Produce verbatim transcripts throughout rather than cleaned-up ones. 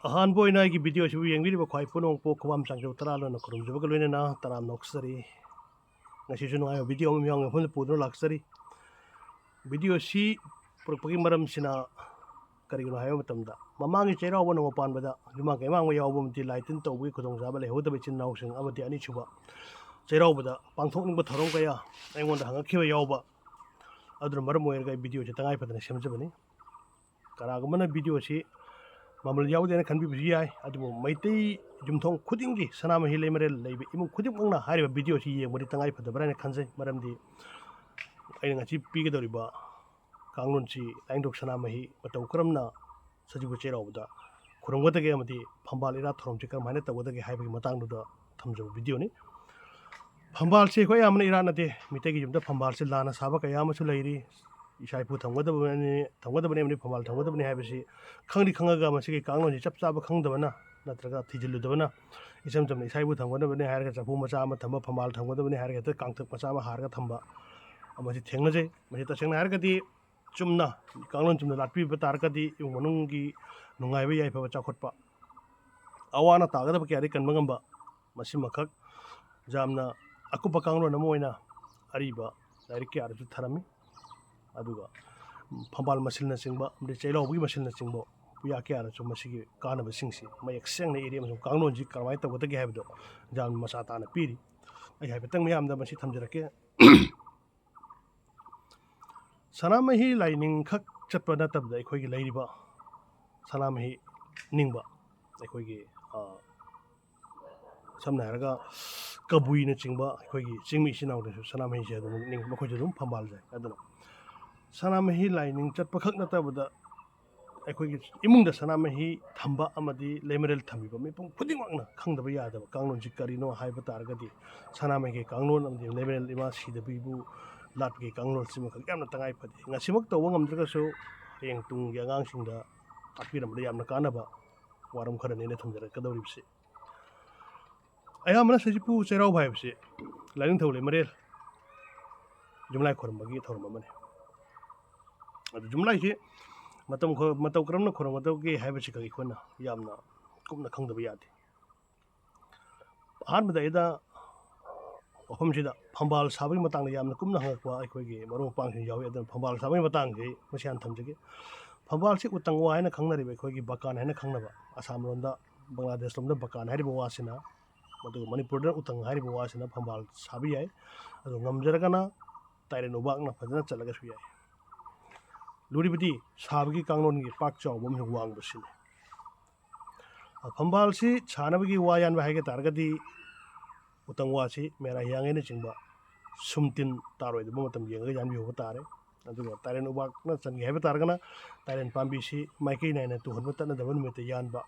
ꯑꯍꯥꯟꯕ ꯑꯣꯏꯅ ꯑꯩꯒꯤ ꯚꯤꯗꯤꯑꯣ ꯑꯁꯤꯕꯨ ꯌꯦꯡꯕꯤꯔꯤꯕ ꯈ꯭ꯋꯥꯏ ꯄꯨꯝꯅꯃꯛꯄꯨ ꯈꯨꯕꯥꯝ ꯆꯥꯡꯖꯧ ꯇꯔꯥ ꯂꯣꯟꯅ ꯈꯨꯔꯨꯝꯖꯕꯒ ꯂꯣꯏꯅꯅ ꯇꯔꯥꯝꯅ ꯑꯣꯛꯆꯔꯤ꯫ ꯉꯁꯤꯁꯨ ꯅꯨꯡꯉꯥꯏꯕ ꯚꯤꯗꯤꯑꯣ ꯑꯃ ꯃꯤꯌꯥꯝꯒꯤ ꯃꯐꯝꯗ ꯄꯨꯗꯨꯅ ꯂꯥꯛꯆꯔꯤ꯫ ꯚꯤꯗꯤꯑꯣ ꯑꯁꯤ ꯄꯨꯔꯛꯄꯒꯤ ꯃꯔꯝꯁꯤꯅ ꯀꯔꯤꯒꯤꯅꯣ ꯍꯥꯏꯕ ꯃꯇꯝꯗ, ꯃꯃꯥꯡꯒꯤ ꯆꯩꯔꯥꯎꯕ ꯅꯣꯡꯃ ꯄꯥꯟꯕꯗ ꯌꯨꯝꯅꯥꯝ ꯀꯩꯃꯥꯡꯕ ꯌꯥꯎꯕ ꯑꯃꯗꯤ ꯂꯥꯏ ꯇꯤꯟ ꯇꯧꯕꯒꯤ ꯈꯨꯗꯣꯡꯆꯥꯕ ꯂꯩꯍꯧꯗꯕ ꯏꯆꯤꯟ ꯏꯅꯥꯎꯁꯤꯡ ꯑꯃꯗꯤ ꯑꯅꯤꯁꯨꯕ ꯆꯩꯔꯥꯎꯕꯗ ꯄꯥꯡꯊꯣꯛꯅꯤꯡꯕ ꯊꯧꯔꯝ ꯀꯌꯥ ꯑꯩꯉꯣꯟꯗ ꯍꯪꯉꯛꯈꯤꯕ ꯌꯥꯎꯕ ꯑꯗꯨꯅ ꯃꯔꯝ ꯑꯣꯏꯔꯒ ꯑꯩ ꯚꯤꯗꯤꯑꯣꯁꯤ ꯇꯉꯥꯏ ꯐꯗꯅ ꯁꯦꯝꯖꯕꯅꯤ꯫ ꯀꯅꯥꯒꯨꯝꯕꯅ ꯚꯤꯗꯤꯑꯣꯁꯤ ꯃꯃꯜ ꯌꯥꯎꯗꯦꯅ ꯈꯟꯕꯤꯕꯁꯨ ꯌꯥꯏ, ꯑꯗꯨꯕꯨ ꯃꯩꯇꯩ ꯌꯨꯝꯊꯣꯡ ꯈꯨꯗꯤꯡꯒꯤ ꯁꯅꯥꯃꯍꯤ ꯂꯩꯃꯔꯦꯜ ꯂꯩꯕ ꯏꯃꯨꯡ ꯈꯨꯗꯤꯡꯃꯛꯅ ꯍꯥꯏꯔꯤꯕ ꯚꯤꯗꯤꯑꯣꯁꯤ ꯌꯦꯡꯕꯗꯤ ꯇꯉꯥꯏ ꯐꯗꯕ꯭ꯔꯥ ꯍꯥꯏꯅ ꯈꯟꯖꯩ꯫ ꯃꯔꯝꯗꯤ ꯑꯩꯅ ꯉꯁꯤ ꯄꯤꯒꯗꯧꯔꯤꯕ ꯀꯥꯡꯂꯣꯟꯁꯤ ꯂꯥꯏꯅꯤꯡꯊꯧ ꯁꯅꯥꯃꯍꯤ ꯃꯇꯧ ꯀꯔꯝꯅ ꯁꯖꯤꯕꯨ ꯆꯩꯔꯥꯎꯕꯗ ꯈꯨꯔꯨꯝꯒꯗꯒꯦ ꯑꯃꯗꯤ ꯐꯝꯕꯥꯜ ꯏꯔꯥꯠ ꯊꯧꯔꯝꯁꯤ ꯀꯔꯝꯍꯥꯏꯅ ꯇꯧꯒꯗꯒꯦ ꯍꯥꯏꯕꯒꯤ ꯃꯇꯥꯡꯗꯨꯗ ꯊꯝꯖꯕ ꯚꯤꯗꯤꯑꯣꯅꯤ꯫ ꯐꯝꯕꯥꯜꯁꯦ ꯑꯩꯈꯣꯏ ꯑꯌꯥꯝꯕꯅ ꯏꯔꯥꯠꯅꯗꯦ꯫ ꯃꯤꯇꯩꯒꯤ ꯌꯨꯝꯗ ꯐꯝꯕꯥꯜꯁꯦ ꯂꯥꯟꯅ ꯁꯥꯕ ꯀꯌꯥ ꯑꯃꯁꯨ ꯂꯩꯔꯤ꯫ ꯏꯁꯥ ꯏꯄꯨ ꯊꯝꯒꯗꯕꯅꯤ, ꯊꯝꯒꯗꯕꯅꯤ ꯑꯃꯗꯤ ꯐꯝꯕꯥꯜ ꯊꯝꯒꯗꯕꯅꯤ ꯍꯥꯏꯕꯁꯤ ꯈꯪꯗꯤ ꯈꯪꯉꯒ ꯃꯁꯤꯒꯤ ꯀꯥꯡꯂꯣꯟꯁꯤ ꯆꯞ ꯆꯥꯕ ꯈꯪꯗꯕꯅ ꯅꯠꯇ꯭ꯔꯒ ꯊꯤꯖꯤꯜꯂꯨꯗꯕꯅ ꯏꯆꯝ ꯆꯝꯅ ꯏꯁꯥ ꯏꯄꯨ ꯊꯝꯒꯗꯕꯅꯤ ꯍꯥꯏꯔꯒ ꯆꯐꯨ ꯃꯆꯥ ꯑꯃ ꯊꯝꯕ, ꯐꯝꯕꯥꯜ ꯊꯝꯒꯗꯕꯅꯤ ꯍꯥꯏꯔꯒ ꯍꯦꯛꯇ ꯀꯥꯡꯊꯛ ꯃꯆꯥ ꯑꯃ ꯍꯥꯔꯒ ꯊꯝꯕ ꯑꯃꯁꯤ ꯊꯦꯡꯅꯖꯩ꯫ ꯃꯁꯤ ꯇꯁꯦꯡꯅ ꯍꯥꯏꯔꯒꯗꯤ ꯆꯨꯝꯅ, ꯀꯥꯡꯂꯣꯟ ꯆꯨꯝꯅ ꯂꯥꯠꯄꯤꯕ ꯇꯥꯔꯒꯗꯤ ꯏꯃꯨꯡ ꯃꯅꯨꯡꯒꯤ ꯅꯨꯡꯉꯥꯏꯕ ꯌꯥꯏꯐꯕ ꯆꯥꯎꯈꯠꯄ, ꯑꯋꯥ ꯑꯅꯥ ꯇꯥꯒꯗꯕ ꯀꯌꯥꯗꯒꯤ ꯀꯟꯕ ꯉꯝꯕ, ꯃꯁꯤꯃꯈꯛ ꯌꯥꯝꯅ ꯑꯀꯨꯞꯄ ꯀꯥꯡꯂꯣꯟ ꯑꯃ ꯑꯣꯏꯅ ꯑꯔꯤꯕ ꯂꯥꯏꯔꯤꯛ ꯀꯌꯥꯗꯁꯨ ꯊꯔꯝꯃꯤ꯫ ꯑꯗꯨꯒ ꯐꯝꯕꯥꯜ ꯃꯁꯤꯜꯅꯆꯤꯡꯕ ꯑꯃꯗꯤ ꯆꯩꯔꯥꯎꯕꯒꯤ ꯃꯁꯤꯜꯅꯆꯤꯡꯕ ꯄꯨꯌꯥ ꯀꯌꯥꯅꯁꯨ ꯃꯁꯤꯒꯤ ꯀꯥꯟꯅꯕꯁꯤꯡꯁꯤ ꯃꯌꯦꯛ ꯁꯦꯡꯅ ꯏꯔꯤ ꯑꯃꯁꯨꯡ ꯀꯥꯡꯂꯣꯟꯁꯤ ꯀꯔꯝꯍꯥꯏꯅ ꯇꯧꯒꯗꯒꯦ ꯍꯥꯏꯕꯗꯣ ꯌꯥꯝꯅ ꯃꯆꯥ ꯇꯥꯅ ꯄꯤꯔꯤ꯫ ꯑꯩ ꯍꯥꯏꯐꯦꯠꯇꯪ ꯃꯌꯥꯝꯗ ꯃꯁꯤ ꯊꯝꯖꯔꯛꯀꯦ꯫ ꯁꯅꯥꯃꯍꯤ ꯂꯥꯏꯅꯤꯡ ꯈꯛ ꯆꯠꯄ ꯅꯠꯇꯕꯗ ꯑꯩꯈꯣꯏꯒꯤ ꯂꯩꯔꯤꯕ ꯁꯅꯥꯃꯍꯤ ꯅꯤꯡꯕ ꯑꯩꯈꯣꯏꯒꯤ, ꯑ, ꯁꯝꯅ ꯍꯥꯏꯔꯒ ꯀꯕꯨꯏꯅꯆꯤꯡꯕ ꯑꯩꯈꯣꯏꯒꯤ ꯆꯤꯡꯃꯤ ꯏꯆꯤꯟ ꯏꯅꯥꯎꯗꯁꯨ ꯁꯅꯥꯃꯍꯤꯁꯦ ꯑꯗꯨꯝ ꯅꯤꯡ-, ꯃꯈꯣꯏꯁꯨ ꯑꯗꯨꯝ ꯐꯝꯕꯥꯜ ꯆꯥꯏ꯫ ꯑꯗꯨꯅ ꯁꯅꯥꯃꯍꯤ ꯂꯥꯏꯅꯤꯡ ꯆꯠꯄ ꯈꯛ ꯅꯠꯇꯕꯗ ꯑꯩꯈꯣꯏꯒꯤ ꯏꯃꯨꯡꯗ ꯁꯅꯥꯃꯍꯤ ꯊꯝꯕ ꯑꯃꯗꯤ ꯂꯩꯃꯔꯦꯜ ꯊꯝꯕꯤꯕ ꯃꯤꯄꯨꯝ ꯈꯨꯗꯤꯡꯃꯛꯅ ꯈꯪꯗꯕ ꯌꯥꯗꯕ ꯀꯥꯡꯂꯣꯟꯁꯤ ꯀꯔꯤꯅꯣ ꯍꯥꯏꯕ ꯇꯥꯔꯒꯗꯤ, ꯁꯅꯥꯃꯍꯤꯒꯤ ꯀꯥꯡꯂꯣꯟ ꯑꯃꯗꯤ ꯂꯩꯃꯔꯦꯜ ꯏꯃꯥ ꯁꯤꯗꯕꯤꯕꯨ ꯂꯥꯠꯄꯒꯤ ꯀꯥꯡꯂꯣꯟꯁꯤꯃꯈꯛ ꯌꯥꯝꯅ ꯇꯉꯥꯏ ꯐꯗꯦ꯫ ꯉꯁꯤꯃꯛ ꯇꯧꯕ ꯉꯝꯗ꯭ꯔꯒꯁꯨ ꯍꯌꯦꯡ ꯇꯨꯡꯒꯤ ꯑꯉꯥꯡꯁꯤꯡꯗ ꯇꯥꯛꯄꯤꯔꯝꯕꯗ ꯌꯥꯝꯅ ꯀꯥꯟꯅꯕ ꯋꯥꯔꯝ ꯈꯔꯅꯤ ꯑꯩꯅ ꯊꯝꯖꯔꯛꯀꯗꯧꯔꯤꯕꯁꯤ꯫ ꯑꯌꯥꯝꯕꯅ ꯁꯖꯤꯄꯨ ꯆꯩꯔꯥꯎꯕ ꯍꯥꯏꯕꯁꯤ ꯂꯥꯏꯅꯤꯡꯊꯧ ꯂꯩꯃꯔꯦꯜ ꯌꯨꯝꯂꯥꯏ ꯈꯣꯏꯔꯝꯕꯒꯤ ꯊꯧꯔꯝ ꯑꯃꯅꯤ꯫ ꯑꯗꯨ ꯌꯨꯝꯂꯥꯏꯁꯤ ꯃꯇꯝ ꯈꯔ ꯃꯇꯧ ꯀꯔꯝꯅ ꯈꯨꯔꯨꯝꯒꯗꯧꯒꯦ ꯍꯥꯏꯕꯁꯤꯈꯛ ꯑꯩꯈꯣꯏꯅ ꯌꯥꯝꯅ ꯀꯨꯞꯅ ꯈꯪꯗꯕ ꯌꯥꯗꯦ꯫ ꯑꯍꯥꯟꯕꯗ ꯑꯩꯅ ꯃꯐꯝꯁꯤꯗ ꯐꯝꯕꯥꯜ ꯁꯥꯕꯒꯤ ꯃꯇꯥꯡꯗ ꯌꯥꯝꯅ ꯀꯨꯞꯅ ꯍꯪꯉꯛꯄ ꯑꯩꯈꯣꯏꯒꯤ ꯃꯔꯨꯞ ꯃꯄꯥꯡꯁꯤꯡ ꯌꯥꯎꯏ꯫ ꯑꯗꯨꯅ ꯐꯝꯕꯥꯜ ꯁꯥꯕꯒꯤ ꯃꯇꯥꯡꯁꯤ ꯃꯁꯤ ꯍꯥꯟꯅ ꯊꯝꯖꯒꯦ꯫ ꯐꯝꯕꯥꯜꯁꯤ ꯎꯇꯪ ꯋꯥ ꯍꯥꯏꯅ ꯈꯪꯅꯔꯤꯕ, ꯑꯩꯈꯣꯏꯒꯤ ꯕꯀꯥꯟ ꯍꯥꯏꯅ ꯈꯪꯅꯕ, ꯑꯁꯥꯝ ꯂꯣꯝꯗ, ꯕꯪꯒ꯭ꯂꯥꯗꯦꯁ ꯂꯣꯝꯗ ꯕꯀꯥꯟ ꯍꯥꯏꯔꯤꯕ ꯋꯥꯁꯤꯅ, ꯑꯗꯨꯒ ꯃꯅꯤꯄꯨꯔꯗ ꯎꯇꯪ ꯍꯥꯏꯔꯤꯕ ꯋꯥꯁꯤꯅ ꯐꯝꯕꯥꯜ ꯁꯥꯕ ꯌꯥꯏ꯫ ꯑꯗꯨ ꯉꯝꯖꯔꯒꯅ ꯇꯥꯏꯔꯦꯟ ꯎꯕꯥꯛꯅ ꯐꯖꯅ ꯆꯠꯂꯒꯁꯨ ꯌꯥꯏ꯫ ꯂꯨꯔꯤꯕꯗꯤ ꯁꯥꯕꯒꯤ ꯀꯥꯡꯂꯣꯟꯒꯤ ꯄꯥꯛ ꯆꯥꯎꯕ ꯑꯃꯁꯨꯡ ꯋꯥꯡꯕꯁꯤꯅꯤ꯫ ꯐꯝꯕꯥꯜꯁꯤ ꯁꯥꯅꯕꯒꯤ ꯋꯥ ꯌꯥꯟꯕ ꯍꯥꯏꯒ ꯇꯥꯔꯒꯗꯤ ꯎꯇꯪ ꯋꯥꯁꯤ ꯃꯦꯔꯥ ꯍꯤꯌꯥꯡꯒꯩꯅꯆꯤꯡꯕ ꯁꯨꯝ ꯇꯤꯟ ꯇꯥꯔꯣꯏꯗꯕ ꯃꯇꯝ ꯌꯦꯡꯉꯒ ꯌꯥꯟꯕꯤꯍꯧꯕ ꯇꯥꯔꯦ꯫ ꯑꯗꯨꯒ ꯇꯥꯏꯔꯦꯟ ꯎꯕꯥꯛꯅ ꯆꯟꯒꯦ ꯍꯥꯏꯕ ꯇꯥꯔꯒꯅ ꯇꯥꯏꯔꯦꯟ ꯄꯥꯝꯕꯤꯁꯤ ꯃꯥꯏꯀꯩ ꯅꯥꯏꯅ ꯇꯨꯍꯟꯕ ꯇꯠꯅꯗꯕ ꯅꯨꯃꯤꯠꯇ ꯌꯥꯟꯕ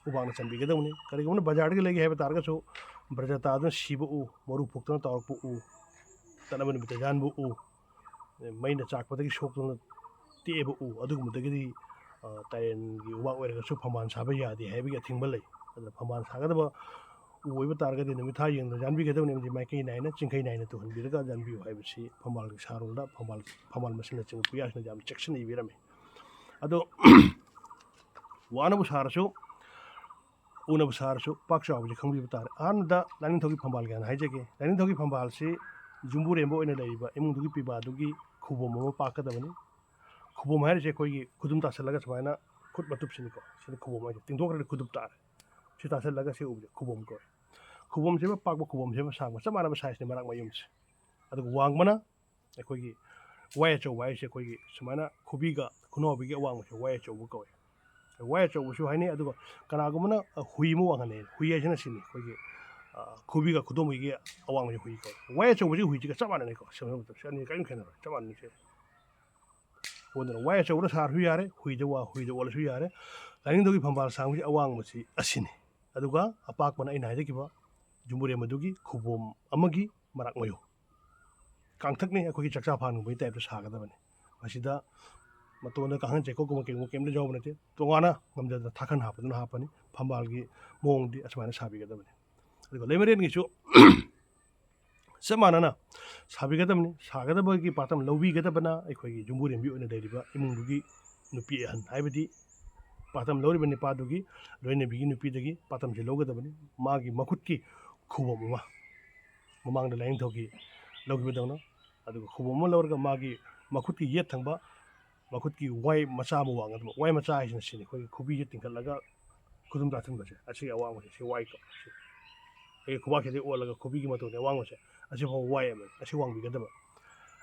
ꯎꯕꯥꯛꯅ ꯆꯟꯕꯤꯒꯗꯕꯅꯤ꯫ ꯀꯔꯤꯒꯨꯝꯕꯅ ꯕꯖꯥꯔꯗꯒꯤ ꯂꯩꯒꯦ ꯍꯥꯏꯕ ꯇꯥꯔꯒꯁꯨ ꯕ꯭ꯔꯖ ꯇꯥꯗꯨꯅ ꯁꯤꯕ ꯎ, ꯃꯔꯨ ꯐꯨꯛꯇꯨꯅ ꯇꯧꯔꯛꯄ ꯎ, ꯇꯠꯅꯕ ꯅꯨꯃꯤꯠꯇ ꯌꯥꯟꯕ ꯎ, ꯃꯩꯅ ꯆꯥꯛꯄꯗꯒꯤ ꯁꯣꯛꯇꯨꯅ ꯇꯦꯛꯑꯕ ꯎ, ꯑꯗꯨꯒꯨꯝꯕꯗꯒꯤꯗꯤ, ꯑ, ꯇꯥꯏꯔꯦꯟꯒꯤ ꯎꯕꯥꯛ ꯑꯣꯏꯔꯒꯁꯨ ꯐꯝꯕꯥꯜ ꯁꯥꯕ ꯌꯥꯗꯦ ꯍꯥꯏꯕꯒꯤ ꯑꯊꯤꯡꯕ ꯂꯩ꯫ ꯑꯗꯨꯅ ꯐꯝꯕꯥꯜ ꯁꯥꯒꯗꯕ ꯎ ꯑꯣꯏꯕ ꯇꯥꯔꯒꯗꯤ ꯅꯨꯃꯤꯠ ꯊꯥ ꯌꯦꯡꯗꯨꯅ ꯌꯥꯟꯕꯤꯒꯗꯕꯅꯤ, ꯑꯃꯗꯤ ꯃꯥꯏꯀꯩ ꯅꯥꯏꯅ, ꯆꯤꯡꯈꯩ ꯅꯥꯏꯅ ꯇꯨꯍꯟꯕꯤꯔꯒ ꯌꯥꯟꯕꯤꯌꯨ ꯍꯥꯏꯕꯁꯤ ꯐꯝꯕꯥꯜꯒꯤ ꯁꯥꯔꯣꯜꯗ ꯐꯝꯕꯥꯜ, ꯐꯝꯕꯥꯜ ꯃꯁꯤꯅꯆꯤꯡꯕ ꯄꯨꯌꯥꯁꯤꯅ ꯌꯥꯝ ꯆꯦꯛꯁꯤꯟꯅ ꯏꯕꯤꯔꯝꯃꯤ꯫ ꯑꯗꯣ ꯋꯥꯅꯕꯨ ꯁꯥꯔꯁꯨ, ꯎꯅꯕꯨ ꯁꯥꯔꯁꯨ, ꯄꯥꯛ ꯆꯥꯎꯕꯁꯤ ꯈꯪꯕꯤꯕ ꯇꯥꯔꯦ꯫ ꯑꯍꯥꯟꯕꯗ ꯂꯥꯏꯅꯤꯡꯊꯧꯒꯤ ꯐꯝꯕꯥꯜꯒꯤ ꯍꯥꯟꯅ ꯍꯥꯏꯖꯒꯦ꯫ ꯂꯥꯏꯅꯤꯡꯊꯧꯒꯤ ꯐꯝꯕꯥꯜꯁꯤ ꯌꯨꯝꯕꯨꯔꯦꯝꯕ ꯑꯣꯏꯅ ꯂꯩꯔꯤꯕ ꯏꯃꯨꯡꯗꯨꯒꯤ ꯄꯤꯕꯥꯗꯨꯒꯤ ꯈꯨꯕꯣꯝ ꯑꯃ ꯄꯥꯛꯀꯗꯕꯅꯤ꯫ ꯈꯨꯕꯣꯝ ꯍꯥꯏꯔꯤꯁꯦ ꯑꯩꯈꯣꯏꯒꯤ ꯈꯨꯗꯨꯝ ꯇꯥꯁꯜꯂꯒ ꯁꯨꯃꯥꯏꯅ ꯈꯨꯠ ꯃꯇꯨꯞꯁꯤꯅꯤꯀꯣ꯫ ꯁꯤꯅ ꯈꯨꯕꯣꯝ ꯍꯥꯏꯁꯦ꯫ ꯇꯤꯡꯊꯣꯛꯈ꯭ꯔꯗꯤ ꯈꯨꯗꯨꯞ ꯇꯥꯔꯦ꯫ ꯁꯤ ꯇꯥꯁꯜꯂꯒ ꯁꯤ ꯎꯕꯁꯦ ꯈꯨꯕꯣꯝ ꯀꯧꯋꯦ꯫ ꯈꯨꯕꯣꯝꯁꯤꯃ ꯄꯥꯛꯄ, ꯈꯨꯕꯣꯝꯁꯤꯃ ꯁꯥꯡꯕ, ꯆꯞ ꯃꯥꯟꯅꯕ ꯁꯥꯏꯖꯅꯤ ꯃꯔꯥꯛ ꯃꯌꯨꯝꯁꯦ꯫ ꯑꯗꯨꯒ ꯋꯥꯡꯕꯅ ꯑꯩꯈꯣꯏꯒꯤ ꯋꯥꯏ ꯑꯆꯧꯕ ꯍꯥꯏꯔꯤꯁꯦ ꯑꯩꯈꯣꯏꯒꯤ ꯁꯨꯃꯥꯏꯅ ꯈꯨꯕꯤꯒ ꯈꯨꯅꯥꯎꯕꯤꯒꯤ ꯑꯋꯥꯡꯕꯁꯦ ꯋꯥꯏ ꯑꯆꯧꯕ ꯀꯧꯋꯦ꯫ ꯋꯥꯏ ꯑꯆꯧꯕꯁꯨ ꯍꯥꯏꯅꯩ꯫ ꯑꯗꯨꯒ ꯀꯅꯥꯒꯨꯝꯕꯅ, ꯑ, ꯍꯨꯏ ꯑꯃ ꯋꯥꯡꯍꯟꯅꯩ꯫ ꯍꯨꯏ ꯍꯥꯏꯁꯤꯅ ꯁꯤꯅꯤ, ꯑꯩꯈꯣꯏꯒꯤ, ꯑ, ꯈꯨꯕꯤꯒ ꯈꯨꯗꯣꯝꯕꯤꯒꯤ ꯑꯋꯥꯡꯕꯁꯦ ꯍꯨꯏ ꯀꯧꯋꯦ꯫ ꯋꯥꯏ ꯑꯆꯧꯕꯁꯤ ꯍꯨꯏꯁꯤꯒ ꯆꯞ ꯃꯥꯟꯅꯅꯤꯀꯣ꯫ ꯁꯤ ꯑꯅꯤ ꯀꯔꯤꯝ ꯈꯦꯠꯅꯔꯣꯏ, ꯆꯞ ꯃꯥꯟꯅꯅꯤ ꯁꯦ꯫ ꯑꯗꯨꯅ ꯋꯥꯏ ꯑꯆꯧꯕꯗ ꯁꯥꯔꯁꯨ ꯌꯥꯔꯦ, ꯍꯨꯏꯗ ꯋꯥ-, ꯍꯨꯏꯗ ꯑꯣꯜꯂꯁꯨ ꯌꯥꯔꯦ꯫ ꯂꯥꯏꯅꯤꯡꯊꯧꯒꯤ ꯐꯝꯕꯥꯜ ꯁꯥꯡꯕꯁꯤ ꯑꯋꯥꯡꯕꯁꯤ ꯑꯁꯤꯅꯤ꯫ ꯑꯗꯨꯒ ꯑꯄꯥꯛꯄꯅ ꯑꯩꯅ ꯍꯥꯏꯖꯈꯤꯕ ꯌꯨꯝꯕꯨꯔꯦꯝꯕꯗꯨꯒꯤ ꯈꯨꯕꯣꯝ ꯑꯃꯒꯤ ꯃꯔꯥꯛ ꯃꯌꯨ꯫ ꯀꯥꯡꯊꯛꯅꯤ, ꯑꯩꯈꯣꯏꯒꯤ ꯆꯥꯛꯆꯥ ꯐꯥꯟꯒꯨꯝꯕꯒꯤ ꯇꯥꯏꯞꯇ ꯁꯥꯒꯗꯕꯅꯤ꯫ ꯃꯁꯤꯗ ꯃꯇꯣꯟꯗ ꯀꯥꯡꯈꯟ ꯆꯩꯀꯣꯛꯀꯨꯝꯕ ꯀꯩꯒꯨꯝꯕ ꯀꯩꯝꯇ ꯌꯥꯎꯕ ꯅꯠꯇꯦ꯫ ꯇꯣꯉꯥꯟꯅ ꯉꯝꯖꯗꯅ ꯊꯥꯈꯟ ꯍꯥꯞꯄꯗꯨꯅ ꯍꯥꯞꯄꯅꯤ꯫ ꯐꯝꯕꯥꯜꯒꯤ ꯃꯑꯣꯡꯗꯤ ꯑꯁꯨꯃꯥꯏꯅ ꯁꯥꯕꯤꯒꯗꯕꯅꯤ꯫ ꯑꯗꯨꯒ ꯂꯩꯃꯔꯦꯟꯒꯤꯁꯨ ꯆꯞ ꯃꯥꯟꯅꯅ ꯁꯥꯕꯤꯒꯗꯕꯅꯤ꯫ ꯁꯥꯒꯗꯕꯒꯤ ꯄꯥꯟꯗꯝ ꯂꯧꯕꯤꯒꯗꯕꯅ ꯑꯩꯈꯣꯏꯒꯤ ꯌꯨꯝꯕꯨꯔꯦꯝꯕꯤ ꯑꯣꯏꯅ ꯂꯩꯔꯤꯕ ꯏꯃꯨꯡꯗꯨꯒꯤ ꯅꯨꯄꯤ ꯑꯍꯟ, ꯍꯥꯏꯕꯗꯤ ꯄꯥꯇꯝ ꯂꯧꯔꯤꯕ ꯅꯤꯄꯥꯗꯨꯒꯤ ꯂꯣꯏꯅꯕꯤꯒꯤ ꯅꯨꯄꯤꯗꯒꯤ ꯄꯥꯇꯝꯁꯦ ꯂꯧꯒꯗꯕꯅꯤ꯫ ꯃꯥꯒꯤ ꯃꯈꯨꯠꯀꯤ ꯈꯨꯕꯣꯝ ꯑꯃ, ꯃꯃꯥꯡꯗ ꯂꯥꯏꯅꯤꯡꯊꯧꯒꯤ ꯂꯧꯈꯤꯕꯗꯧꯅ, ꯑꯗꯨꯒ ꯈꯨꯕꯣꯝ ꯑꯃ ꯂꯧꯔꯒ ꯃꯥꯒꯤ ꯃꯈꯨꯠꯀꯤ ꯌꯦꯠ ꯊꯪꯕ, ꯃꯈꯨꯠꯀꯤ ꯋꯥꯏ ꯃꯆꯥ ꯑꯃ ꯋꯥꯡꯒꯗꯕ꯫ ꯋꯥꯏ ꯃꯆꯥ ꯍꯥꯏꯁꯤꯅ ꯁꯤꯅꯤ, ꯑꯩꯈꯣꯏꯒꯤ ꯈꯨꯕꯤꯁꯦ ꯇꯤꯡꯈꯠꯂꯒ ꯈꯨꯗꯨꯝ ꯇꯥꯁꯤꯟꯕꯁꯦ, ꯑꯁꯤꯒꯤ ꯑꯋꯥꯡꯕꯁꯦ, ꯁꯤ ꯋꯥꯏ ꯀꯣ꯫ ꯁꯤ ꯑꯩꯒꯤ ꯈꯨꯕꯥꯛꯁꯤꯗꯒꯤ ꯑꯣꯜꯂꯒ ꯈꯨꯕꯤꯒꯤ ꯃꯇꯣꯟꯒꯤ ꯑꯋꯥꯡꯕꯁꯦ, ꯑꯁꯤꯐꯥꯎ ꯋꯥꯏ ꯑꯃꯅꯤ꯫ ꯑꯁꯤ ꯋꯥꯡꯕꯤꯒꯗꯕ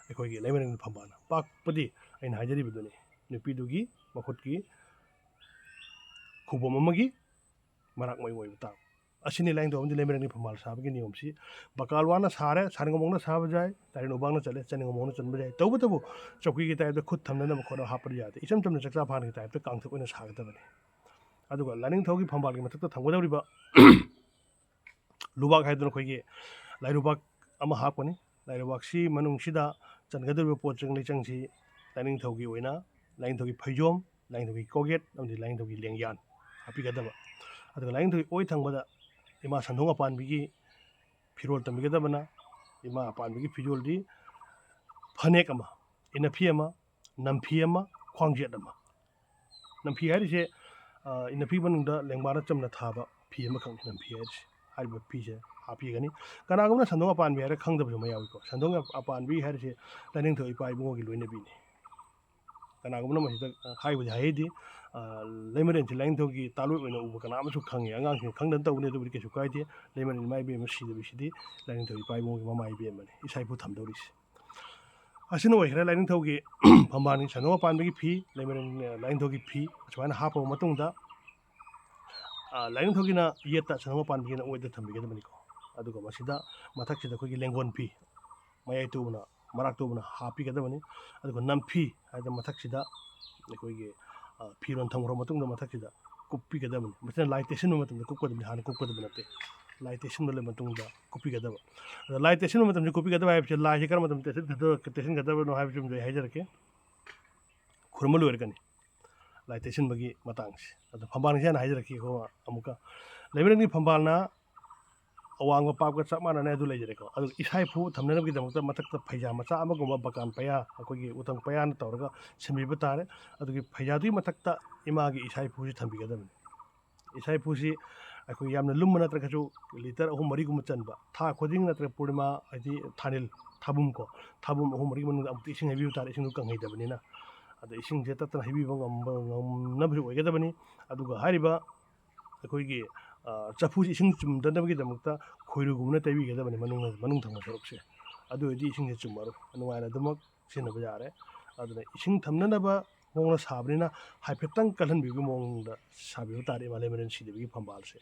ꯑꯩꯈꯣꯏꯒꯤ ꯂꯩꯃꯔꯦꯟꯒꯤ ꯐꯝꯕꯥꯜꯅ꯫ ꯄꯥꯛꯄꯗꯤ ꯑꯩꯅ ꯍꯥꯏꯖꯔꯤꯕꯗꯨꯅꯤ, ꯅꯨꯄꯤꯗꯨꯒꯤ ꯃꯈꯨꯠꯀꯤ ꯈꯨꯕꯣꯝ ꯑꯃꯒꯤ ꯃꯔꯥꯛ ꯃꯌꯨꯡ ꯑꯣꯏꯕ ꯇꯥꯕ꯫ ꯑꯁꯤꯅꯤ ꯂꯥꯏꯅꯤꯡꯊꯧ ꯑꯃꯗꯤ ꯂꯩꯃꯔꯦꯟꯒꯤ ꯐꯝꯕꯥꯜ ꯁꯥꯕꯒꯤ ꯅꯤꯌꯣꯝꯁꯤ꯫ ꯕꯀꯥꯜꯋꯥꯅ ꯁꯥꯔꯦ, ꯁꯥꯅꯤꯡꯉꯣꯝꯅ ꯁꯥꯕ ꯌꯥꯏ, ꯇꯥꯏꯔꯦꯟ ꯎꯕꯥꯛꯅ ꯆꯜꯂꯦ, ꯆꯥꯅꯤꯡꯉꯣꯝꯅ ꯆꯟꯕ ꯌꯥꯏ꯫ ꯇꯧꯕꯇꯕꯨ ꯆꯧꯀꯤꯒꯤ ꯇꯥꯏꯞꯇ ꯈꯨꯠ ꯊꯝꯅꯅꯕ ꯈꯣꯠꯅꯕ ꯍꯥꯞꯄꯗꯤ ꯌꯥꯗꯦ꯫ ꯏꯆꯝ ꯆꯝꯅ ꯆꯥꯛꯆꯥ ꯐꯥꯟꯒꯤ ꯇꯥꯏꯞꯇ ꯀꯥꯡꯊꯛ ꯑꯣꯏꯅ ꯁꯥꯒꯗꯕꯅꯤ꯫ ꯑꯗꯨꯒ ꯂꯥꯏꯅꯤꯡꯊꯧꯒꯤ ꯐꯝꯕꯥꯜꯒꯤ ꯃꯊꯛꯇ ꯊꯝꯒꯗꯧꯔꯤꯕ ꯂꯨꯕꯥꯛ ꯍꯥꯏꯗꯨꯅ ꯑꯩꯈꯣꯏꯒꯤ ꯂꯥꯏꯔꯨꯕꯥꯛ ꯑꯃ ꯍꯥꯞꯀꯅꯤ꯫ ꯂꯥꯏꯔꯨꯕꯥꯛꯁꯤ ꯃꯅꯨꯡꯁꯤꯗ ꯆꯟꯒꯗꯧꯔꯤꯕ ꯄꯣꯠ ꯆꯪ ꯂꯩꯆꯪꯁꯤ ꯂꯥꯏꯅꯤꯡꯊꯧꯒꯤ ꯑꯣꯏꯅ ꯂꯥꯏꯅꯤꯡꯊꯧꯒꯤ ꯐꯩꯖꯣꯝ, ꯂꯥꯏꯅꯤꯡꯊꯧꯒꯤ ꯀꯣꯛꯌꯦꯠ ꯑꯃꯗꯤ ꯂꯥꯏꯅꯤꯡꯊꯧꯒꯤ ꯂꯦꯡꯌꯥꯟ ꯍꯥꯞꯄꯤꯒꯗꯕ꯫ ꯑꯗꯨꯒ ꯂꯥꯏꯅꯤꯡꯊꯧꯒꯤ ꯑꯣꯏ ꯊꯪꯕꯗ ꯏꯃꯥ ꯁꯟꯗꯣꯡ ꯑꯄꯥꯟꯕꯤꯒꯤ ꯐꯤꯔꯣꯜ ꯇꯝꯕꯤꯒꯗꯕꯅ, ꯏꯃꯥ ꯑꯄꯥꯟꯕꯤꯒꯤ ꯐꯤꯖꯣꯜꯗꯤ ꯐꯅꯦꯛ ꯑꯃ, ꯏꯅꯐꯤ ꯑꯃ, ꯅꯝꯐꯤ ꯑꯃ, ꯈ꯭ꯋꯥꯡꯖꯦꯠ ꯑꯃ꯫ ꯅꯝꯐꯤ ꯍꯥꯏꯔꯤꯁꯦ, ꯑ, ꯏꯅꯐꯤ ꯃꯅꯨꯡꯗ ꯂꯦꯡꯕꯥꯅ ꯆꯝꯅ ꯊꯥꯕ ꯐꯤ ꯑꯃꯈꯛꯅꯤ ꯅꯝꯐꯤ ꯍꯥꯏꯔꯤꯁꯦ꯫ ꯍꯥꯏꯔꯤꯕ ꯐꯤꯁꯦ ꯍꯥꯞꯄꯤꯒꯅꯤ꯫ ꯀꯅꯥꯒꯨꯝꯕꯅ ꯁꯟꯗꯣꯡ ꯑꯄꯥꯟꯕꯤ ꯍꯥꯏꯔ ꯈꯪꯗꯕꯁꯨ ꯑꯃ ꯌꯥꯎꯏꯀꯣ꯫ ꯁꯟꯗꯣꯡ ꯑꯄꯥꯟꯕꯤ ꯍꯥꯏꯔꯤꯁꯦ ꯂꯥꯏꯅꯤꯡꯊꯧ ꯏꯄꯥ ꯏꯕꯨꯡꯉꯣꯒꯤ ꯂꯣꯏꯅꯕꯤꯅꯤ꯫ ꯀꯅꯥꯒꯨꯝꯕꯅ ꯃꯁꯤꯗ, ꯑ, ꯍꯥꯏꯕꯨꯗꯤ ꯍꯥꯏꯍꯩꯗꯦ꯫ ꯑ, ꯂꯩꯃꯔꯦꯟꯁꯤ ꯂꯥꯏꯅꯤꯡꯊꯧꯒꯤ ꯇꯥꯂꯣꯏ ꯑꯣꯏꯅ ꯎꯕ ꯀꯅꯥ ꯑꯃꯁꯨ ꯈꯪꯉꯤ꯫ ꯑꯉꯥꯡꯁꯤꯡꯅ ꯈꯪꯗꯅ ꯇꯧꯕꯅꯤ, ꯑꯗꯨꯕꯨꯗꯤ ꯀꯩꯁꯨ ꯀꯥꯏꯗꯦ꯫ ꯂꯩꯃꯔꯦꯟ ꯏꯃꯥ ꯏꯕꯦꯟ ꯑꯃ ꯁꯤꯗꯕꯤꯁꯤꯗꯤ ꯂꯥꯏꯅꯤꯡꯊꯧ ꯏꯄꯥ ꯏꯕꯨꯡꯉꯣꯒꯤ ꯃꯃꯥ ꯏꯕꯦꯟ ꯑꯃꯅꯤ, ꯏꯁꯥ ꯏꯄꯨ ꯊꯝꯗꯧꯔꯤꯁꯦ꯫ ꯑꯁꯤꯅ ꯑꯣꯏꯈ꯭ꯔꯦ ꯂꯥꯏꯅꯤꯡꯊꯧꯒꯤ ꯐꯝꯕꯥꯜꯒꯤ ꯁꯟꯗꯣꯡ ꯃꯄꯥꯟꯕꯒꯤ ꯐꯤ, ꯂꯩꯃꯔꯦꯟ, ꯑ, ꯂꯥꯏꯅꯤꯡꯊꯧꯒꯤ ꯐꯤ꯫ ꯑꯁꯨꯃꯥꯏꯅ ꯍꯥꯞꯄꯕ ꯃꯇꯨꯡꯗ, ꯑ, ꯂꯥꯏꯅꯤꯡꯊꯧꯒꯤꯅ ꯌꯦꯠꯇ, ꯁꯟꯗꯣꯡ ꯃꯄꯥꯟꯕꯒꯤꯅ ꯑꯣꯏꯗ ꯊꯝꯕꯤꯒꯗꯕꯅꯤꯀꯣ꯫ ꯑꯗꯨꯒ ꯃꯁꯤꯗ ꯃꯊꯛꯁꯤꯗ ꯑꯩꯈꯣꯏꯒꯤ ꯂꯦꯡꯒꯣꯟ ꯐꯤ, ꯃꯌꯥꯏ ꯇꯨꯕꯅ, ꯃꯔꯥꯛ ꯇꯨꯕꯅ ꯍꯥꯞꯄꯤꯒꯗꯕꯅꯤ꯫ ꯑꯗꯨꯒ ꯅꯝꯐꯤ ꯍꯥꯏꯗꯅ ꯃꯊꯛꯁꯤꯗ ꯑꯩꯈꯣꯏꯒꯤ, ꯑ, ꯐꯤꯔꯣꯜ ꯊꯝꯈ꯭ꯔꯕ ꯃꯇꯨꯡꯗ ꯃꯊꯛꯁꯤꯗ ꯀꯨꯞꯄꯤꯒꯗꯕꯅꯤ꯫ ꯃꯁꯤꯅ ꯂꯥꯏ ꯇꯩꯁꯤꯟꯕ ꯃꯇꯝꯗ ꯀꯨꯞꯀꯗꯕꯅꯤ, ꯍꯥꯟꯅ ꯀꯨꯞꯀꯗꯕ ꯅꯠꯇꯦ꯫ ꯂꯥꯏ ꯇꯩꯁꯤꯟꯕ ꯂꯣꯏꯔ ꯃꯇꯨꯡꯗ ꯀꯨꯞꯄꯤꯒꯗꯕ꯫ ꯑꯗ ꯂꯥꯏ ꯇꯩꯁꯤꯟꯕ ꯃꯇꯝꯁꯤ ꯀꯨꯞꯄꯤꯒꯗꯕ ꯍꯥꯏꯕꯁꯦ, ꯂꯥꯏꯁꯦ ꯀꯔꯝꯕ ꯃꯇꯝꯗ ꯇꯩꯁꯤꯟꯒꯗꯕ, ꯇꯩꯁꯤꯟꯒꯗꯕꯅꯣ ꯍꯥꯏꯕꯁꯤꯃꯁꯨ ꯑꯩ ꯍꯥꯏꯖꯔꯛꯀꯦ꯫ ꯈꯨꯔꯨꯝꯕ ꯂꯣꯏꯔꯒꯅꯤ ꯂꯥꯏ ꯇꯩꯁꯤꯟꯕꯒꯤ ꯃꯇꯥꯡꯁꯦ꯫ ꯑꯗꯣ ꯐꯝꯕꯥꯜꯁꯦ ꯍꯥꯟꯅ ꯍꯥꯏꯖꯔꯛꯈꯤꯀꯣ ꯑꯃꯨꯛꯀ꯫ ꯂꯩꯃꯔꯦꯟꯒꯤ ꯐꯝꯕꯥꯜꯅ ꯑꯋꯥꯡꯕ ꯄꯥꯛꯄ ꯆꯞ ꯃꯥꯟꯅꯅ ꯑꯗꯨ ꯂꯩꯖꯔꯦꯀꯣ꯫ ꯑꯗꯨꯒ ꯏꯁꯥ ꯏꯐꯨ ꯊꯝꯅꯅꯕꯒꯤꯗꯃꯛꯇ ꯃꯊꯛꯇ ꯐꯩꯖꯥ ꯃꯆꯥ ꯑꯃꯒꯨꯝꯕ ꯕꯀꯥꯟ ꯄꯌꯥ, ꯑꯩꯈꯣꯏꯒꯤ ꯎꯇꯪ ꯄꯌꯥꯅ ꯇꯧꯔꯒ ꯁꯤꯟꯕꯤꯕ ꯇꯥꯔꯦ꯫ ꯑꯗꯨꯒꯤ ꯐꯩꯖꯥꯗꯨꯒꯤ ꯃꯊꯛꯇ ꯏꯃꯥꯒꯤ ꯏꯁꯥ ꯏꯐꯨꯁꯤ ꯊꯝꯕꯤꯒꯗꯕꯅꯤ꯫ ꯏꯁꯥ ꯏꯐꯨꯁꯤ ꯑꯩꯈꯣꯏ ꯌꯥꯝꯅ ꯂꯨꯝꯕ ꯅꯠꯇ꯭ꯔꯒꯁꯨ ꯂꯤꯇꯔ ꯑꯍꯨꯝ ꯃꯔꯤꯒꯨꯝꯕ ꯆꯟꯕ, ꯊꯥ ꯈꯨꯗꯤꯡ ꯅꯠꯇ꯭ꯔꯒ ꯄꯨꯔꯅꯤꯃꯥ, ꯍꯥꯏꯗꯤ ꯊꯥꯅꯤꯜ, ꯊꯥꯕꯨꯝ ꯀꯣ, ꯊꯥꯕꯨꯝ ꯑꯍꯨꯝ ꯃꯔꯤꯒꯤ ꯃꯅꯨꯡꯗ ꯑꯃꯨꯛꯇ ꯏꯁꯤꯡ ꯍꯩꯕꯤꯕ ꯇꯥꯔꯦ, ꯏꯁꯤꯡꯗꯨ ꯀꯪꯍꯩꯗꯕꯅꯤꯅ꯫ ꯑꯗ ꯏꯁꯤꯡꯁꯦ ꯇꯠꯇꯅ ꯍꯩꯕꯤꯕ ꯉꯝꯕ, ꯉꯝꯅꯕꯁꯨ ꯑꯣꯏꯒꯗꯕꯅꯤ꯫ ꯑꯗꯨꯒ ꯍꯥꯏꯔꯤꯕ ꯑꯩꯈꯣꯏꯒꯤ, ꯑ, ꯆꯐꯨꯁꯤ ꯏꯁꯤꯡ ꯆꯨꯝꯗꯅꯕꯒꯤꯗꯃꯛꯇ ꯈꯣꯏꯔꯨꯒꯨꯝꯕꯅ ꯇꯩꯕꯤꯒꯗꯕꯅꯤ ꯃꯅꯨꯡ, ꯃꯅꯨꯡ ꯊꯪꯕ ꯁꯔꯨꯛꯁꯦ꯫ ꯑꯗꯨ ꯑꯣꯏꯔꯗꯤ ꯏꯁꯤꯡꯁꯦ ꯆꯨꯝꯃꯔꯣꯏ, ꯅꯨꯡꯉꯥꯏꯅ ꯑꯗꯨꯃꯛ ꯁꯤꯖꯤꯟꯅꯕ ꯌꯥꯔꯦ꯫ ꯑꯗꯨꯅ ꯏꯁꯤꯡ ꯊꯝꯅꯅꯕ ꯃꯑꯣꯡꯗ ꯁꯥꯕꯅꯤꯅ ꯍꯥꯏꯐꯦꯠꯇꯪ ꯀꯜꯍꯟꯕꯤꯕꯒꯤ ꯃꯑꯣꯡꯗ ꯁꯥꯕꯤꯕ ꯇꯥꯔꯦ ꯏꯃꯥ ꯂꯩꯃꯔꯦꯟ ꯁꯤꯗꯕꯒꯤ ꯐꯝꯕꯥꯜꯁꯦ꯫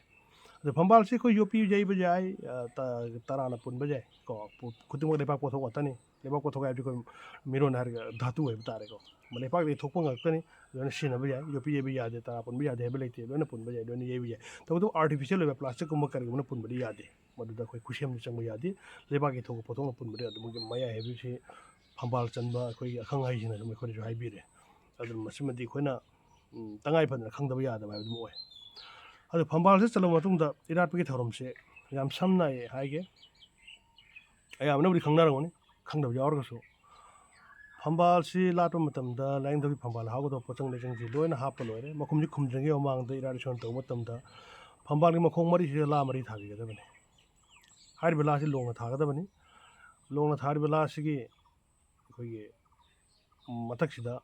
ꯑꯗꯣ ꯐꯝꯕꯥꯜꯁꯦ ꯑꯩꯈꯣꯏ ꯌꯣꯠꯄꯤ ꯌꯩꯕ ꯌꯥꯏ, ꯑ, ꯇ-, ꯇꯔꯥꯅ ꯄꯨꯟꯕ ꯌꯥꯏ ꯀꯣ꯫ ꯄꯨ-, ꯈꯨꯗꯤꯡꯃꯛ ꯂꯩꯕꯥꯛ ꯄꯣꯠꯊꯣꯛ ꯉꯥꯛꯇꯅꯤ꯫ ꯂꯩꯕꯥꯛ ꯄꯣꯠꯊꯣꯛ ꯍꯥꯏꯕꯗꯤ ꯑꯩꯈꯣꯏ ꯃꯤꯔꯣꯟ ꯍꯥꯏꯔꯒ ꯙꯥꯇꯨ ꯍꯥꯏꯕ ꯇꯥꯔꯦꯀꯣ꯫ ꯂꯩꯄꯥꯛꯇꯒꯤ ꯊꯣꯛꯄ ꯉꯥꯛꯇꯅꯤ꯫ ꯂꯣꯏꯅ ꯁꯤꯖꯤꯟꯅꯕ ꯌꯥꯏ꯫ ꯌꯣꯠꯄꯤ ꯌꯩꯕ ꯌꯥꯗꯦ, ꯇꯔꯥ ꯄꯨꯟꯕ ꯌꯥꯗꯦ ꯍꯥꯏꯕ ꯂꯩꯇꯦ꯫ ꯂꯣꯏꯅ ꯄꯨꯟꯕ ꯌꯥꯏ, ꯂꯣꯏꯅ ꯌꯩꯕ ꯌꯥꯏ꯫ ꯇꯧꯕꯇꯕꯨ artificial ꯑꯣꯏꯕ plasticꯀꯨꯝꯕ ꯀꯔꯤꯒꯨꯝꯕꯅ ꯄꯨꯟꯕꯗꯤ ꯌꯥꯗꯦ꯫ ꯃꯗꯨꯗ ꯑꯩꯈꯣꯏ ꯈꯨꯠꯁꯦꯝꯗꯤ ꯆꯪꯕ ꯌꯥꯗꯦ꯫ ꯂꯩꯕꯥꯛꯀꯤ ꯊꯣꯛꯄ ꯄꯣꯠꯊꯣꯛꯅ ꯄꯨꯟꯕꯗꯤ ꯑꯗꯨꯃꯛꯀꯤ ꯃꯌꯥꯏ ꯍꯥꯏꯕꯁꯤ ꯐꯝꯕꯥꯜ ꯆꯟꯕ ꯑꯩꯈꯣꯏꯒꯤ ꯑꯈꯪ ꯑꯍꯩꯁꯤꯡꯅ ꯁꯨꯝ ꯑꯩꯈꯣꯏꯗꯁꯨ ꯍꯥꯏꯕꯤꯔꯦ꯫ ꯑꯗꯨꯅ ꯃꯁꯤꯃꯗꯤ ꯑꯩꯈꯣꯏꯅ, ꯎꯝ, ꯇꯉꯥꯏ ꯐꯗꯅ ꯈꯪꯗꯕ ꯌꯥꯗꯕ ꯍꯥꯏꯕꯗꯨ ꯑꯣꯏ꯫ ꯑꯗꯨ ꯐꯝꯕꯥꯜꯁꯦ ꯆꯜꯂꯕ ꯃꯇꯨꯡꯗ ꯏꯔꯥꯠꯄꯒꯤ ꯊꯧꯔꯝꯁꯦ ꯌꯥꯝ ꯁꯝꯅ ꯑꯩ ꯍꯥꯏꯒꯦ꯫ ꯑꯌꯥꯝꯕꯅꯕꯨꯗꯤ ꯈꯪꯅꯔꯝꯒꯅꯤ, ꯈꯪꯗꯕ ꯌꯥꯎꯔꯒꯁꯨ꯫ ꯐꯝꯕꯥꯜꯁꯤ ꯂꯥꯠꯄ ꯃꯇꯝꯗ ꯂꯥꯏꯅꯤꯡꯊꯧꯒꯤ ꯐꯝꯕꯥꯜ ꯍꯥꯞꯀꯗꯕ ꯄꯣꯠꯆꯪ ꯂꯩꯆꯪꯁꯤ ꯂꯣꯏꯅ ꯍꯥꯞꯄ ꯂꯣꯏꯔꯦ꯫ ꯃꯈꯨꯝꯁꯤ ꯈꯨꯝꯗ꯭ꯔꯤꯉꯩ ꯃꯃꯥꯡꯗ ꯏꯔꯥꯠ ꯏꯁꯣꯟ ꯇꯧꯕ ꯃꯇꯝꯗ ꯐꯝꯕꯥꯜꯒꯤ ꯃꯈꯣꯡ ꯃꯔꯤꯁꯤꯗ ꯂꯥ ꯃꯔꯤ ꯊꯥꯕꯤꯒꯗꯕꯅꯤ꯫ ꯍꯥꯏꯔꯤꯕ ꯂꯥꯁꯤ ꯂꯣꯡꯅ ꯊꯥꯒꯗꯕꯅꯤ꯫ ꯂꯣꯡꯅ ꯊꯥꯔꯤꯕ ꯂꯥꯁꯤꯒꯤ ꯑꯩꯈꯣꯏꯒꯤ ꯃꯊꯛꯁꯤꯗ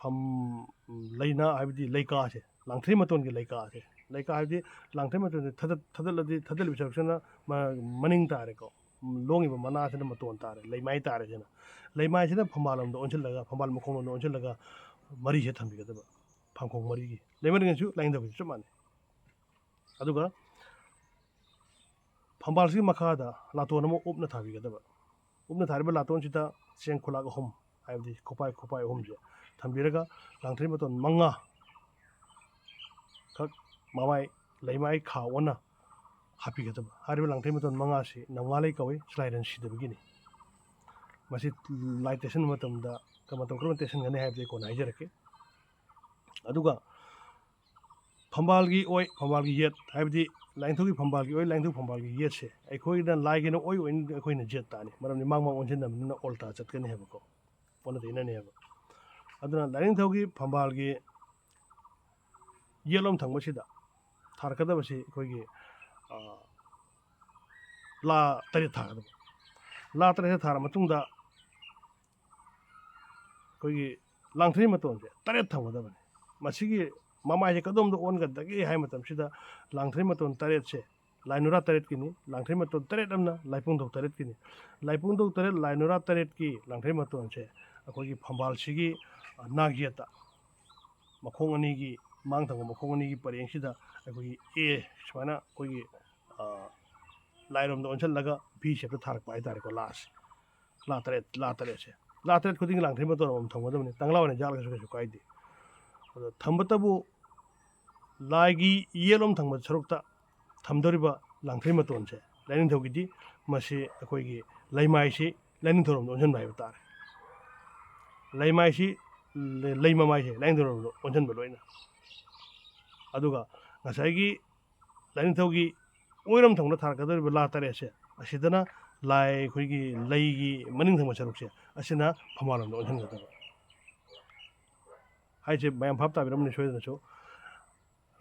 ꯐꯝ, ꯂꯩꯅꯥ ꯍꯥꯏꯕꯗꯤ ꯂꯩꯀꯥꯁꯦ, ꯂꯥꯡꯊ꯭ꯔꯩ ꯃꯇꯣꯟꯒꯤ ꯂꯩꯀꯥꯁꯦ, ꯂꯩꯀꯥ ꯍꯥꯏꯕꯗꯤ ꯂꯥꯡꯊ꯭ꯔꯩ ꯃꯇꯣꯟꯁꯦ ꯊꯥꯗꯠ-, ꯊꯥꯗꯠꯂꯗꯤ, ꯊꯥꯗꯠꯂꯤꯕ ꯁꯔꯨꯛꯁꯤꯅ ꯃ-, ꯃꯅꯤꯡ ꯇꯥꯔꯦꯀꯣ꯫ ꯂꯣꯡꯉꯤꯕ ꯃꯅꯥꯁꯤꯅ ꯃꯇꯣꯟ ꯇꯥꯔꯦ, ꯂꯩꯃꯥꯏ ꯇꯥꯔꯦ ꯁꯤꯅ꯫ ꯂꯩꯃꯥꯏꯁꯤꯅ ꯐꯝꯕꯥꯜ ꯂꯣꯝꯗ ꯑꯣꯟꯁꯤꯜꯂꯒ, ꯐꯝꯕꯥꯜ ꯃꯈꯣꯡ ꯂꯣꯝꯗ ꯑꯣꯟꯁꯤꯜꯂꯒ ꯃꯔꯤꯁꯦ ꯊꯝꯕꯤꯒꯗꯕ, ꯐꯝꯈꯣꯡ ꯃꯔꯤꯒꯤ꯫ ꯂꯩꯃꯔꯦꯟꯁꯨ ꯂꯥꯏꯅꯤꯡꯊꯧꯒꯤꯁꯨ ꯆꯞ ꯃꯥꯟꯅꯩ꯫ ꯑꯗꯨꯒ ꯐꯝꯕꯥꯜꯁꯤꯒꯤ ꯃꯈꯥꯗ ꯂꯥꯇꯣꯟ ꯑꯃ ꯎꯞꯅ ꯊꯥꯕꯤꯒꯗꯕ꯫ ꯎꯞꯅ ꯊꯥꯔꯤꯕ ꯂꯥꯇꯣꯟꯁꯤꯗ ꯆꯦꯡ ꯈꯨꯂꯥꯛ ꯑꯍꯨꯝ, ꯍꯥꯏꯕꯗꯤ ꯈꯨꯄꯥꯏ, ꯈꯨꯄꯥꯏ ꯑꯍꯨꯝꯁꯦ ꯊꯝꯕꯤꯔꯒ ꯂꯥꯡꯊ꯭ꯔꯩ ꯃꯇꯣꯟ ꯃꯉꯥ ꯈꯛ ꯃꯃꯥꯏ ꯂꯩꯃꯥꯏ ꯈꯥ ꯑꯣꯟꯅ ꯍꯥꯞꯄꯤꯒꯗꯕ꯫ ꯍꯥꯏꯔꯤꯕ ꯂꯥꯡꯊ꯭ꯔꯩ ꯃꯇꯣꯟ ꯃꯉꯥꯁꯤ ꯅꯧꯉꯥꯂꯩ ꯀꯧꯏ, ꯁꯂꯥꯏꯔꯦꯟ ꯁꯤꯗꯕꯒꯤꯅꯤ꯫ ꯃꯁꯤ ꯂꯥꯏ ꯇꯩꯁꯟꯕ ꯃꯇꯝꯗ ꯃꯇꯧ ꯀꯔꯝꯅ ꯇꯩꯁꯟꯒꯅꯤ ꯍꯥꯏꯕꯗꯤ ꯑꯩ ꯀꯣꯟꯅ ꯍꯥꯏꯖꯔꯛꯀꯦ꯫ ꯑꯗꯨꯒ ꯐꯝꯕꯥꯜꯒꯤ ꯑꯣꯏ, ꯐꯝꯕꯥꯜꯒꯤ ꯌꯦꯠ, ꯍꯥꯏꯕꯗꯤ ꯂꯥꯏꯅꯤꯡꯊꯧꯒꯤ ꯐꯝꯕꯥꯜꯒꯤ ꯑꯣꯏ, ꯂꯥꯏꯅꯤꯡꯊꯧ ꯐꯝꯕꯥꯜꯒꯤ ꯌꯦꯠꯁꯦ ꯑꯩꯈꯣꯏꯅ ꯂꯥꯏꯒꯤꯅ ꯑꯣꯏ ꯑꯣꯏꯅ ꯑꯩꯈꯣꯏꯅ ꯌꯦꯠ ꯇꯥꯅꯤ, ꯃꯔꯝꯗꯤ ꯃꯥꯡ ꯃꯥꯡ ꯑꯣꯟꯁꯤꯟꯅꯕꯅꯤꯅ ꯑꯣꯜꯇꯥ ꯆꯠꯀꯅꯤ ꯍꯥꯏꯕꯀꯣ, ꯑꯣꯟꯅ ꯇꯩꯅꯅꯦꯕ꯫ ꯑꯗꯨꯅ ꯂꯥꯏꯅꯤꯡꯊꯧꯒꯤ ꯐꯝꯕꯥꯜꯒꯤ ꯌꯦꯠꯂꯣꯝ ꯊꯪꯕꯁꯤꯗ ꯊꯥꯔꯛꯀꯗꯕꯁꯤ ꯑꯩꯈꯣꯏꯒꯤ, ꯑ, ꯂꯥ ꯇꯔꯦꯠ ꯊꯥꯒꯗꯕ꯫ ꯂꯥ ꯇꯔꯦꯠꯁꯦ ꯊꯥꯔ ꯃꯇꯨꯡꯗ ꯑꯩꯈꯣꯏꯒꯤ ꯂꯥꯡꯊ꯭ꯔꯩ ꯃꯇꯣꯟꯁꯦ ꯇꯔꯦꯠ ꯊꯝꯒꯗꯕꯅꯤ꯫ ꯃꯁꯤꯒꯤ ꯃꯃꯥꯏꯁꯦ ꯀꯗꯣꯝꯗ ꯑꯣꯟꯒꯗꯒꯦ ꯍꯥꯏꯕ ꯃꯇꯝꯁꯤꯗ, ꯂꯥꯡꯊ꯭ꯔꯩ ꯃꯇꯣꯟ ꯇꯔꯦꯠꯁꯦ ꯂꯥꯏ ꯅꯨꯔꯥ ꯇꯔꯦꯠꯀꯤꯅꯤ, ꯂꯥꯡꯊ꯭ꯔꯩ ꯃꯇꯣꯟ ꯇꯔꯦꯠ ꯑꯃꯅ ꯂꯥꯏꯄꯨꯡꯊꯧ ꯇꯔꯦꯠꯀꯤꯅꯤ꯫ ꯂꯥꯏꯄꯨꯡꯊꯧ ꯇꯔꯦꯠ, ꯂꯥꯏ ꯅꯨꯔꯥ ꯇꯔꯦꯠꯀꯤ ꯂꯥꯡꯊ꯭ꯔꯩ ꯃꯇꯣꯟꯁꯦ ꯑꯩꯈꯣꯏꯒꯤ ꯐꯝꯕꯥꯜꯁꯤꯒꯤ, ꯑ, ꯅꯥꯛꯌꯦꯠꯇ ꯃꯈꯣꯡ ꯑꯅꯤꯒꯤ, ꯃꯥꯡ ꯊꯪꯕ ꯃꯈꯣꯡ ꯑꯅꯤꯒꯤ ꯄꯔꯦꯡꯁꯤꯗ ꯑꯩꯈꯣꯏꯒꯤ ꯑꯦ ꯁꯨꯃꯥꯏꯅ ꯑꯩꯈꯣꯏꯒꯤ, ꯑ, ꯂꯥꯏꯔꯣꯝꯗ ꯑꯣꯟꯁꯤꯜꯂꯒ ꯚꯤ ꯁꯦꯞꯇ ꯊꯥꯔꯛꯄ ꯍꯥꯏꯇꯥꯔꯦꯀꯣ, ꯂꯥꯁꯦ꯫ ꯂꯥ ꯇꯔꯦꯠ, ꯂꯥ ꯇꯔꯦꯠꯁꯦ꯫ ꯂꯥ ꯇꯔꯦꯠ ꯈꯨꯗꯤꯡꯒꯤ ꯂꯥꯡꯊ꯭ꯔꯩ ꯃꯇꯣꯟ ꯑꯃꯃꯝ ꯊꯝꯒꯗꯕꯅꯤ꯫ ꯇꯪꯂꯥ ꯑꯣꯏꯅ ꯌꯥꯜꯂꯒꯁꯨ ꯀꯩꯁꯨ ꯀꯥꯏꯗꯦ꯫ ꯑꯗꯣ ꯊꯝꯕꯇꯕꯨ ꯂꯥꯏꯒꯤ ꯌꯦꯠꯂꯣꯝ ꯊꯪꯕ ꯁꯔꯨꯛꯇ ꯊꯝꯗꯧꯔꯤꯕ ꯂꯥꯡꯊ꯭ꯔꯩ ꯃꯇꯣꯟꯁꯦ, ꯂꯥꯏꯅꯤꯡꯊꯧꯒꯤꯗꯤ ꯃꯁꯤ ꯑꯩꯈꯣꯏꯒꯤ ꯂꯩꯃꯥꯏꯁꯤ ꯂꯥꯏꯅꯤꯡꯊꯧꯔꯣꯝꯗ ꯑꯣꯟꯁꯤꯟꯕ ꯍꯥꯏꯕ ꯇꯥꯔꯦ꯫ ꯂꯩꯃꯥꯏꯁꯤ, ꯂꯩ ꯃꯃꯥꯏꯁꯦ ꯂꯥꯏꯅꯤꯡꯊꯧꯔꯣꯝꯗ ꯑꯣꯟꯁꯤꯟꯕ ꯂꯣꯏꯅ꯫ ꯑꯗꯨꯒ ꯉꯁꯥꯏꯒꯤ ꯂꯥꯏꯅꯤꯡꯊꯧꯒꯤ ꯑꯣꯏꯔꯣꯝ ꯊꯪꯕꯗ ꯊꯥꯔꯛꯀꯗꯧꯔꯤꯕ ꯂꯥ ꯇꯔꯦꯠꯁꯦ, ꯑꯁꯤꯗꯅ ꯂꯥꯏ ꯑꯩꯈꯣꯏꯒꯤ ꯂꯩꯒꯤ ꯃꯅꯤꯡ ꯊꯪꯕ ꯁꯔꯨꯛꯁꯦ, ꯑꯁꯤꯅ ꯐꯝꯕꯥꯜꯂꯣꯝꯗ ꯑꯣꯟꯁꯤꯟꯒꯗꯕ ꯍꯥꯏꯁꯦ ꯃꯌꯥꯝ ꯚꯥꯞ ꯇꯥꯕꯤꯔꯝꯃꯅꯤ ꯁꯣꯏꯗꯅꯁꯨ꯫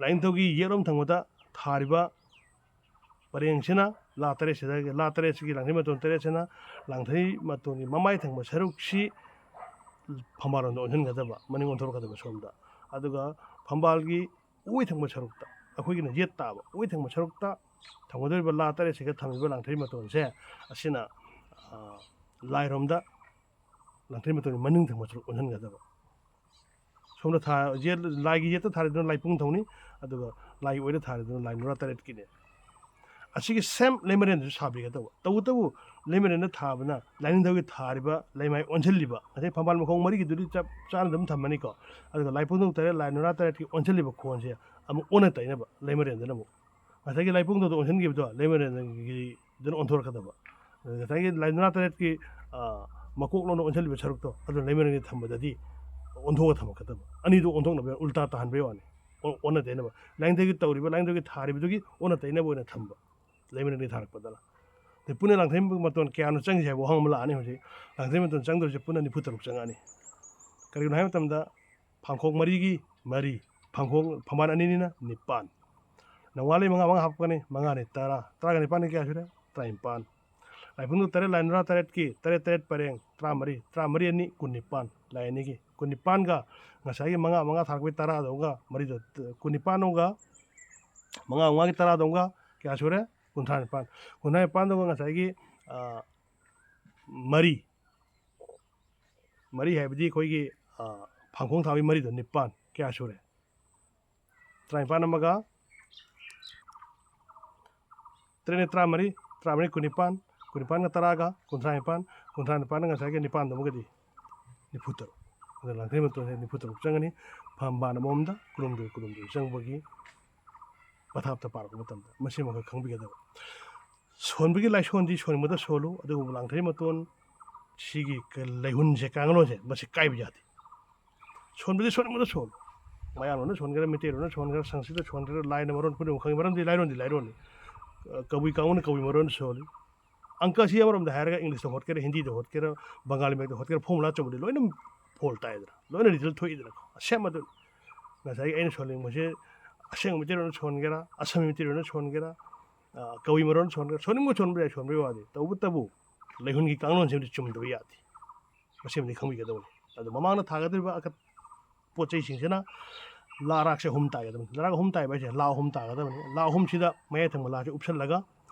ꯂꯥꯏꯅꯤꯡꯊꯧꯒꯤ ꯌꯦꯠꯂꯣꯝ ꯊꯪꯕꯗ ꯊꯥꯔꯤꯕ ꯄꯔꯦꯡꯁꯤꯅ ꯂꯥ ꯇꯔꯦꯠꯁꯤꯗ, ꯂꯥ ꯇꯔꯦꯠꯁꯤꯒꯤ ꯂꯥꯡꯊ꯭ꯔꯩ ꯃꯇꯣꯟ ꯇꯔꯦꯠꯁꯤꯅ ꯂꯥꯡꯊ꯭ꯔꯩ ꯃꯇꯣꯟꯒꯤ ꯃꯃꯥꯏ ꯊꯪꯕ ꯁꯔꯨꯛꯁꯤ ꯐꯝꯕꯥꯜꯂꯣꯝꯗ ꯑꯣꯟꯁꯤꯟꯒꯗꯕ, ꯃꯅꯤꯡ ꯑꯣꯟꯊꯣꯔꯛꯀꯗꯕ ꯁꯣꯝꯗ꯫ ꯑꯗꯨꯒ ꯐꯝꯕꯥꯜꯒꯤ ꯑꯣꯏ ꯊꯪꯕ ꯁꯔꯨꯛꯇ, ꯑꯩꯈꯣꯏꯒꯤꯅ ꯌꯦꯠ ꯇꯥꯕ ꯑꯣꯏ ꯊꯪꯕ ꯁꯔꯨꯛꯇ ꯊꯝꯒꯗꯧꯔꯤꯕ ꯂꯥ ꯇꯔꯦꯠꯁꯤꯒ ꯊꯝꯃꯤꯕ ꯂꯥꯡꯊ꯭ꯔꯩ ꯃꯇꯣꯟꯁꯦ, ꯑꯁꯤꯅ, ꯑ, ꯂꯥꯏꯔꯣꯝꯗ ꯂꯥꯡꯊ꯭ꯔꯩ ꯃꯇꯣꯟꯒꯤ ꯃꯅꯤꯡ ꯊꯪꯕ ꯁꯔꯨꯛ ꯑꯣꯟꯁꯤꯟꯒꯗꯕ꯫ ꯁꯣꯝꯗ ꯊꯥ-, ꯌꯦꯠ-, ꯂꯥꯏꯒꯤ ꯌꯦꯠꯇ ꯊꯥꯔꯤꯗꯨꯅ ꯂꯥꯏꯄꯨꯡꯊꯧꯅꯤ, ꯑꯗꯨꯒ ꯂꯥꯏꯒꯤ ꯑꯣꯏꯗ ꯊꯥꯔꯤꯗꯨꯅ ꯂꯥꯏ ꯅꯨꯔꯥ ꯇꯔꯦꯠꯀꯤꯅꯦ꯫ ꯑꯁꯤꯒꯤ ꯁꯦꯝ ꯂꯩꯃꯔꯦꯟꯗꯁꯨ ꯁꯥꯕꯤꯒꯗꯧꯕ꯫ ꯇꯧꯕꯇꯕꯨ ꯂꯩꯃꯔꯦꯟꯗ ꯊꯥꯕꯅ ꯂꯥꯏꯅꯤꯡꯊꯧꯒꯤ ꯊꯥꯔꯤꯕ ꯂꯩꯃꯥꯏ ꯑꯣꯟꯁꯤꯜꯂꯤꯕ, ꯉꯁꯥꯏ ꯐꯝꯕꯥꯜ ꯃꯈꯣꯡ ꯃꯔꯤꯒꯤꯗꯨꯗꯤ ꯆꯞ ꯆꯥꯅ ꯑꯗꯨꯝ ꯊꯝꯃꯅꯤꯀꯣ꯫ ꯑꯗꯨꯒ ꯂꯥꯏꯄꯨꯡꯊꯧ ꯇꯔꯦꯠ, ꯂꯥꯏ ꯅꯨꯔꯥ ꯇꯔꯦꯠꯀꯤ ꯑꯣꯟꯁꯤꯜꯂꯤꯕ ꯈꯣꯟꯁꯦ ꯑꯃꯨꯛ ꯑꯣꯟꯅ ꯇꯩꯅꯕ, ꯂꯩꯃꯔꯦꯟꯗꯅ ꯑꯃꯨꯛ ꯉꯁꯥꯏꯒꯤ ꯂꯥꯏꯄꯨꯡꯊꯧꯗ ꯑꯣꯟꯁꯤꯟꯈꯤꯕꯗꯣ ꯂꯩꯃꯔꯦꯟꯒꯤꯗꯨꯅ ꯑꯣꯟꯊꯣꯔꯛꯀꯗꯕ꯫ ꯉꯁꯥꯏꯒꯤ ꯂꯥꯏ ꯅꯨꯔꯥ ꯇꯔꯦꯠꯀꯤ, ꯑ, ꯃꯀꯣꯛ ꯂꯣꯝꯗ ꯑꯣꯟꯁꯤꯜꯂꯤꯕ ꯁꯔꯨꯛꯇꯣ ꯑꯗꯨ ꯂꯩꯃꯔꯦꯟꯒꯤ ꯊꯝꯕꯗꯗꯤ ꯑꯣꯟꯊꯣꯛꯑ ꯊꯝꯃꯛꯀꯗꯕ꯫ ꯑꯅꯤꯗꯨ ꯑꯣꯟꯊꯣꯛꯅꯕ ꯎꯜꯇꯥ ꯇꯥꯍꯟꯕꯩ ꯋꯥꯅꯤ꯫ ꯑꯣ-, ꯑꯣꯟꯅ ꯇꯩꯅꯕ, ꯂꯥꯏꯅꯤꯡꯊꯧꯒꯤ ꯇꯧꯔꯤꯕ, ꯂꯥꯏꯅꯤꯡꯊꯧꯒꯤ ꯊꯥꯔꯤꯕꯗꯨꯒꯤ ꯑꯣꯟꯅ ꯇꯩꯅꯕ ꯑꯣꯏꯅ ꯊꯝꯕ, ꯂꯩꯃꯔꯦꯟꯒꯤ ꯊꯥꯔꯛꯄꯗꯅ꯫ ꯑꯗꯩ ꯄꯨꯟꯅ ꯂꯥꯡꯊ꯭ꯔꯩ ꯃꯇꯣꯟ ꯀꯌꯥꯅꯣ ꯆꯪꯉꯤꯁꯦ ꯍꯥꯏꯕ ꯋꯥꯍꯪ ꯑꯃ ꯂꯥꯛꯑꯅꯤ ꯍꯧꯖꯤꯛ꯫ ꯂꯥꯡꯊ꯭ꯔꯩ ꯃꯇꯣꯟ ꯆꯪꯗꯣꯏꯁꯦ ꯄꯨꯟꯅ ꯅꯤꯐꯨ ꯇꯔꯨꯛ ꯆꯪꯉꯛꯑꯅꯤ꯫ ꯀꯔꯤꯒꯤꯅꯣ ꯍꯥꯏꯕ ꯃꯇꯝꯗ ꯐꯥꯡꯈꯣꯛ ꯃꯔꯤꯒꯤ ꯃꯔꯤ, ꯐꯥꯡꯈꯣꯛ ꯐꯝꯕꯥꯜ ꯑꯅꯤꯅꯤꯅ ꯅꯤꯄꯥꯟ, ꯅꯣꯡꯉꯥꯜꯂꯩ ꯃꯉꯥ ꯃꯉꯥ ꯍꯥꯞꯄꯛꯀꯅꯤ, ꯃꯉꯥꯅꯤ ꯇꯔꯥ, ꯇꯔꯥꯒ ꯅꯤꯄꯥꯟꯒ ꯀꯌꯥ ꯁꯨꯔꯦ? ꯇꯔꯥꯅꯤꯄꯥꯟ꯫ ꯂꯥꯏꯐꯝꯗꯨ ꯇꯔꯦꯠ, ꯂꯥꯏ ꯅꯨꯔꯥ ꯇꯔꯦꯠꯀꯤ, ꯇꯔꯦꯠ ꯇꯔꯦꯠ ꯄꯔꯦꯡ, ꯇꯔꯥꯃꯔꯤ, ꯇꯔꯥꯃꯔꯤ ꯑꯅꯤ ꯀꯨꯟꯅꯤꯄꯥꯟ, ꯂꯥꯏ ꯑꯅꯤꯒꯤ꯫ ꯀꯨꯟꯅꯤꯄꯥꯟꯒ ꯉꯁꯥꯏꯒꯤ ꯃꯉꯥ ꯃꯉꯥ ꯊꯥꯔꯛꯄꯩ ꯇꯔꯥꯗꯨꯒ ꯃꯔꯤꯗꯣ, ꯀꯨꯟꯅꯤꯄꯥꯟ ꯑꯃꯒ ꯃꯉꯥ ꯃꯉꯥꯒꯤ ꯇꯔꯥꯗꯨꯒ ꯀꯌꯥ ꯁꯨꯔꯦ? ꯀꯨꯟꯊ꯭ꯔꯥ ꯅꯤꯄꯥꯟ꯫ ꯀꯨꯟꯊ꯭ꯔꯥ ꯅꯤꯄꯥꯟꯗꯨꯒ ꯉꯁꯥꯏꯒꯤ, ꯑ, ꯃꯔꯤ, ꯃꯔꯤ ꯍꯥꯏꯕꯗꯤ ꯑꯩꯈꯣꯏꯒꯤ, ꯑ, ꯐꯥꯡꯈꯣꯡ ꯊꯥꯕꯒꯤ ꯃꯔꯤꯗꯣ ꯅꯤꯄꯥꯟ, ꯀꯌꯥ ꯁꯨꯔꯦ? ꯇꯔꯥꯅꯤꯄꯥꯟ ꯑꯃꯒ ꯇꯔꯦꯠꯅꯦ ꯇꯔꯥꯃꯔꯤ, ꯇꯔꯥꯃꯔꯤ ꯀꯨꯟꯅꯤꯄꯥꯟ, ꯀꯨꯟꯅꯤꯄꯥꯟꯒ ꯇꯔꯥꯒ ꯀꯨꯟꯊ꯭ꯥ ꯅꯤꯄꯥꯟ, ꯀꯨꯟꯊ꯭ꯥ ꯅꯤꯄꯥꯟꯅ ꯉꯁꯥꯏꯒꯤ ꯅꯤꯄꯥꯟꯗꯨꯃꯒꯗꯤ ꯅꯤꯐꯨ ꯇꯔꯨꯛ꯫ ꯑꯗꯨꯅ ꯂꯥꯡꯊ꯭ꯔꯩ ꯃꯇꯣꯟꯁꯦ ꯅꯤꯐꯨ ꯇꯔꯨꯛ ꯆꯪꯒꯅꯤ꯫ ꯐꯝꯕꯥꯜ ꯑꯃꯃꯝꯗ ꯀꯨꯂꯣꯝꯗꯣꯏ ꯀꯨꯂꯣꯝꯗꯣꯏ ꯆꯪꯕꯒꯤ ꯄꯊꯥꯞꯇ ꯄꯥꯔꯛꯄ ꯃꯇꯝꯗ ꯃꯁꯤꯃ ꯑꯩꯈꯣꯏ ꯈꯪꯕꯤꯒꯗꯕ꯫ ꯁꯣꯟꯕꯒꯤ ꯂꯥꯏꯁꯣꯟꯗꯤ ꯁꯣꯟꯕꯗ ꯁꯣꯜꯂꯨ, ꯑꯗꯨꯕꯨ ꯂꯥꯡꯊ꯭ꯔꯩ ꯃꯇꯣꯟ ꯁꯤꯒꯤ ꯀ-, ꯂꯩꯍꯨꯟꯁꯦ, ꯀꯥꯡꯂꯣꯟꯁꯦ, ꯃꯁꯤ ꯀꯥꯏꯕ ꯌꯥꯗꯦ꯫ ꯁꯣꯟꯕꯗꯤ ꯁꯣꯟꯅꯤꯡꯕꯗ ꯁꯣꯜꯂꯨ꯫ ꯃꯌꯥꯡꯂꯣꯟꯅ ꯁꯣꯟꯒꯦꯔꯥ, ꯃꯩꯇꯩꯂꯣꯟꯅ ꯁꯣꯟꯒꯦꯔꯥ, ꯁꯪꯁꯀ꯭ꯔꯤꯠꯇ ꯁꯣꯟꯒꯦꯔꯥ, ꯂꯥꯏꯅ ꯃꯔꯣꯟ ꯈꯨꯗꯤꯡꯃꯛ ꯈꯪꯉꯤ꯫ ꯃꯔꯝꯗꯤ ꯂꯥꯏꯔꯣꯟꯗꯤ ꯂꯥꯏꯔꯣꯟꯅꯤ꯫ ꯑ, ꯀꯕꯨꯏ ꯀꯥꯡꯕꯨꯅ ꯀꯕꯨꯏ ꯃꯔꯣꯟ ꯁꯣꯜꯂꯤ꯫ ꯑꯪꯀꯁꯤ ꯑꯃꯔꯣꯝꯗ ꯍꯥꯏꯔꯒ ꯏꯪꯂꯤꯁꯇ ꯍꯣꯠꯀꯦꯔꯥ, ꯍꯤꯟꯗꯤꯗ ꯍꯣꯠꯀꯦꯔꯥ, ꯕꯪꯒꯥꯂꯤ ꯃꯌꯦꯛꯇ ꯍꯣꯠꯀꯦꯔꯥ, ꯐꯣꯔꯃꯨꯂꯥ ꯑꯆꯧꯕꯗꯤ ꯂꯣꯏꯅ ꯐꯣꯜ ꯇꯥꯏꯗꯅ, ꯂꯣꯏꯅ ꯔꯤꯖꯜ ꯊꯣꯛꯏꯗꯅꯀꯣ꯫ ꯑꯁꯦꯝꯕꯗꯨ ꯉꯁꯥꯏꯒꯤ ꯑꯩꯅ ꯁꯣꯟꯅꯤꯡꯕꯁꯦ ꯑꯁꯦꯡꯕ ꯃꯩꯇꯩꯂꯣꯟꯗ ꯁꯣꯟꯒꯦꯔꯥ, ꯑꯁꯥꯃꯤ ꯃꯩꯇꯩꯂꯣꯟꯗ ꯁꯣꯟꯒꯦꯔꯥ, ꯑ, ꯀꯕꯨꯏ ꯃꯔꯣꯟ ꯁꯣꯟꯒꯦꯔꯥ, ꯁꯣꯟꯅꯤꯡꯕ ꯁꯣꯟꯕ ꯌꯥꯏ, ꯁꯣꯟꯕꯒꯤ ꯋꯥꯗꯤ꯫ ꯇꯧꯕꯇꯕꯨ ꯂꯩꯍꯨꯟꯒꯤ ꯀꯥꯡꯂꯣꯟꯁꯤꯃꯗꯤ ꯆꯨꯝꯗꯕ ꯌꯥꯗꯦ꯫ ꯃꯁꯤꯃꯗꯤ ꯈꯪꯕꯤꯒꯗꯕꯅꯤ꯫ ꯑꯗꯣ ꯃꯃꯥꯡꯗ ꯊꯥꯒꯗꯧꯔꯤꯕ ꯑꯀꯠ-, ꯄꯣꯠ ꯆꯩꯁꯤꯡꯁꯤꯅ ꯂꯥ ꯔꯥꯛꯁꯦ ꯑꯍꯨꯝ ꯇꯥꯏꯒꯗꯕꯅꯤ꯫ ꯂꯥ ꯔꯥꯛ ꯑꯍꯨꯝ ꯇꯥꯏꯕ ꯍꯥꯏꯁꯦ ꯂꯥ ꯑꯍꯨꯝ ꯇꯥꯒꯗꯕꯅꯤ꯫ ꯂꯥ ꯑꯍꯨꯝꯁꯤꯗ ꯃꯌꯥꯏ ꯊꯪꯕ ꯂꯥꯁꯦ ꯎꯞꯁꯜꯂꯒ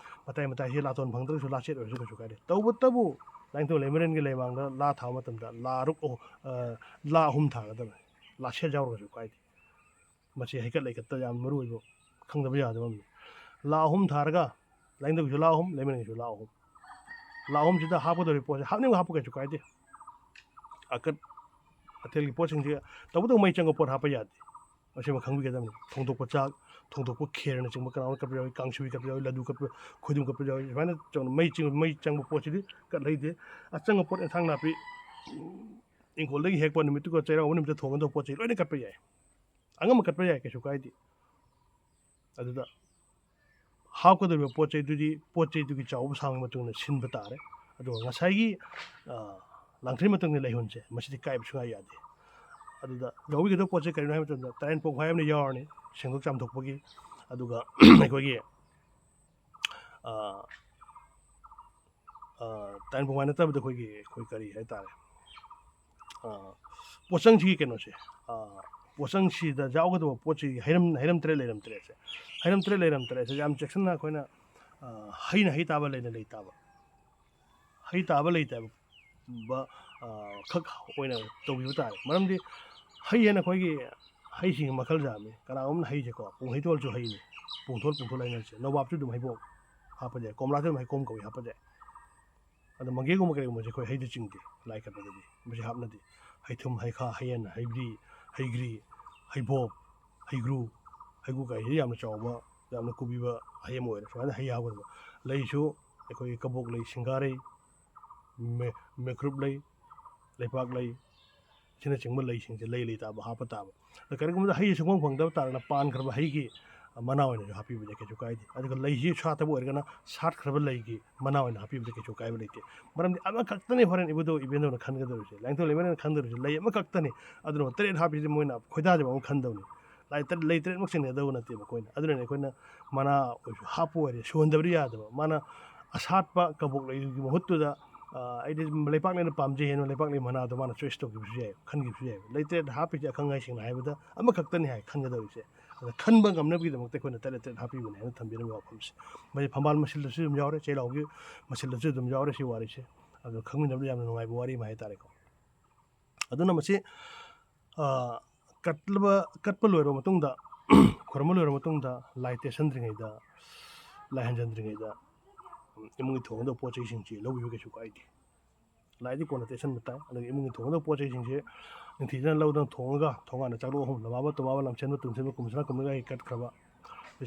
ꯃꯇꯥꯏ ꯃꯇꯥꯏꯁꯤ ꯂꯥꯇꯣꯟ ꯐꯪꯗ꯭ꯔꯒꯁꯨ ꯂꯥꯆꯦꯠ ꯑꯣꯏꯔꯁꯨ ꯀꯩꯁꯨ ꯀꯥꯏꯗꯦ꯫ ꯇꯧꯕꯇꯕꯨ ꯂꯥꯏꯅꯤꯡꯊꯧ ꯂꯩꯃꯔꯦꯟꯒꯤ ꯂꯩꯃꯥꯡꯗ ꯂꯥ ꯊꯥꯕ ꯃꯇꯝꯗ ꯂꯥ ꯔꯨꯛ ꯑꯍꯨ-, ꯑ, ꯂꯥ ꯑꯍꯨꯝ ꯊꯥꯒꯗꯕꯅꯤ꯫ ꯂꯥꯆꯦꯠ ꯌꯥꯎꯔꯒꯁꯨ ꯀꯥꯏꯗꯦ꯫ ꯃꯁꯤ ꯍꯩꯀꯠ ꯂꯩꯀꯠꯇ ꯌꯥꯝ ꯃꯔꯨ ꯑꯣꯏꯕ, ꯈꯪꯗꯕ ꯌꯥꯗꯕ ꯑꯃꯅꯤ꯫ ꯂꯥ ꯑꯍꯨꯝ ꯊꯥꯔꯒ ꯂꯥꯏꯅꯤꯡꯊꯧꯒꯤꯁꯨ ꯂꯥ ꯑꯍꯨꯝ, ꯂꯩꯃꯔꯦꯟꯒꯤꯁꯨ ꯂꯥ ꯑꯍꯨꯝ꯫ ꯂꯥ ꯑꯍꯨꯝꯁꯤꯗ ꯍꯥꯞꯀꯗꯧꯔꯤꯕ ꯄꯣꯠꯁꯦ ꯍꯥꯞꯅꯤꯡꯕ ꯍꯥꯞꯄꯨ, ꯀꯩꯁꯨ ꯀꯥꯏꯗꯦ꯫ ꯑꯀꯠ ꯑꯊꯦꯜꯒꯤ ꯄꯣꯠꯁꯤꯡꯁꯦ ꯇꯧꯕꯇꯕꯨ ꯃꯩ ꯆꯪꯕ ꯄꯣꯠ ꯍꯥꯞꯄ ꯌꯥꯗꯦ꯫ ꯃꯁꯤꯃ ꯈꯪꯕꯤꯒꯗꯕꯅꯤ꯫ ꯊꯣꯡꯗꯣꯛꯄ ꯆꯥꯛ, ꯊꯣꯡꯗꯣꯛꯄ ꯈꯦꯔꯅꯆꯤꯡꯕ ꯀꯅꯥꯒꯨꯝꯕ ꯀꯠꯄ ꯌꯥꯎꯏ, ꯀꯥꯡꯁꯣꯏ ꯀꯠꯄ ꯌꯥꯎꯏ, ꯂꯗꯨ ꯀꯠꯄ, ꯈꯣꯏꯗꯨꯝ ꯀꯠꯄ ꯌꯥꯎꯏ꯫ ꯁꯨꯃꯥꯏꯅ ꯇꯧꯅ ꯃꯩ ꯆꯤꯡ-, ꯃꯩ ꯆꯪꯕ ꯄꯣꯠꯁꯤꯗꯤ ꯀꯠꯍꯩꯗꯦ꯫ ꯑꯆꯪꯕ ꯄꯣꯠ, ꯑꯦꯟꯁꯥꯡ ꯅꯥꯄꯤ, ꯏꯪꯈꯣꯜꯗꯒꯤ ꯍꯦꯛꯄ ꯅꯨꯃꯤꯠꯇꯨꯒ ꯆꯩꯔꯥꯎꯕ ꯅꯨꯃꯤꯠꯇ ꯊꯣꯡꯒꯗꯧꯕ ꯄꯣꯠ ꯆꯩ ꯂꯣꯏꯅ ꯀꯠꯄ ꯌꯥꯏ꯫ ꯑꯉꯝꯕ ꯀꯠꯄ ꯌꯥꯏ, ꯀꯩꯁꯨ ꯀꯥꯏꯗꯦ꯫ ꯑꯗꯨꯗ ꯍꯥꯞꯀꯗꯧꯔꯤꯕ ꯄꯣꯠ ꯆꯩꯗꯨꯗꯤ ꯄꯣꯠ ꯆꯩꯗꯨꯒꯤ ꯆꯥꯎꯕ ꯁꯥꯡꯕ ꯃꯇꯨꯡ ꯏꯟꯅ ꯁꯤꯟꯕ ꯇꯥꯔꯦ꯫ ꯑꯗꯨꯒ ꯉꯁꯥꯏꯒꯤ, ꯑ, ꯂꯥꯡꯊ꯭ꯔꯩ ꯃꯇꯝꯒꯤ ꯂꯩꯍꯨꯟꯁꯦ, ꯃꯁꯤꯗꯤ ꯀꯥꯏꯕ ꯁꯨꯡꯌꯥ ꯌꯥꯗꯦ꯫ ꯑꯗꯨꯗ ꯌꯥꯎꯕꯤꯒꯗꯕ ꯄꯣꯠ ꯆꯩ ꯀꯔꯤꯅꯣ ꯍꯥꯏꯕ ꯃꯇꯝꯗ ꯇꯔꯦꯟ ꯄꯣꯡꯈꯥꯏ ꯑꯃꯅ ꯌꯥꯎꯔꯅꯤ, ꯁꯦꯡꯗꯣꯛ ꯆꯥꯝꯊꯣꯛꯄꯒꯤ꯫ ꯑꯗꯨꯒ ꯑꯩꯈꯣꯏꯒꯤ, ꯑ, ꯑ, ꯇꯔꯦꯟ ꯄꯣꯡꯈꯥꯏ ꯅꯠꯇꯕꯗ ꯑꯩꯈꯣꯏꯒꯤ, ꯑꯩꯈꯣꯏ ꯀꯔꯤ ꯍꯥꯏ ꯇꯥꯔꯦ, ꯑ, ꯄꯣꯠꯆꯪꯁꯤꯒꯤ ꯀꯩꯅꯣꯁꯦ, ꯑ, ꯄꯣꯠꯆꯪꯁꯤꯗ ꯌꯥꯎꯒꯗꯕ ꯄꯣꯠꯁꯤꯒꯤ ꯍꯩꯔꯝ, ꯍꯩꯔꯝ ꯇꯔꯦꯠ, ꯂꯩꯔꯝ ꯇꯔꯦꯠꯁꯦ, ꯍꯩꯔꯝ ꯇꯔꯦꯠ, ꯂꯩꯔꯝ ꯇꯔꯦꯠꯁꯦ ꯌꯥꯝ ꯆꯦꯛꯁꯤꯟꯅ ꯑꯩꯈꯣꯏꯅ, ꯑ, ꯍꯩꯅ ꯍꯩ ꯇꯥꯕ, ꯂꯩꯅ ꯂꯩ ꯇꯥꯕ, ꯍꯩ ꯇꯥꯕ, ꯂꯩ ꯇꯥꯕ, ꯑ, ꯈꯛ ꯑꯣꯏꯅ ꯇꯧꯕꯤꯕ ꯇꯥꯔꯦ꯫ ꯃꯔꯝꯗꯤ ꯍꯩ ꯍꯥꯏꯅ ꯑꯩꯈꯣꯏꯒꯤ ꯍꯩꯁꯤꯡ ꯃꯈꯜ ꯌꯥꯝꯃꯤ꯫ ꯀꯅꯥꯒꯨꯝꯕꯅ ꯍꯩꯁꯦꯀꯣ, ꯄꯨꯡ ꯍꯩꯇꯣꯜꯁꯨ ꯍꯩꯅꯤ, ꯄꯨꯡꯊꯣꯜ, ꯄꯨꯡꯊꯣꯜ ꯍꯩꯅꯔꯤꯁꯦ, ꯅꯣꯕꯥꯞꯁꯨ ꯑꯗꯨꯝ ꯍꯩꯕꯣꯞ ꯍꯥꯞꯄ ꯌꯥꯏ, ꯀꯣꯝꯂꯥꯁꯨ ꯑꯗꯨꯝ ꯍꯩꯀꯣꯝ ꯀꯧꯏ, ꯍꯥꯞꯄ ꯌꯥꯏ꯫ ꯑꯗꯣ ꯃꯪꯒꯦꯒꯨꯝꯕ ꯀꯔꯤꯒꯨꯝꯕꯁꯦ ꯑꯩꯈꯣꯏ ꯍꯩꯗ ꯆꯤꯡꯗꯦ, ꯂꯥꯏ ꯀꯠꯄꯗꯗꯤ ꯃꯁꯤ ꯍꯥꯞꯅꯗꯦ꯫ ꯍꯩꯊꯨꯝ, ꯍꯩꯈꯥ, ꯍꯩꯌꯦꯟ, ꯍꯩꯕ꯭ꯔꯤ, ꯍꯩꯒ꯭ꯔꯤ, ꯍꯩꯕꯣꯞ, ꯍꯩꯒ꯭ꯔꯨ, ꯍꯩꯒ꯭ꯔꯨ ꯀꯥꯏꯁꯤꯗꯤ ꯌꯥꯝꯅ ꯆꯥꯎꯕ, ꯌꯥꯝꯅ ꯀꯨꯞꯄꯤꯕ ꯍꯩ ꯑꯃ ꯑꯣꯏꯔꯦ꯫ ꯁꯨꯃꯥꯏꯅ ꯍꯩ ꯍꯥꯞꯀꯗꯕ꯫ ꯂꯩꯁꯨ ꯑꯩꯈꯣꯏꯒꯤ ꯀꯕꯣꯛ ꯂꯩ, ꯁꯤꯡꯒꯥꯔꯩ, ꯃꯦ-, ꯃꯦꯀ꯭ꯔꯨꯞ ꯂꯩ, ꯂꯩꯄꯥꯛ ꯂꯩ, ꯑꯁꯤꯅꯆꯤꯡꯕ ꯂꯩꯁꯤꯡꯁꯦ ꯂꯩ ꯂꯩ ꯇꯥꯕ ꯍꯥꯞꯄ ꯇꯥꯕ꯫ ꯑꯗ ꯀꯔꯤꯒꯨꯝꯕꯗ ꯍꯩ ꯁꯨꯡꯐꯪ ꯐꯪꯗꯕ ꯇꯥꯔꯒꯅ ꯄꯥꯟꯈ꯭ꯔꯕ ꯍꯩꯒꯤ ꯃꯅꯥ ꯑꯣꯏꯅꯁꯨ ꯍꯥꯞꯄꯤꯕꯗꯤ ꯀꯩꯁꯨ ꯀꯥꯏꯗꯦ꯫ ꯑꯗꯨꯒ ꯂꯩꯁꯤ ꯁꯥꯠꯇꯕ ꯑꯣꯏꯔꯒꯅ ꯁꯥꯠꯈ꯭ꯔꯕ ꯂꯩꯒꯤ ꯃꯅꯥ ꯑꯣꯏꯅ ꯍꯥꯞꯄꯤꯕꯗ ꯀꯩꯁꯨ ꯀꯥꯏꯕ ꯂꯩꯇꯦ꯫ ꯃꯔꯝꯗꯤ ꯑꯃꯈꯛꯇꯅꯤ ꯍꯣꯔꯦꯟ ꯏꯕꯨꯙꯧ ꯏꯕꯦꯟꯗꯧꯅ ꯈꯟꯒꯗꯧꯔꯤꯁꯦ, ꯂꯥꯏꯅꯤꯡꯊꯧ ꯂꯩꯃꯔꯦꯟꯅ ꯈꯟꯒꯗꯧꯔꯤꯁꯦ, ꯂꯩ ꯑꯃꯈꯛꯇꯅꯤ꯫ ꯑꯗꯨꯅ ꯇꯔꯦꯠ ꯍꯥꯞꯄꯤꯁꯦ ꯃꯣꯏꯅ ꯈꯣꯏꯗꯥꯖꯕ ꯑꯃ ꯈꯟꯗꯧꯅꯤ꯫ ꯂꯥꯏ ꯇꯔꯦꯠ, ꯂꯩ ꯇꯔꯦꯠꯃꯛ ꯆꯤꯡꯅꯗꯧꯕ ꯅꯠꯇꯦ ꯃꯈꯣꯏꯅ꯫ ꯑꯗꯨꯅꯅꯦ ꯑꯩꯈꯣꯏꯅ ꯃꯅꯥ ꯑꯣꯏꯔꯁꯨ ꯍꯥꯞꯄ ꯑꯣꯏꯔꯦ, ꯁꯨꯍꯟꯗꯕꯗꯤ ꯌꯥꯗꯕ꯫ ꯃꯥꯅ ꯑꯁꯥꯠꯄ ꯀꯕꯣꯛ ꯂꯩꯒꯤ ꯃꯍꯨꯠꯇꯨꯗ, ꯑ, "ꯑꯩꯗꯤ ꯂꯩꯄꯥꯛ ꯂꯩꯅ ꯄꯥꯝꯖꯩ" ꯍꯥꯏꯅ ꯂꯩꯄꯥꯛ ꯂꯩ ꯃꯅꯥꯗꯣ ꯃꯥꯅ ꯆꯣꯏꯁ ꯇꯧꯈꯤꯕꯁꯨ ꯌꯥꯏ, ꯈꯟꯈꯤꯕꯁꯨ ꯌꯥꯏ꯫ ꯂꯩ ꯇꯔꯦꯠ ꯍꯥꯞꯄꯤꯁꯦ ꯑꯈꯪ ꯑꯍꯩꯁꯤꯡꯅ ꯍꯥꯏꯕꯗ ꯑꯃꯈꯛꯇꯅꯤ ꯍꯥꯏ ꯈꯟꯒꯗꯧꯔꯤꯁꯦ꯫ ꯑꯗ ꯈꯟꯕ ꯉꯝꯅꯕꯒꯤꯗꯃꯛꯇ ꯑꯩꯈꯣꯏꯅ ꯇꯔꯦꯠ ꯇꯔꯦꯠ ꯍꯥꯞꯄꯤꯕꯅꯦ ꯍꯥꯏꯅ ꯊꯝꯕꯤꯔꯝꯃꯤ ꯋꯥꯐꯝꯁꯦ꯫ ꯃꯁꯤ ꯐꯝꯕꯥꯜ ꯃꯁꯤꯜꯗꯁꯨ ꯑꯗꯨꯝ ꯌꯥꯎꯔꯦ, ꯆꯩꯂꯥꯎꯒꯤ ꯃꯁꯤꯜꯗꯁꯨ ꯑꯗꯨꯝ ꯌꯥꯎꯔꯦ ꯁꯤ ꯋꯥꯔꯤꯁꯦ꯫ ꯑꯗꯣ ꯈꯪꯃꯤꯟꯅꯕꯗ ꯌꯥꯝꯅ ꯅꯨꯡꯉꯥꯏꯕ ꯋꯥꯔꯤ ꯑꯃ ꯍꯥꯏꯇꯥꯔꯦꯀꯣ꯫ ꯑꯗꯨꯅ ꯃꯁꯤ, ꯑ, ꯀꯠꯂꯕ, ꯀꯠꯄ ꯂꯣꯏꯔꯕ ꯃꯇꯨꯡꯗ, ꯈꯨꯔꯨꯝꯕ ꯂꯣꯏꯔꯕ ꯃꯇꯨꯡꯗ, ꯂꯥꯏ ꯇꯩꯁꯟꯗ꯭ꯔꯤꯉꯩꯗ, ꯂꯥꯏ ꯍꯟꯖꯟꯗ꯭ꯔꯤꯉꯩꯗ, ꯏꯃꯨꯡꯒꯤ ꯊꯣꯡꯒꯗꯧꯕ ꯄꯣꯠ ꯆꯩꯁꯤꯡꯁꯤ ꯂꯧꯕꯤꯕ ꯀꯩꯁꯨ ꯀꯥꯏꯗꯦ꯫ ꯂꯥꯏꯗꯤ ꯀꯣꯟꯅ ꯇꯩꯁꯟꯕ ꯇꯥꯏ꯫ ꯑꯗꯨꯒ ꯏꯃꯨꯡꯒꯤ ꯊꯣꯡꯒꯗꯧꯕ ꯄꯣꯠ ꯆꯩꯁꯤꯡꯁꯦ ꯅꯤꯡꯊꯤꯖꯅ ꯂꯧꯗꯨꯅ ꯊꯣꯡꯉꯒ, ꯊꯣꯡꯒꯥꯟꯗ ꯆꯥꯛꯂꯣꯛ ꯑꯍꯨꯝ, ꯂꯝꯃꯥꯕ, ꯇꯨꯃꯥꯕ, ꯂꯝꯁꯦꯟꯕ, ꯇꯨꯝꯁꯤꯟꯕ, ꯀꯨꯝꯁꯅꯥ, ꯀꯨꯝꯅꯒ ꯍꯦꯛ ꯀꯠꯈ꯭ꯔꯕ꯫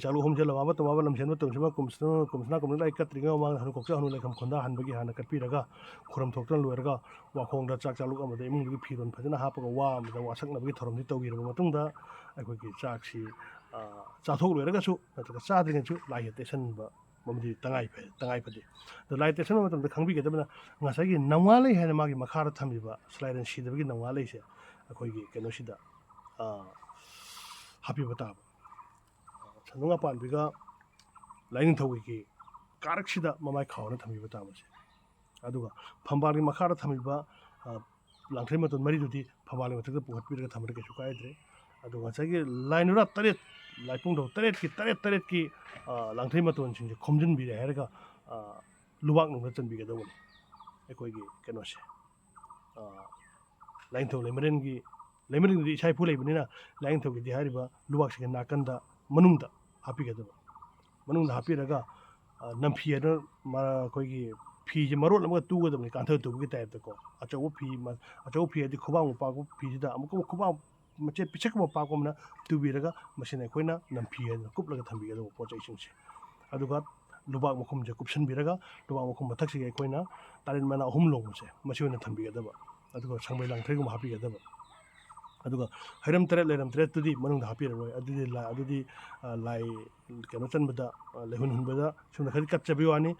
ꯆꯥꯛꯂꯨꯛ ꯑꯍꯨꯝꯁꯦ ꯂꯝꯃꯥꯕ ꯇꯣꯃꯥꯕ ꯂꯝꯁꯦꯟꯕ ꯇꯣꯝꯁꯤꯟꯕ ꯀꯨꯝꯁꯅ ꯀꯨꯝꯁꯅ ꯀꯨꯝꯁꯅ ꯂꯥꯏ ꯀꯠꯇ꯭ꯔꯤꯉꯩ ꯃꯃꯥꯡꯗ ꯍꯅꯨ ꯀꯣꯛꯆ ꯍꯅꯨ ꯂꯩꯐꯝ ꯈꯨꯟꯗ ꯍꯟꯕꯒꯤ ꯍꯥꯟꯅ ꯀꯠꯄꯤꯔꯒ ꯈꯨꯔꯝ ꯊꯣꯛꯇꯨꯅ ꯂꯣꯏꯔꯒ ꯋꯥꯈꯣꯡꯗ ꯆꯥꯛ ꯆꯥꯛꯂꯨꯛ ꯑꯃꯗ ꯏꯃꯨꯡꯗꯨꯒꯤ ꯐꯤꯔꯣꯜ ꯐꯖꯅ ꯍꯥꯞꯄꯒ ꯋꯥ ꯑꯃꯗ ꯋꯥꯁꯛꯅꯕꯒꯤ ꯊꯧꯔꯝꯁꯤ ꯇꯧꯕꯤꯔꯕ ꯃꯇꯨꯡꯗ ꯑꯩꯈꯣꯏꯒꯤ ꯆꯥꯛꯁꯤ ꯆꯥꯊꯣꯛ ꯂꯣꯏꯔꯒꯁꯨ ꯅꯠꯇ꯭ꯔꯒ ꯆꯥꯗ꯭ꯔꯤꯉꯩꯁꯨ ꯂꯥꯏ ꯍꯦꯛ ꯇꯩꯁꯟꯕ ꯃꯗꯤ ꯇꯉꯥꯏ ꯐꯩ, ꯇꯉꯥꯏ ꯐꯗꯦ꯫ ꯑꯗꯣ ꯂꯥꯏ ꯇꯩꯁꯟꯕ ꯃꯇꯝꯗ ꯈꯪꯕꯤꯒꯗꯕꯅ ꯉꯁꯥꯏꯒꯤ ꯅꯝꯉꯥ ꯂꯩ ꯍꯥꯏꯅ ꯃꯥꯒꯤ ꯃꯈꯥꯗ ꯊꯝꯃꯤꯕ ꯁꯂꯥꯏꯔꯦꯟ ꯁꯤꯗꯕꯒꯤ ꯅꯝꯉꯥ ꯂꯩꯁꯦ ꯑꯩꯈꯣꯏꯒꯤ ꯀꯩꯅꯣꯁꯤꯗ ꯍꯥꯞꯄꯤꯕ ꯇꯥꯕ꯫ ꯁꯟꯗꯣꯡ ꯄꯥꯟꯕꯤꯒ ꯂꯥꯏꯅꯤꯡꯊꯧꯒꯤ ꯀꯥꯔꯛꯁꯤꯗ ꯃꯃꯥꯏ ꯈꯥꯎꯅ ꯊꯝꯕꯤꯕ ꯇꯥꯕꯁꯦ꯫ ꯑꯗꯨꯒ ꯐꯝꯕꯥꯜꯒꯤ ꯃꯈꯥꯗ ꯊꯝꯃꯤꯕ ꯂꯥꯡꯊ꯭ꯔꯩ ꯃꯇꯣꯟ ꯃꯔꯤꯗꯨꯗꯤ ꯐꯝꯕꯥꯜꯒꯤ ꯃꯊꯛꯇ ꯄꯨꯈꯠꯄꯤꯔꯒ ꯊꯝꯕꯗ ꯀꯩꯁꯨ ꯀꯥꯏꯗ꯭ꯔꯦ꯫ ꯑꯗꯨꯒ ꯉꯁꯥꯏꯒꯤ ꯂꯥꯏ ꯅꯨꯔꯥ ꯇꯔꯦꯠ, ꯂꯥꯏꯄꯨꯡꯊꯧ ꯇꯔꯦꯠꯀꯤ ꯇꯔꯦꯠ ꯇꯔꯦꯠꯀꯤ ꯂꯥꯡꯊ꯭ꯔꯩ ꯃꯇꯣꯟꯁꯤꯡꯁꯦ ꯈꯣꯝꯖꯤꯟꯕꯤꯔꯦ ꯍꯥꯏꯔꯒ ꯂꯨꯕꯥꯛ ꯅꯨꯡꯗ ꯆꯟꯕꯤꯒꯗꯧꯕꯅꯤ꯫ ꯑꯩꯈꯣꯏꯒꯤ ꯀꯩꯅꯣꯁꯦ, ꯂꯥꯏꯅꯤꯡꯊꯧ ꯂꯩꯃꯔꯦꯟꯒꯤ, ꯂꯩꯃꯔꯦꯟꯒꯤꯗꯤ ꯏꯁꯥ ꯏꯄꯨ ꯂꯩꯕꯅꯤꯅ ꯂꯥꯏꯅꯤꯡꯊꯧꯒꯤꯗꯤ ꯍꯥꯏꯔꯤꯕ ꯂꯨꯕꯥꯛꯁꯤꯒꯤ ꯅꯥꯀꯟꯗ ꯃꯅꯨꯡꯗ ꯍꯥꯞꯄꯤꯒꯗꯕ꯫ ꯃꯅꯨꯡꯗ ꯍꯥꯞꯄꯤꯔꯒ ꯅꯝꯐꯤ ꯍꯥꯏꯅ ꯑꯩꯈꯣꯏꯒꯤ ꯐꯤꯁꯦ ꯃꯔꯣꯟ ꯑꯃꯒ ꯇꯨꯒꯗꯕꯅꯤ, ꯀꯥꯟꯊ ꯇꯨꯕꯒꯤ ꯇꯥꯏꯞꯇꯀꯣ꯫ ꯑꯆꯧꯕ ꯐꯤ, ꯑꯆꯧꯕ ꯐꯤ ꯍꯥꯏꯗꯤ ꯈꯨꯕꯥꯛꯃꯨꯛ ꯄꯥꯛꯄ ꯐꯤꯁꯤꯗ ꯑꯃꯨꯛꯀ ꯈꯨꯕꯥꯛ ꯃꯆꯦꯠ ꯄꯤꯁꯛꯀꯨꯝꯕ ꯄꯥꯛꯄ ꯑꯃꯅ ꯇꯨꯕꯤꯔꯒ ꯃꯁꯤꯅ ꯑꯩꯈꯣꯏꯅ ꯅꯝꯐꯤ ꯍꯥꯏꯗꯅ ꯀꯨꯞꯂꯒ ꯊꯝꯕꯤꯒꯗꯕ ꯄꯣꯠ ꯆꯩꯁꯤꯡꯁꯦ꯫ ꯑꯗꯨꯒ ꯂꯨꯕꯥꯛ ꯃꯈꯨꯝꯁꯦ ꯀꯨꯞꯁꯟꯕꯤꯔꯒ ꯂꯨꯕꯥꯛ ꯃꯈꯨꯝ ꯃꯊꯛꯁꯤꯒ ꯑꯩꯈꯣꯏꯅ ꯇꯥꯔꯦꯠ ꯃꯅꯥ ꯑꯍꯨꯝ ꯂꯣꯡꯕꯁꯦ ꯃꯁꯤ ꯑꯣꯏꯅ ꯊꯝꯕꯤꯒꯗꯕ꯫ ꯑꯗꯨꯒ ꯁꯪꯕꯩ ꯂꯥꯡꯊ꯭ꯔꯩꯒꯨꯝꯕ ꯍꯥꯞꯄꯤꯒꯗꯕ꯫ ꯑꯗꯨꯒ ꯍꯩꯔꯝ ꯇꯔꯦꯠ ꯂꯩꯔꯝ ꯇꯔꯦꯠꯇꯨꯗꯤ ꯃꯅꯨꯡꯗ ꯍꯥꯞꯄꯤꯔꯔꯣꯏ꯫ ꯑꯗꯨꯗꯤ ꯂꯥꯏ, ꯑꯗꯨꯗꯤ ꯂꯥꯏ ꯀꯩꯅꯣ ꯆꯟꯕꯗ, ꯂꯩꯍꯨꯟ ꯍꯨꯟꯕꯗ ꯁꯨꯝꯅ ꯈꯔꯗꯤ ꯀꯠꯆꯕꯒꯤ ꯋꯥꯅꯤ꯫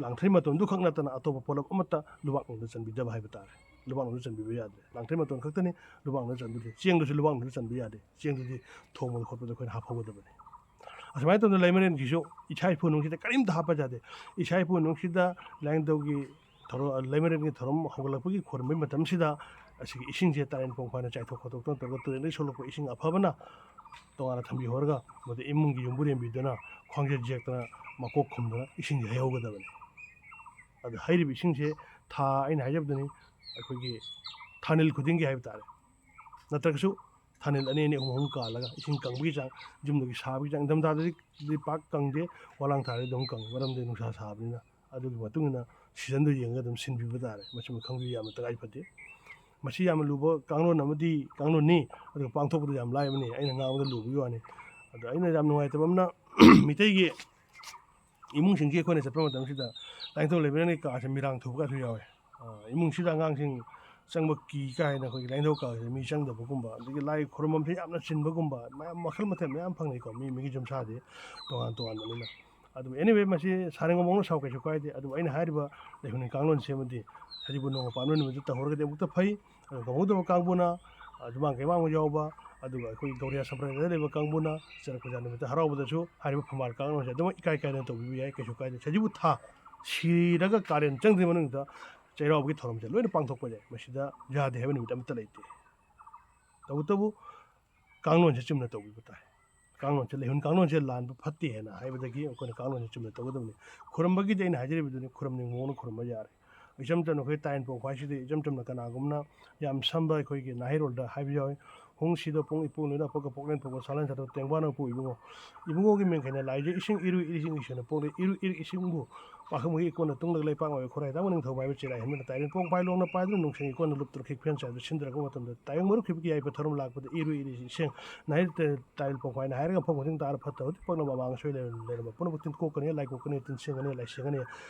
ꯂꯥꯡꯊ꯭ꯔꯩ ꯃꯇꯣꯟꯗꯨ ꯈꯛ ꯅꯠꯇꯅ ꯑꯇꯣꯞꯄ ꯄꯣꯠꯂꯝ ꯑꯃꯠꯇ ꯂꯨꯕꯥꯛ ꯅꯨꯡꯗ ꯆꯟꯕꯤꯗꯕ ꯍꯥꯏꯕ ꯇꯥꯔꯦ꯫ ꯂꯨꯕꯥꯛ ꯅꯨꯡꯗ ꯆꯟꯕꯤꯕ ꯌꯥꯗ꯭ꯔꯦ꯫ ꯂꯥꯡꯊ꯭ꯔꯩ ꯃꯇꯣꯟ ꯈꯛꯇꯅꯤ ꯂꯨꯕꯥꯛ ꯅꯨꯡꯗ ꯆꯟꯕꯤꯗ꯭ꯔꯦ꯫ ꯆꯦꯡꯗꯨꯁꯨ ꯂꯨꯕꯥꯛ ꯅꯨꯡꯗ ꯆꯟꯕ ꯌꯥꯗꯦ꯫ ꯆꯦꯡꯗꯨꯗꯤ ꯊꯣꯡꯕꯗ ꯈꯣꯠꯄꯗ ꯑꯩꯈꯣꯏꯅ ꯍꯥꯞꯍꯧꯒꯗꯕꯅꯤ꯫ ꯑꯁꯨꯃꯥꯏꯅ ꯇꯧꯗꯅ ꯂꯩꯃꯔꯦꯟꯒꯤꯁꯨ ꯏꯁꯥ ꯏꯄꯨ ꯅꯨꯡꯁꯤꯗ ꯀꯔꯤꯝꯇ ꯍꯥꯞꯄ ꯌꯥꯗꯦ꯫ ꯏꯁꯥ ꯏꯄꯨ ꯅꯨꯡꯁꯤꯗ ꯂꯥꯏꯅꯤꯡꯊꯧꯒꯤ ꯊꯧꯔꯝ, ꯂꯩꯃꯔꯦꯟꯒꯤ ꯊꯧꯔꯝ ꯍꯧꯒꯠꯂꯛꯄꯒꯤ ꯈꯣꯏꯔꯝꯕꯒꯤ ꯃꯇꯝꯁꯤꯗ ꯑꯁꯤꯒꯤ ꯏꯁꯤꯡꯁꯦ ꯇꯥꯔꯦꯟ ꯄꯣꯡ ꯐꯥꯅ ꯆꯥꯏꯊꯣꯛ ꯈꯣꯠꯇꯣꯛꯇꯅ ꯇꯧꯔꯒ ꯇꯨꯔꯦꯟꯗꯒꯤ ꯁꯣꯛꯂꯛꯄ ꯏꯁꯤꯡ ꯑꯐꯕꯅ ꯇꯣꯉꯥꯟꯅ ꯊꯝꯕꯤꯍꯧꯔꯒ ꯃꯗꯨ ꯏꯃꯨꯡꯒꯤ ꯌꯨꯝꯕꯨꯔꯦꯝꯕꯤꯗꯨꯅ ꯈ꯭ꯋꯥꯡꯖꯦꯠ ꯌꯦꯛꯇꯅ ꯃꯀꯣꯛ ꯈꯨꯝꯗꯅ ꯏꯁꯤꯡꯁꯦ ꯍꯩꯍꯧꯒꯗꯕꯅꯤ꯫ ꯑꯗ ꯍꯩꯔꯤꯕ ꯏꯁꯤꯡꯁꯦ ꯊꯥ, ꯑꯩꯅ ꯍꯥꯏꯖꯕꯗꯨꯅꯤ, ꯑꯩꯈꯣꯏꯒꯤ ꯊꯥꯅꯤꯜ ꯈꯨꯗꯤꯡꯒꯤ ꯍꯥꯏꯕ ꯇꯥꯔꯦ꯫ ꯅꯠꯇ꯭ꯔꯒꯁꯨ ꯊꯥꯅꯤꯜ ꯑꯅꯤ ꯑꯅꯤ, ꯑꯍꯨꯝ ꯑꯍꯨꯝ ꯀꯥꯜꯂꯒ ꯏꯁꯤꯡ ꯀꯪꯕꯒꯤ ꯆꯥꯡ, ꯌꯨꯝꯗꯨꯒꯤ ꯁꯥꯕꯒꯤ ꯆꯥꯡ, ꯏꯪꯊꯝꯊꯥꯗꯗꯤ ꯄꯥꯛ ꯀꯪꯗꯦ, ꯋꯥꯂꯥꯡ ꯊꯥꯗꯗꯤ ꯑꯗꯨꯝ ꯀꯪꯉꯤ, ꯃꯔꯝꯗꯤ ꯅꯨꯡꯁꯥ ꯁꯥꯕꯅꯤꯅ꯫ ꯑꯗꯨꯒꯤ ꯃꯇꯨꯡ ꯏꯟꯅ ꯁꯤꯖꯟꯗꯨ ꯌꯦꯡꯉꯒ ꯑꯗꯨꯝ ꯁꯤꯟꯕꯤꯕ ꯇꯥꯔꯦ꯫ ꯃꯁꯤꯃ ꯈꯪꯕꯤꯕ ꯌꯥꯝꯅ ꯇꯉꯥꯏ ꯐꯗꯦ꯫ ꯃꯁꯤ ꯌꯥꯝꯅ ꯂꯨꯕ ꯀꯥꯡꯂꯣꯟ ꯑꯃꯗꯤ ꯀꯥꯡꯂꯣꯟꯅꯤ, ꯑꯗꯨꯒ ꯄꯥꯡꯊꯣꯛꯄꯗ ꯌꯥꯝ ꯂꯥꯏꯕꯅꯤ꯫ ꯑꯩꯅ ꯉꯥꯡꯕꯗ ꯂꯨꯕꯒꯤ ꯋꯥꯅꯤ꯫ ꯑꯗꯣ ꯑꯩꯅ ꯌꯥꯝ ꯅꯨꯡꯉꯥꯏꯇꯕ ꯑꯃꯅ, ꯃꯤꯇꯩꯒꯤ ꯏꯃꯨꯡꯁꯤꯡꯁꯤ ꯑꯩꯈꯣꯏꯅ ꯆꯠꯄ ꯃꯇꯝꯁꯤꯗ ꯂꯥꯏꯅꯤꯡꯊꯧ ꯂꯩꯕꯅꯤꯅ ꯀꯥꯁꯦ ꯃꯤꯔꯥꯡ ꯊꯨꯕꯒꯁꯨ ꯌꯥꯎꯋꯦ꯫ ꯑ, ꯏꯃꯨꯡꯁꯤꯗ ꯑꯉꯥꯡꯁꯤꯡ ꯆꯪꯕ ꯀꯤ ꯀꯥꯏꯅ ꯑꯩꯈꯣꯏꯒꯤ ꯂꯥꯏꯅꯤꯡꯊꯧ ꯀꯥꯁꯦ ꯃꯤ ꯆꯪꯗꯕꯒꯨꯝꯕ, ꯑꯗꯒꯤ ꯂꯥꯏ ꯈꯨꯔꯨꯝꯐꯝꯁꯤ ꯌꯥꯝꯅ ꯆꯤꯟꯕꯒꯨꯝꯕ, ꯃꯌꯥꯝ ꯃꯈꯜ ꯃꯊꯦꯜ ꯃꯌꯥꯝ ꯐꯪꯅꯩꯀꯣ, ꯃꯤ ꯃꯤꯒꯤ ꯌꯨꯝꯁꯥꯗꯤ ꯇꯣꯉꯥꯟ ꯇꯣꯉꯥꯟꯕꯅꯤꯅ꯫ ꯑꯗꯨꯕꯨ anyway, ꯃꯁꯤ ꯁꯥꯔꯦꯡ ꯃꯑꯣꯡꯅ ꯁꯥꯎ ꯀꯩꯁꯨ ꯀꯥꯏꯗꯦ꯫ ꯑꯗꯨꯕꯨ ꯑꯩꯅ ꯍꯥꯏꯔꯤꯕ ꯂꯩꯍꯨꯟꯒꯤ ꯀꯥꯡꯂꯣꯟꯁꯦ ꯑꯃꯗꯤ ꯁꯖꯤꯕꯨ ꯅꯣꯡꯃ ꯄꯥꯟꯕ ꯅꯨꯃꯤꯠꯇ ꯇꯧꯍꯧꯔꯒꯗꯤ ꯑꯃꯨꯛꯇ ꯐꯩ꯫ ꯑꯗꯨ ꯇꯧꯍꯧꯗꯕ ꯀꯥꯡꯕꯨꯅ, ꯑ, ꯁꯨꯃꯥꯡ ꯀꯩꯃꯥꯡꯕ ꯌꯥꯎꯕ, ꯑꯗꯨꯒ ꯑꯩꯈꯣꯏ ꯒꯧꯔꯤꯌꯥ ꯁꯝꯄ꯭ꯔꯗꯥꯌꯗ ꯂꯩꯕ ꯀꯥꯡꯕꯨꯅ ꯆꯩꯔꯛ ꯄꯨꯖꯥ ꯅꯨꯃꯤꯠꯇ ꯍꯔꯥꯎꯕꯗꯁꯨ ꯍꯥꯏꯔꯤꯕ ꯐꯝꯕꯥꯜ ꯀꯥꯡꯂꯣꯟꯁꯦ ꯑꯗꯨꯃꯛ ꯏꯀꯥꯏ ꯀꯥꯏꯗꯅ ꯇꯧꯕꯤꯕ ꯌꯥꯏ, ꯀꯩꯁꯨ ꯀꯥꯏꯗꯦ꯫ ꯁꯖꯤꯕꯨ ꯊꯥ ꯁꯤꯔꯒ ꯀꯥꯂꯦꯟ ꯆꯪꯗ꯭ꯔꯤ ꯃꯅꯨꯡꯗ ꯆꯩꯔꯥꯎꯕꯒꯤ ꯊꯧꯔꯝꯁꯦ ꯂꯣꯏꯅ ꯄꯥꯡꯊꯣꯛꯄꯁꯦ ꯃꯁꯤꯗ ꯌꯥꯗꯦ ꯍꯥꯏꯕ ꯅꯨꯃꯤꯠ ꯑꯃꯠꯇ ꯂꯩꯇꯦ꯫ ꯇꯧꯕꯇꯕꯨ ꯀꯥꯡꯂꯣꯟꯁꯦ ꯆꯨꯝꯅ ꯇꯧꯕꯤꯕ ꯇꯥꯏ꯫ ꯀꯥꯡꯂꯣꯟꯁꯦ, ꯂꯩꯍꯨꯟ ꯀꯥꯡꯂꯣꯟꯁꯦ ꯂꯥꯟꯕ ꯐꯠꯇꯦ ꯍꯥꯏꯅ ꯍꯥꯏꯕꯗꯒꯤ ꯑꯩꯈꯣꯏꯅ ꯀꯥꯡꯂꯣꯟꯁꯦ ꯆꯨꯝꯅ ꯇꯧꯒꯗꯕꯅꯤ꯫ ꯈꯨꯔꯝꯕꯒꯤꯗꯤ ꯑꯩꯅ ꯍꯥꯏꯖꯔꯤꯕꯗꯨꯅꯤ, ꯈꯨꯔꯝꯅꯤꯡꯕ ꯃꯑꯣꯡꯗ ꯈꯨꯔꯝꯕ ꯌꯥꯔꯦ꯫ ꯏꯆꯝ ꯆꯝꯅ ꯑꯩꯈꯣꯏ ꯇꯥꯏꯟ ꯄꯣꯛꯄ ꯍꯥꯏꯁꯤꯗꯤ ꯏꯆꯝ ꯆꯝꯅ ꯀꯅꯥꯒꯨꯝꯅ ꯌꯥꯝ ꯁꯝꯕ ꯑꯩꯈꯣꯏꯒꯤ ꯅꯥꯍꯩꯔꯣꯜꯗ ꯍꯥꯏꯕ ꯌꯥꯎꯏ, "ꯍꯣꯡ ꯁꯤꯗ ꯄꯣꯡ ꯏꯄꯣꯛ ꯅꯣꯏꯅ ꯑꯄꯣꯛꯀ ꯄꯣꯛꯂꯦꯟ ꯄꯣꯛꯄ ꯇꯦꯡꯕꯥꯅ ꯄꯣꯛ ꯏꯕꯨꯡꯉꯣ꯫ ꯏꯕꯨꯡꯉꯣꯒꯤ ꯃꯤꯡꯈꯩꯅ ꯂꯥꯏꯖ ꯏꯁꯤꯡ ꯏꯔꯨ ꯏꯔꯤꯁꯤꯡ ꯏꯁꯤꯡꯅ ꯄꯣꯛꯂꯦ ꯏꯔꯨ ꯏꯔ ꯏꯁꯤꯡꯕꯨ ꯄꯥꯈꯪꯕꯒꯤ ꯏꯀꯣꯟꯅ ꯇꯨꯡꯂꯒ ꯂꯩꯄꯥꯛ ꯑꯣꯏꯕ ꯈꯨꯔꯥꯏ ꯇꯥꯡꯕ ꯅꯤꯡꯊꯧ ꯃꯥꯏꯕ ꯆꯦꯔꯥꯏ ꯍꯟꯗꯨꯅ ꯇꯥꯏꯔꯦꯟ ꯄꯣꯡ ꯄꯥꯏ ꯂꯣꯡꯅ ꯄꯥꯏꯗꯨꯅ ꯅꯨꯡꯁꯤꯡ ꯏꯀꯣꯟꯅ ꯂꯨꯞꯇꯨꯅ ꯈꯤꯛꯐꯦꯟ ꯆꯥꯏꯕꯗ ꯁꯤꯟꯗꯔꯛꯄ ꯃꯇꯝꯗ ꯇꯥꯏꯕꯪ ꯃꯔꯨꯞ ꯈꯤꯕꯒꯤ ꯌꯥꯏꯐ ꯊꯧꯔꯝ ꯂꯥꯛꯄꯗ ꯏꯔꯨ ꯏꯔꯤꯁꯤꯡ ꯏꯁꯤꯡ ꯅꯥꯍꯩꯔꯣꯜ ꯇꯥꯏꯔꯦꯟ ꯄꯣꯡ ꯄꯥꯏꯅ ꯍꯥꯏꯔꯒ ꯃꯐꯝ ꯈꯨꯗꯤꯡ ꯇꯥꯔ ꯐꯠꯇ ꯍꯥꯎꯗꯤ ꯄꯛꯅꯕ ꯑꯃꯥꯡ ꯑꯁꯣꯏ ꯂꯩꯔꯝ-, ꯂꯩꯔꯝꯕ ꯄꯨꯝꯅꯃꯛ ꯇꯤꯟꯀꯣꯛꯀꯅꯤ, ꯂꯥꯏꯀꯣꯛꯀꯅꯤ, ꯇꯤꯟꯁꯤꯡꯒꯅꯤ, ꯂꯥꯏꯁꯤꯡꯒꯅꯤ꯫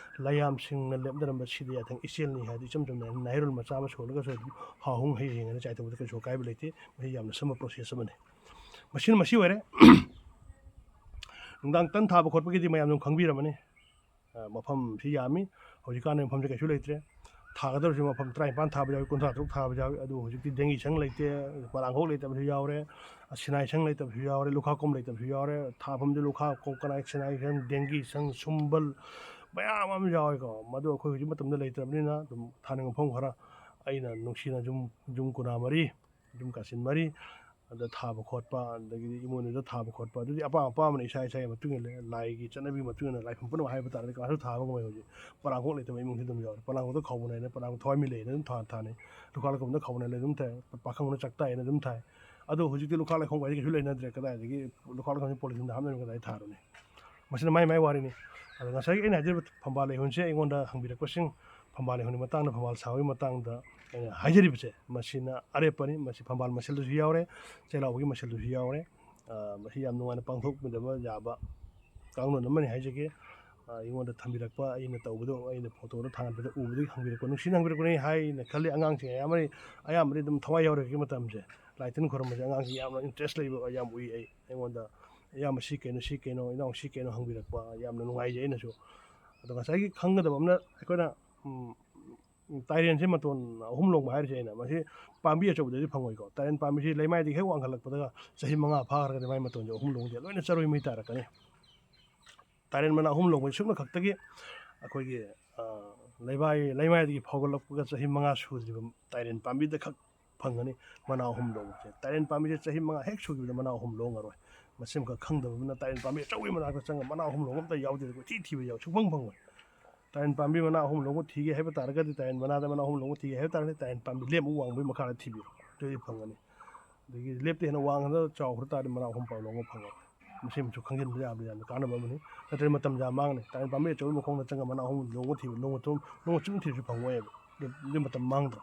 ꯂꯥꯏꯌꯥꯝꯁꯤꯡꯅ ꯂꯦꯞꯅꯔꯝꯕ ꯁꯤꯗ ꯌꯥꯊꯪ ꯏꯆꯦꯜꯅꯤ ꯍꯥꯏꯗꯤ ꯏꯆꯝ ꯆꯝꯅ ꯅꯥꯍꯩꯔꯣꯜ ꯃꯆꯥ ꯑꯃ ꯁꯣꯜꯂꯒꯁꯨ ꯑꯗꯨꯝ ꯍꯥꯎ ꯍꯣꯡ ꯍꯩ ꯍꯤꯡꯉꯅ ꯆꯥꯏꯊꯣꯛꯄꯗ ꯀꯩꯁꯨ ꯑꯀꯥꯏꯕ ꯂꯩꯇꯦ꯫ ꯃꯁꯤ ꯌꯥꯝꯅ ꯁꯝꯕ process ꯑꯃꯅꯤ꯫ ꯃꯁꯤꯅ ꯃꯁꯤ ꯑꯣꯏꯔꯦ꯫ ꯅꯨꯡꯗꯥꯡ ꯇꯟ ꯊꯥꯕ ꯈꯣꯠꯄꯒꯤꯗꯤ ꯃꯌꯥꯝ ꯑꯗꯨꯝ ꯈꯪꯕꯤꯔꯝꯃꯅꯤ꯫ ꯑ, ꯃꯐꯝꯁꯤ ꯌꯥꯝꯃꯤ꯫ ꯍꯧꯖꯤꯛꯀꯥꯟꯗꯤ ꯃꯐꯝꯁꯤ ꯀꯩꯁꯨ ꯂꯩꯇ꯭ꯔꯦ꯫ ꯊꯥꯒꯗꯧꯔꯤꯁꯤ ꯃꯐꯝ ꯇꯔꯥꯅꯤꯄꯥꯟ ꯊꯥꯕ ꯌꯥꯎꯏ, ꯀꯨꯟꯊ꯭ꯔꯥ ꯇꯔꯨꯛ ꯊꯥꯕ ꯌꯥꯎꯏ꯫ ꯑꯗꯨ ꯍꯧꯖꯤꯛꯇꯤ ꯗꯦꯡꯒꯤ ꯁꯪ ꯂꯩꯇꯦ, ꯄꯣꯂꯥꯡꯈꯣꯛ ꯂꯩꯇꯕꯁꯨ ꯌꯥꯎꯔꯦ, ꯁꯤꯅꯥꯏ ꯁꯪ ꯂꯩꯇꯕꯁꯨ ꯌꯥꯎꯔꯦ, ꯂꯨꯈꯥꯛ ꯀꯨꯝ ꯂꯩꯇꯕꯁꯨ ꯌꯥꯎꯔꯦ꯫ ꯊꯥꯐꯝꯗꯤ ꯂꯨꯈꯥꯛ ꯀꯣꯝ, ꯀꯅꯥꯏ ꯁꯤꯅꯥꯏ ꯁꯪ, ꯗꯦꯡꯒꯤ ꯁꯪ, ꯁꯨꯝꯕꯜ ꯃꯌꯥꯝ ꯑꯃ ꯌꯥꯎꯏꯀꯣ꯫ ꯃꯗꯨ ꯑꯩꯈꯣꯏ ꯍꯧꯖꯤꯛ ꯃꯇꯝꯗ ꯂꯩꯇ꯭ꯔꯕꯅꯤꯅ ꯑꯗꯨꯝ ꯊꯥꯅꯤꯡꯕ ꯃꯐꯝ ꯈꯔ ꯑꯩꯅ ꯅꯨꯡꯁꯤꯅ ꯌꯨꯝ, ꯌꯨꯝ ꯀꯨꯟꯊ꯭ꯔꯥ ꯃꯔꯤ, ꯌꯨꯝ ꯀꯥꯆꯤꯟ ꯃꯔꯤ, ꯑꯗ ꯊꯥꯕ ꯈꯣꯠꯄ, ꯑꯗꯒꯤꯗꯤ ꯏꯃꯣꯏꯅꯨꯗ ꯊꯥꯕ ꯈꯣꯠꯄ, ꯑꯗꯨꯗꯤ ꯑꯄꯥꯝ ꯑꯄꯥꯝꯕꯅ ꯏꯁꯥ ꯏꯁꯥꯒꯤ ꯃꯇꯨꯡ ꯏꯜꯂꯦ꯫ ꯂꯥꯏꯒꯤ ꯆꯠꯅꯕꯤꯒꯤ ꯃꯇꯨꯡ ꯏꯟꯅ ꯂꯥꯏꯐꯝ ꯄꯨꯝꯅꯃꯛ ꯍꯥꯏꯕ ꯇꯥꯔꯗꯤ ꯀꯅꯥꯁꯨ ꯊꯥꯕ ꯉꯝꯃꯣꯏ ꯍꯧꯖꯤꯛ꯫ ꯄꯣꯂꯥꯡꯈꯣꯛ ꯂꯩꯇꯕ ꯏꯃꯨꯡꯁꯨ ꯑꯗꯨꯝ ꯌꯥꯎꯔꯦ꯫ ꯄꯣꯂꯥꯡꯈꯣꯛꯇ ꯈꯥꯎꯕ ꯅꯥꯏꯅ ꯄꯣꯂꯥꯡꯈꯣꯛ ꯊꯋꯥꯏ ꯃꯤ ꯂꯩꯅ ꯑꯗꯨꯝ ꯊꯥ-, ꯊꯥꯅꯩ꯫ ꯂꯨꯈꯥꯛ ꯂꯩꯈꯣꯝꯗ ꯈꯥꯎꯕ ꯅꯥꯏꯅ ꯑꯗꯨꯝ ꯊꯥꯏ꯫ ꯄꯥꯈꯪꯕꯅ ꯆꯥꯛ ꯇꯥꯏꯅ ꯑꯗꯨꯝ ꯊꯥꯏ꯫ ꯑꯗꯣ ꯍꯧꯖꯤꯛꯇꯤ ꯂꯨꯈꯥꯛ ꯂꯩꯈꯣꯝ ꯀꯥꯏꯁꯦ ꯀꯩꯁꯨ ꯂꯩꯅꯗ꯭ꯔꯦ꯫ ꯀꯗꯥꯏꯗꯒꯤ ꯂꯨꯈꯥꯛ ꯂꯩꯈꯣꯝꯁꯦ ꯄꯣꯂꯤꯊꯤꯟꯗ ꯍꯥꯞꯅꯔꯒ ꯀꯗꯥꯏ ꯊꯥꯔꯨꯅꯤ? ꯃꯁꯤꯅ ꯃꯥꯏ ꯃꯥꯏ ꯋꯥꯔꯤꯅꯤ꯫ ꯑꯗꯣ ꯉꯁꯥꯏꯒꯤ ꯑꯩꯅ ꯍꯥꯏꯖꯔꯤꯕ ꯐꯝꯕꯥꯜ ꯂꯩꯍꯨꯟꯁꯦ ꯑꯩꯉꯣꯟꯗ ꯍꯪꯕꯤꯔꯛꯄꯁꯤꯡ, ꯐꯝꯕꯥꯜ ꯂꯩꯍꯨꯟꯒꯤ ꯃꯇꯥꯡꯗ, ꯐꯝꯕꯥꯜ ꯁꯥꯕꯒꯤ ꯃꯇꯥꯡꯗ ꯑꯩꯅ ꯍꯥꯏꯖꯔꯤꯕꯁꯦ, ꯃꯁꯤꯅ ꯑꯔꯦꯞꯄꯅꯤ꯫ ꯃꯁꯤ ꯐꯝꯕꯥꯜ ꯃꯁꯦꯜꯗꯁꯨ ꯌꯥꯎꯔꯦ, ꯆꯩꯔꯥꯎꯕꯒꯤ ꯃꯁꯦꯜꯗꯁꯨ ꯌꯥꯎꯔꯦ꯫ ꯃꯁꯤ ꯌꯥꯝ ꯅꯨꯡꯉꯥꯏꯅ ꯄꯥꯡꯊꯣꯛꯃꯤꯟꯅꯕ ꯌꯥꯕ ꯀꯥꯡꯂꯣꯟ ꯑꯃꯅꯤ ꯍꯥꯏꯖꯒꯦ꯫ ꯑꯩꯉꯣꯟꯗ ꯊꯝꯕꯤꯔꯛꯄ, ꯑꯩꯅ ꯇꯧꯕꯗꯣ, ꯑꯩꯅ ꯐꯣꯇꯣꯗꯣ ꯊꯥꯡꯒꯠꯄꯗ ꯎꯕꯗꯒꯤ ꯍꯪꯕꯤꯔꯛꯄ, ꯅꯨꯡꯁꯤꯅ ꯍꯪꯕꯤꯔꯛꯄꯅꯤ ꯍꯥꯏꯅ ꯈꯜꯂꯤ꯫ ꯑꯉꯥꯡꯁꯤꯡ ꯑꯌꯥꯝꯕ, ꯑꯌꯥꯝꯕꯗꯤ ꯑꯗꯨꯝ ꯊꯋꯥꯏ ꯌꯥꯎꯔꯦ꯫ ꯍꯧꯖꯤꯛꯀꯤ ꯃꯇꯝꯁꯦ ꯂꯥꯏ ꯇꯤꯟ ꯈꯣꯏꯔꯝꯕꯁꯦ ꯑꯉꯥꯡꯁꯤꯡ ꯌꯥꯝꯅ ꯏꯟꯇꯔꯦꯁ ꯂꯩꯕ ꯌꯥꯝ ꯎꯏ꯫ ꯑꯩ ꯑꯩꯉꯣꯟꯗ "ꯏꯌꯥꯝꯕ ꯁꯤ ꯀꯩꯅꯣ, ꯁꯤ ꯀꯩꯅꯣ, ꯏꯅꯥꯎ ꯁꯤ ꯀꯩꯅꯣ?" ꯍꯪꯕꯤꯔꯛꯄ ꯌꯥꯝꯅ ꯅꯨꯡꯉꯥꯏꯖꯩ ꯑꯩꯅꯁꯨ꯫ ꯑꯗꯣ ꯉꯁꯥꯏꯒꯤ ꯈꯪꯒꯗꯕ ꯑꯃꯅ, ꯑꯩꯈꯣꯏꯅ ꯎꯝ, ꯇꯥꯏꯔꯦꯟꯁꯦ ꯃꯇꯣꯟ ꯑꯍꯨꯝ ꯂꯣꯡꯕ ꯍꯥꯏꯔꯤꯁꯦ ꯑꯩꯅ, ꯃꯁꯤ ꯄꯥꯝꯕꯤ ꯑꯆꯧꯕꯗꯗꯤ ꯐꯪꯉꯣꯏꯀꯣ꯫ ꯇꯥꯏꯔꯦꯟ ꯄꯥꯝꯕꯤꯁꯤ ꯂꯩꯃꯥꯏꯗꯒꯤ ꯍꯦꯛ ꯋꯥꯡꯈꯠꯂꯛꯄꯗꯒ ꯆꯍꯤ ꯃꯉꯥ ꯐꯥꯈ꯭ꯔꯒꯗꯤ ꯃꯥꯏ ꯃꯇꯣꯟꯁꯦ ꯑꯍꯨꯝ ꯂꯣꯡꯁꯦ ꯂꯣꯏꯅ ꯆꯔꯣꯏ ꯃꯩ ꯇꯥꯔꯛꯀꯅꯤ꯫ ꯇꯥꯏꯔꯦꯟ ꯃꯅꯥ ꯑꯍꯨꯝ ꯂꯣꯡꯕꯁꯤ ꯁꯨꯞꯅ ꯈꯛꯇꯒꯤ ꯑꯩꯈꯣꯏꯒꯤ, ꯑ, ꯂꯩꯃꯥꯏ, ꯂꯩꯃꯥꯏꯗꯒꯤ ꯐꯥꯎꯒꯠꯂꯛꯄꯒ ꯆꯍꯤ ꯃꯉꯥ ꯁꯨꯗ꯭ꯔꯤꯕ ꯇꯥꯏꯔꯦꯟ ꯄꯥꯝꯕꯤꯗ ꯈꯛ ꯐꯪꯒꯅꯤ ꯃꯅꯥ ꯑꯍꯨꯝ ꯂꯣꯡꯕꯁꯦ꯫ ꯇꯥꯏꯔꯦꯟ ꯄꯥꯝꯕꯤꯁꯦ ꯆꯍꯤ ꯃꯉꯥ ꯍꯦꯛ ꯁꯨꯈꯤꯕꯗ ꯃꯅꯥ ꯑꯍꯨꯝ ꯂꯣꯡꯉꯔꯣꯏ꯫ ꯃꯁꯤꯃꯈꯛ ꯈꯪꯗꯕ ꯑꯃꯅ ꯇꯥꯏꯔꯦꯟ ꯄꯥꯝꯕꯤ ꯑꯆꯧꯕꯒꯤ ꯃꯅꯥꯛꯇ ꯆꯪꯉꯒ ꯃꯅꯥ ꯑꯍꯨꯝ ꯂꯣꯡꯕ ꯑꯝꯇ ꯌꯥꯎꯗꯦ, ꯀꯣꯏꯊꯤ ꯊꯤꯕ ꯌꯥꯎ-, ꯁꯨꯡꯐꯪ ꯐꯪꯉꯣꯏ꯫ ꯇꯥꯏꯔꯦꯟ ꯄꯥꯝꯕꯤ ꯃꯅꯥ ꯑꯍꯨꯝ ꯂꯣꯡꯕ ꯊꯤꯒꯦ ꯍꯥꯏꯕ ꯇꯥꯔꯒꯗꯤ, ꯇꯥꯏꯔꯦꯟ ꯃꯅꯥꯗ ꯃꯅꯥ ꯑꯍꯨꯝ ꯂꯣꯡꯕ ꯊꯤꯒꯦ ꯍꯥꯏꯕ ꯇꯥꯔꯒꯗꯤ, ꯇꯥꯏꯔꯦꯟ ꯄꯥꯝꯕꯤ ꯂꯦꯞ ꯑꯃꯨꯛ ꯋꯥꯡꯕꯒꯤ ꯃꯈꯥꯗ ꯊꯤꯕꯤꯔꯣ, ꯑꯗꯨꯗꯤ ꯐꯪꯒꯅꯤ꯫ ꯑꯗꯒꯤ ꯂꯦꯞꯇ ꯍꯦꯟꯅ ꯋꯥꯡꯈ꯭ꯔ ꯆꯥꯎꯈ꯭ꯔ ꯇꯥꯔꯗꯤ ꯃꯅꯥ ꯑꯍꯨꯝ ꯐꯥꯎ ꯂꯣꯡꯕ ꯐꯪꯉꯣꯏ꯫ ꯃꯁꯤꯃꯁꯨ ꯈꯪꯖꯤꯟꯕ ꯌꯥꯕ ꯌꯥꯝꯅ ꯀꯥꯟꯅꯕ ꯑꯃꯅꯤ꯫ ꯅꯠꯇ꯭ꯔꯗꯤ ꯃꯇꯝ ꯌꯥꯝ ꯃꯥꯡꯅꯤ꯫ ꯇꯥꯏꯔꯦꯟ ꯄꯥꯝꯕꯤ ꯑꯆꯧꯕ ꯃꯈꯣꯡꯗ ꯆꯪꯉꯒ ꯃꯅꯥ ꯑꯍꯨꯝ ꯂꯣꯡꯕ ꯊꯤꯕ, ꯅꯣꯡꯃ ꯆꯨꯝ-, ꯅꯣꯡꯃ ꯆꯨꯝ ꯊꯤꯕꯁꯨ ꯐꯪꯉꯣꯏꯕ꯫ ꯑꯗꯨ, ꯑꯗꯨ ꯃꯇꯝ ꯃꯥꯡꯗ꯭ꯔꯣ?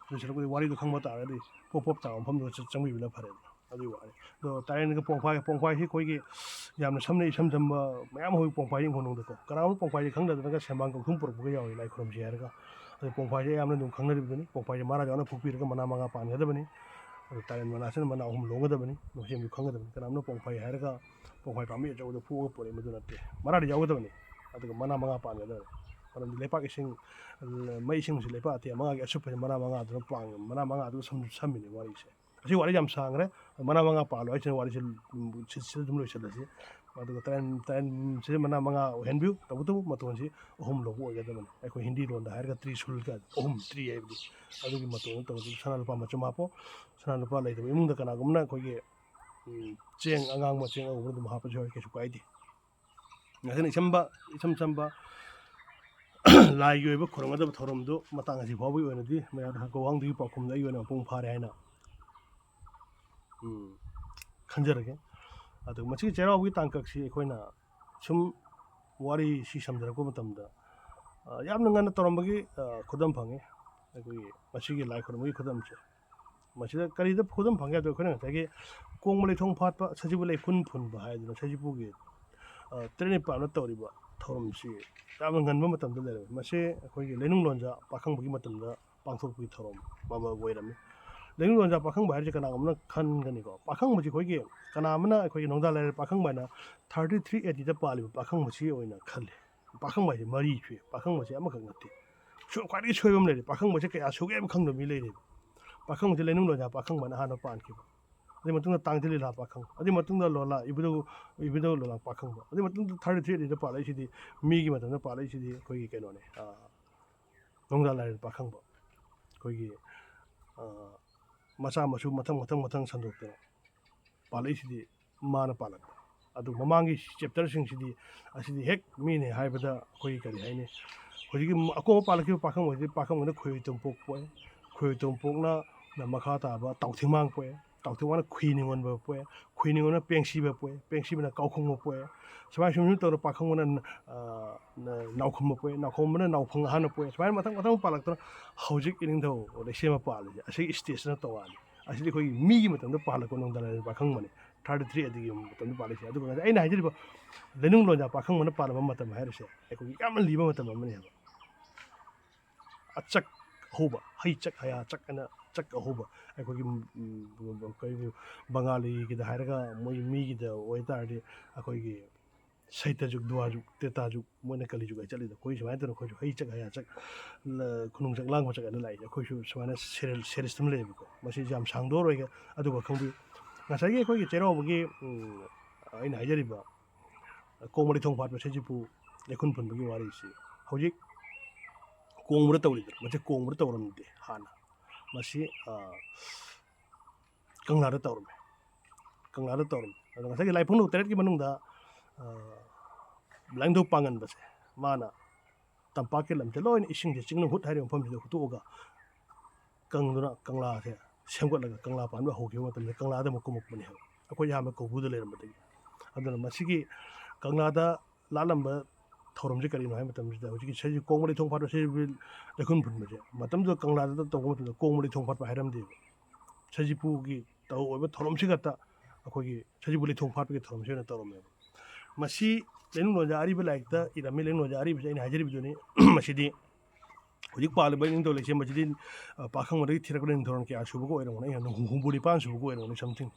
ꯑꯗꯨ ꯁꯔꯨꯛꯄꯨꯗꯤ ꯋꯥꯔꯤꯗꯨ ꯈꯪꯕ ꯇꯥꯔꯒꯗꯤ ꯄꯣꯞ ꯄꯣꯞ ꯇꯥꯕ ꯃꯐꯝꯗꯨꯗ ꯆ-, ꯆꯪꯕꯤꯕꯅ ꯐꯔꯦꯗꯅ꯫ ꯑꯗꯨꯒꯤ ꯋꯥꯅꯤ꯫ ꯑꯗꯣ ꯇꯥꯏꯔꯦꯟꯒ ꯄꯣꯡꯐꯥꯏ, ꯄꯣꯡꯐꯥꯏꯁꯤ ꯑꯩꯈꯣꯏꯒꯤ ꯌꯥꯝꯅ ꯁꯝꯅ ꯏꯁꯝ ꯁꯝꯕ ꯃꯌꯥꯝ ꯍꯧꯋꯤ ꯄꯣꯡꯐꯥꯏ ꯏꯪꯈꯣꯜ ꯅꯨꯡꯗꯀꯣ꯫ ꯀꯅꯥꯒꯨꯝꯕ ꯄꯣꯡꯐꯥꯏꯁꯦ ꯈꯪꯗꯗꯅꯒ ꯁꯦꯝꯕꯥꯡ ꯀꯧꯁꯨꯝ ꯄꯨꯔꯛꯄꯒ ꯌꯥꯎꯏ ꯂꯥꯏ ꯈꯨꯔꯨꯝꯁꯤ ꯍꯥꯏꯔꯒ꯫ ꯑꯗꯣ ꯄꯣꯡꯐꯥꯏꯁꯦ ꯑꯌꯥꯝꯕꯅ ꯑꯗꯨꯝ ꯈꯪꯅꯔꯤꯕꯗꯨꯅꯤ꯫ ꯄꯣꯡꯐꯥꯏꯁꯦ ꯃꯔꯥ ꯌꯥꯎꯅ ꯐꯨꯛꯄꯤꯔꯒ ꯃꯅꯥ ꯃꯉꯥ ꯄꯥꯟꯒꯗꯕꯅꯤ꯫ ꯑꯗꯣ ꯇꯥꯏꯔꯦꯟ ꯃꯅꯥꯁꯤꯅ ꯃꯅꯥ ꯑꯍꯨꯝ ꯂꯣꯡꯒꯗꯕꯅꯤ꯫ ꯃꯁꯤ ꯑꯃꯁꯨ ꯈꯪꯒꯗꯕꯅꯤ꯫ ꯀꯅꯥꯒꯨꯝꯕꯅ ꯄꯣꯡꯐꯥꯏ ꯍꯥꯏꯔꯒ ꯄꯣꯡꯐꯥꯏ ꯄꯥꯝꯕꯤ ꯑꯆꯧꯕꯗ ꯐꯨꯛꯑꯒ ꯄꯨꯔꯛꯏ, ꯃꯗꯨ ꯅꯠꯇꯦ꯫ ꯃꯔꯥꯗꯤ ꯌꯥꯎꯒꯗꯕꯅꯤ꯫ ꯑꯗꯨꯒ ꯃꯅꯥ ꯃꯉꯥ ꯄꯥꯟꯒꯗꯕꯅꯤ꯫ ꯃꯔꯝꯗꯤ ꯂꯩꯄꯥꯛ ꯏꯁꯤꯡ, ꯃꯩ ꯏꯁꯤꯡꯁꯤ ꯂꯩꯄꯥꯛ ꯑꯇꯤꯌꯥ ꯃꯉꯥꯒꯤ ꯑꯁꯨꯞꯄꯁꯤ ꯃꯅꯥ ꯃꯉꯥꯗꯨꯅ ꯄꯥꯡ-, ꯃꯅꯥ ꯃꯉꯥꯗꯨꯅ ꯁꯝ-, ꯁꯝꯃꯤꯅꯤ ꯋꯥꯔꯤꯁꯦ꯫ ꯑꯁꯤ ꯋꯥꯔꯤ ꯌꯥꯝ ꯁꯥꯡꯈ꯭ꯔꯦ꯫ ꯃꯅꯥ ꯃꯉꯥ ꯄꯥꯜꯂꯣ ꯍꯥꯏꯁꯤꯅ ꯋꯥꯔꯤꯁꯦ, ꯎꯝ, ꯁꯤ-, ꯁꯤꯗ ꯑꯗꯨꯝ ꯂꯣꯏꯁꯤꯜꯂꯁꯤ꯫ ꯑꯗꯨꯒ ꯇꯔꯦꯟ-, ꯇꯔꯦꯟꯁꯤꯗ ꯃꯅꯥ ꯃꯉꯥ ꯑꯣꯏꯍꯟꯕꯤꯌꯨ꯫ ꯇꯧꯕꯇꯕꯨ ꯃꯇꯣꯟꯁꯤ ꯑꯍꯨꯝ ꯂꯣꯡꯕ ꯑꯣꯏꯒꯗꯕꯅꯤ꯫ ꯑꯩꯈꯣꯏ ꯍꯤꯟꯗꯤ ꯂꯣꯟꯗ ꯍꯥꯏꯔꯒ ꯇ꯭ꯔꯤꯁꯨꯜ ꯀꯥꯏꯅ, ꯑꯍꯨꯝ, ꯇ꯭ꯔꯤ ꯍꯥꯏꯕꯗꯤ꯫ ꯑꯗꯨꯒꯤ ꯃꯇꯣꯟꯗ ꯇꯧꯔꯒ ꯁꯅꯥ ꯂꯨꯄꯥ ꯃꯆꯨꯝ ꯍꯥꯞꯄꯣ꯫ ꯁꯅꯥ ꯂꯨꯄꯥ ꯂꯩꯇꯕ ꯏꯃꯨꯡꯗ ꯀꯅꯥꯒꯨꯝꯕꯅ ꯑꯩꯈꯣꯏꯒꯤ, ꯎꯝ, ꯆꯦꯡ ꯑꯉꯥꯡꯕ, ꯆꯦꯡ ꯑꯉꯧꯕꯅ ꯑꯗꯨꯝ ꯍꯥꯞꯄꯁꯨ ꯌꯥꯎꯏ, ꯀꯩꯁꯨ ꯀꯥꯏꯗꯦ꯫ ꯉꯁꯤꯅ ꯏꯁꯝꯕ, ꯏꯁꯝ ꯁꯝꯕ ꯂꯥꯏꯒꯤ ꯑꯣꯏꯕ ꯈꯨꯔꯨꯝꯒꯗꯕ ꯊꯧꯔꯝꯗꯨ ꯃꯇꯥꯡ ꯑꯁꯤ ꯐꯥꯎꯕꯒꯤ ꯑꯣꯏꯅꯗꯤ ꯃꯌꯥꯝ ꯒꯧꯍꯥꯡꯗꯨꯒꯤ ꯄꯥꯎꯈꯨꯝꯗ ꯑꯩꯒꯤ ꯑꯣꯏꯅ ꯃꯄꯨꯡ ꯐꯥꯔꯦ ꯍꯥꯏꯅ, ꯎꯝ, ꯈꯟꯖꯔꯒꯦ꯫ ꯑꯗꯨ ꯃꯁꯤꯒꯤ ꯆꯩꯔꯥꯎꯕꯒꯤ ꯇꯥꯡꯀꯛꯁꯤ ꯑꯩꯈꯣꯏꯅ ꯁꯨꯝ ꯋꯥꯔꯤ ꯁꯤ ꯁꯝꯖꯔꯛꯄ ꯃꯇꯝꯗ, ꯑ, ꯌꯥꯝꯅ ꯉꯟꯅ ꯇꯧꯔꯝꯕꯒꯤ, ꯑ, ꯈꯨꯗꯝ ꯐꯪꯉꯤ꯫ ꯑꯩꯈꯣꯏꯒꯤ ꯃꯁꯤꯒꯤ ꯂꯥꯏ ꯈꯨꯔꯨꯝꯕꯒꯤ ꯈꯨꯗꯝꯁꯦ ꯃꯁꯤꯗ ꯀꯔꯤꯗ ꯈꯨꯗꯝ ꯐꯪꯒꯦ ꯍꯥꯏꯕꯗ, ꯑꯩꯈꯣꯏꯅ ꯉꯁꯥꯏꯒꯤ ꯀꯣꯡꯕ ꯂꯩꯊꯣꯡ ꯐꯥꯠꯄ, ꯁꯖꯤꯕꯨ ꯂꯩꯈꯨꯟ ꯐꯨꯟꯕ ꯍꯥꯏꯗꯅ ꯁꯖꯤꯕꯨꯒꯤ, ꯑ, ꯇꯔꯦꯠꯅꯤꯄꯥꯟꯗ ꯇꯧꯔꯤꯕ ꯊꯧꯔꯝꯁꯤ ꯌꯥꯝꯅ ꯉꯟꯕ ꯃꯇꯝꯗ ꯂꯩꯔꯝꯃꯤ꯫ ꯃꯁꯤ ꯑꯩꯈꯣꯏꯒꯤ ꯂꯩꯅꯨꯡ ꯂꯣꯟꯖꯥ ꯄꯥꯈꯪꯕꯒꯤ ꯃꯇꯝꯗ ꯄꯥꯡꯊꯣꯛꯄꯒꯤ ꯊꯧꯔꯝ ꯑꯃ ꯑꯣꯏꯔꯝꯃꯤ꯫ ꯂꯩꯅꯨꯡ ꯂꯣꯟꯖꯥ ꯄꯥꯈꯪꯕ ꯍꯥꯏꯔꯤꯁꯦ ꯀꯅꯥꯒꯨꯝꯕꯅ ꯈꯟꯒꯅꯤꯀꯣ, ꯄꯥꯈꯪꯕꯁꯤ ꯑꯩꯈꯣꯏꯒꯤ ꯀꯅꯥ ꯑꯃꯅ ꯑꯩꯈꯣꯏꯒꯤ ꯅꯣꯡꯗꯥ ꯂꯥꯏꯔꯦꯜ ꯄꯥꯈꯪꯕ ꯍꯥꯏꯅ ꯊꯥꯔꯇꯤ ꯊ꯭ꯔꯤ ꯑꯦ ꯗꯤꯗ ꯄꯥꯜꯂꯤꯕ ꯄꯥꯈꯪꯕꯁꯤ ꯑꯣꯏꯅ ꯈꯜꯂꯤ꯫ ꯄꯥꯈꯪꯕ ꯍꯥꯏꯁꯦ ꯃꯔꯤ ꯁꯨꯏ, ꯄꯥꯈꯪꯕꯁꯦ ꯑꯃꯈꯛ ꯅꯠꯇꯦ꯫ ꯁꯨ-, ꯈ꯭ꯋꯥꯏꯗꯒꯤ ꯁꯣꯏꯕ ꯑꯃ ꯂꯩꯔꯦ, ꯄꯥꯈꯪꯕꯁꯦ ꯀꯌꯥ ꯁꯨꯒꯦ ꯍꯥꯏꯕ ꯈꯪꯗꯕ ꯃꯤ ꯂꯩꯔꯦꯕ꯫ ꯄꯥꯈꯪꯕꯁꯦ ꯂꯩꯅꯨꯡ ꯂꯣꯟꯖꯥ ꯄꯥꯈꯪꯕꯅ ꯑꯍꯥꯟꯕ ꯄꯥꯟꯈꯤꯕ, ꯑꯗꯨꯒꯤ ꯃꯇꯨꯡꯗ ꯇꯥꯡꯖꯂꯤꯂꯥ ꯄꯥꯈꯪ, ꯑꯗꯨꯒꯤ ꯃꯇꯨꯡꯗ ꯂꯣꯂꯥ, ꯏꯕꯨꯙꯧ, ꯏꯕꯨꯙꯧ ꯂꯣꯂꯥ ꯄꯥꯈꯪꯕ, ꯑꯗꯨꯒꯤ ꯃꯇꯨꯡꯗ ꯊꯥꯔꯇꯤ ꯊ꯭ꯔꯤ ꯑꯦ ꯗꯤꯗ ꯄꯥꯜꯂꯛꯏꯁꯤꯗꯤ, ꯃꯤꯒꯤ ꯃꯇꯝꯗ ꯄꯥꯜꯂꯛꯏꯁꯤꯗꯤ ꯑꯩꯈꯣꯏꯒꯤ ꯀꯩꯅꯣꯅꯦ, ꯑ, ꯅꯣꯡꯗꯥ ꯂꯥꯏꯔꯦꯜ ꯄꯥꯈꯪꯕ꯫ ꯑꯩꯈꯣꯏꯒꯤ, ꯑ, ꯃꯆꯥ ꯃꯁꯨ ꯃꯊꯪ ꯃꯊꯪ ꯃꯊꯪ ꯁꯟꯗꯣꯛꯇꯅ ꯄꯥꯜꯂꯛꯏꯁꯤꯗꯤ ꯃꯥꯅ ꯄꯥꯜꯂꯛꯄ꯫ ꯑꯗꯨ ꯃꯃꯥꯡꯒꯤ ꯆꯦꯞꯇꯔꯁꯤꯡꯁꯤꯗꯤ, ꯑꯁꯤꯗꯤ ꯍꯦꯛ ꯃꯤꯅꯦ ꯍꯥꯏꯕꯗ ꯑꯩꯈꯣꯏꯒꯤ ꯀꯔꯤ ꯍꯥꯏꯅꯤ, ꯍꯧꯖꯤꯛꯀꯤ ꯑꯀꯣꯟꯕ ꯄꯥꯜꯂꯛꯈꯤꯕ ꯄꯥꯈꯪꯕꯁꯤꯗꯤ, ꯄꯥꯈꯪꯕꯅ ꯈꯣꯏ ꯇꯣꯝꯄꯣꯛ ꯄꯣꯛꯑꯦ, ꯈꯣꯏ ꯇꯣꯝꯄꯣꯛꯅ ꯃꯈꯥ ꯇꯥꯕ ꯇꯥꯎꯊꯤꯡꯃꯥꯡ ꯄꯣꯛꯑꯦ, ꯇꯥꯎꯊꯤꯡꯃꯥꯡꯅ ꯈꯨꯏ ꯅꯤꯉꯣꯟꯕ ꯄꯣꯛꯑꯦ, ꯈꯨꯏ ꯅꯤꯉꯣꯟꯕꯅ ꯄꯦꯡꯁꯤꯕ ꯄꯣꯛꯑꯦ, ꯄꯦꯡꯁꯤꯕꯅ ꯀꯥꯎꯈꯣꯡꯕ ꯄꯣꯛꯑꯦ꯫ ꯁꯨꯃꯥꯏꯅ ꯁꯨꯝ ꯁꯨꯝ ꯇꯧꯗꯅ ꯄꯥꯈꯪꯕꯅ, ꯑ, ꯅ-, ꯅꯥꯎꯈꯣꯝꯕ ꯄꯣꯛꯑꯦ, ꯅꯥꯎꯈꯣꯝꯕꯅ ꯅꯥꯎꯈꯣꯡ ꯑꯍꯥꯟꯕ ꯄꯣꯛꯑꯦ꯫ ꯁꯨꯃꯥꯏꯅ ꯃꯊꯪ ꯃꯊꯪ ꯄꯥꯜꯂꯛꯇꯅ ꯍꯧꯖꯤꯛ ꯏꯅꯤꯡꯊꯧ ꯂꯩꯁꯦꯝꯕ ꯄꯥꯜꯂꯤꯁꯦ, ꯑꯁꯤꯒꯤ ꯁ꯭ꯇꯦꯖꯁꯤꯅ ꯇꯣꯉꯥꯜꯂꯤ꯫ ꯑꯁꯤꯗꯤ ꯑꯩꯈꯣꯏꯒꯤ ꯃꯤꯒꯤ ꯃꯇꯝꯗ ꯄꯥꯜꯂꯛꯄ ꯅꯣꯡꯗꯥ ꯂꯥꯏꯔꯦꯜ ꯄꯥꯈꯪꯕꯅꯤ, ꯊꯥꯔꯇꯤ ꯊ꯭ꯔꯤ ꯑꯦ ꯗꯤꯒꯤ ꯃꯇꯝꯗ ꯄꯥꯜꯂꯤꯁꯦ꯫ ꯑꯗꯨꯒ ꯉꯁꯥꯏ ꯑꯩꯅ ꯍꯥꯏꯖꯔꯤꯕ ꯂꯩꯅꯨꯡ ꯂꯣꯟꯖꯥ ꯄꯥꯈꯪꯕꯅ ꯄꯥꯜꯂꯝꯕ ꯃꯇꯝ ꯍꯥꯏꯔꯤꯁꯦ ꯑꯩꯈꯣꯏꯒꯤ ꯌꯥꯝꯅ ꯂꯤꯕ ꯃꯇꯝ ꯑꯃꯅꯦꯕ꯫ ꯑꯆꯛ ꯑꯍꯧꯕ, ꯍꯩ ꯆꯛ ꯍꯌꯥ ꯆꯛ ꯍꯥꯏꯅ ꯆꯛ ꯑꯍꯧꯕ, ꯑꯩꯈꯣꯏꯒꯤ, ꯎꯝ, ꯎꯝ, ꯑꯩꯈꯣꯏꯒꯤ ꯕꯪꯒꯥꯂꯤꯒꯤꯗ ꯍꯥꯏꯔꯒ ꯃꯣꯏ ꯃꯤꯒꯤꯗ ꯑꯣꯏꯇꯥꯔꯗꯤ ꯑꯩꯈꯣꯏꯒꯤ ꯁꯩꯇ ꯖꯨꯛ, ꯗ꯭ꯋꯥ ꯖꯨꯛ, ꯇ꯭ꯔꯦꯇꯥ ꯖꯨꯛ, ꯃꯣꯏꯅ ꯀꯂꯤ ꯖꯨꯛ ꯍꯥꯏ ꯆꯠꯂꯤꯗꯣ, ꯑꯩꯈꯣꯏ ꯁꯨꯃꯥꯏꯅ ꯇꯧꯗꯅ ꯑꯩꯈꯣꯏꯁꯨ ꯍꯩ ꯆꯛ ꯍꯌꯥ ꯆꯛ, ꯂ-, ꯈꯨꯅꯨꯡ ꯆꯛ ꯂꯥꯡꯕ ꯆꯛ ꯍꯥꯏꯅ ꯂꯥꯛꯏꯁꯦ꯫ ꯑꯩꯈꯣꯏꯁꯨ ꯁꯨꯃꯥꯏꯅ ꯁꯦꯔꯤꯌꯦꯜ, ꯁꯦꯔꯤꯁ ꯑꯃ ꯂꯩꯌꯦꯕꯀꯣ꯫ ꯃꯁꯤꯁꯦ ꯌꯥꯝ ꯁꯥꯡꯗꯣꯛꯑꯔꯣꯏꯒꯦ, ꯑꯗꯨꯒ ꯈꯪꯕꯤꯌꯨ꯫ ꯉꯁꯥꯏꯒꯤ ꯑꯩꯈꯣꯏꯒꯤ ꯆꯩꯔꯥꯎꯕꯒꯤ, ꯎꯝ, ꯑꯩꯅ ꯍꯥꯏꯖꯔꯤꯕ ꯀꯣꯡꯕ ꯂꯩꯊꯣꯡ ꯐꯥꯠꯄ ꯁꯖꯤꯕꯨ ꯂꯩꯈꯨꯟ ꯐꯨꯟꯕꯒꯤ ꯋꯥꯔꯤꯁꯤ ꯍꯧꯖꯤꯛ ꯀꯣꯡꯕꯗ ꯇꯧꯔꯤꯗꯅ, ꯃꯁꯤ ꯀꯣꯡꯕꯗ ꯇꯧꯔꯝꯗꯦ ꯍꯥꯟꯅ꯫ ꯃꯁꯤ, ꯑ, ꯀꯪꯂꯥꯗ ꯇꯧꯔꯝꯃꯤ꯫ ꯀꯪꯂꯥꯗ ꯇꯧꯔꯝꯃꯤ꯫ ꯑꯗꯣ ꯉꯁꯥꯏꯒꯤ ꯂꯥꯏꯐꯝꯂꯧ ꯇꯔꯦꯠꯀꯤ ꯃꯅꯨꯡꯗ, ꯑ, ꯂꯥꯏꯅꯤꯡꯊꯧ ꯄꯥꯉꯟꯕꯁꯦ, ꯃꯥꯅ ꯇꯝꯄꯥꯛꯀꯤ ꯂꯝꯁꯦ ꯂꯣꯏꯅ ꯏꯁꯤꯡꯁꯦ, ꯆꯤꯡꯅꯨꯡ ꯍꯨꯠ ꯍꯥꯏꯔꯤꯕ ꯃꯐꯝꯁꯤꯗ ꯍꯨꯠꯇꯣꯛꯑꯒ ꯀꯪꯗꯨꯅ ꯀꯪꯂꯥꯁꯦ ꯁꯦꯝꯒꯠꯂꯒ ꯀꯪꯂꯥ ꯄꯥꯟꯕ ꯍꯧꯈꯤꯕ ꯃꯇꯝꯗ ꯀꯪꯂꯥꯗ ꯑꯃꯨꯛ ꯀꯨꯝꯃꯛꯄꯅꯦ ꯍꯥꯏꯕ, ꯑꯩꯈꯣꯏ ꯑꯍꯥꯟꯕ ꯀꯧꯕ꯭ꯔꯨꯗ ꯂꯩꯔꯝꯕꯗꯒꯤ꯫ ꯑꯗꯨꯅ ꯃꯁꯤꯒꯤ ꯀꯪꯂꯥꯗ ꯂꯥꯠꯂꯝꯕ ꯊꯧꯔꯝꯁꯦ ꯀꯔꯤꯅꯣ ꯍꯥꯏꯕ ꯃꯇꯝꯁꯤꯗ, ꯍꯧꯖꯤꯛꯀꯤ ꯁꯖꯤ-, ꯀꯣꯡꯕ ꯂꯩꯊꯣꯡ ꯐꯥꯠꯄ, ꯁꯖꯤꯕꯨ ꯂꯩꯈꯨꯟ ꯐꯨꯟꯕꯁꯦ ꯃꯇꯝꯗꯨꯗ ꯀꯪꯂꯥꯗ ꯇꯧꯕ ꯃꯇꯝꯗ ꯀꯣꯡꯕ ꯂꯩꯊꯣꯡ ꯐꯥꯠꯄ ꯍꯥꯏꯔꯝꯗꯦꯕ꯫ ꯁꯖꯤꯄꯨꯒꯤ ꯇꯧ ꯑꯣꯏꯕ ꯊꯧꯔꯝꯁꯤꯈꯛꯇ ꯑꯩꯈꯣꯏꯒꯤ ꯁꯖꯤꯄꯨ ꯂꯩꯊꯣꯡ ꯐꯥꯠꯄꯒꯤ ꯊꯧꯔꯝꯁꯤ ꯑꯣꯏꯅ ꯇꯧꯔꯝꯃꯦꯕ꯫ ꯃꯁꯤ ꯂꯩꯅꯨꯡꯂꯣꯟꯖꯥ ꯑꯔꯤꯕ ꯂꯥꯏꯔꯤꯛꯇ ꯏꯔꯝꯃꯤ꯫ ꯂꯩꯅꯨꯡꯂꯣꯟꯖꯥ ꯑꯔꯤꯕꯁꯤ ꯑꯩꯅ ꯍꯥꯏꯖꯔꯤꯕꯗꯨꯅꯤ꯫ ꯃꯁꯤꯗꯤ ꯍꯧꯖꯤꯛ ꯄꯥꯜꯂꯤꯕ ꯅꯤꯡꯊꯧ ꯂꯩꯁꯦꯝꯕꯁꯤꯗꯤ, ꯑ, ꯄꯥꯈꯪꯕꯗꯒꯤ ꯊꯤꯔꯛꯄꯗ ꯅꯤꯡꯊꯧꯔꯣꯟ ꯀꯌꯥ ꯁꯨꯕꯒ ꯑꯣꯏꯔꯝꯒꯅꯤ? ꯑꯩꯅ ꯍꯨꯝꯐꯨ ꯅꯤꯄꯥꯟ ꯁꯨꯕꯒ ꯑꯣꯏꯔꯝꯒꯅꯤ, something꯫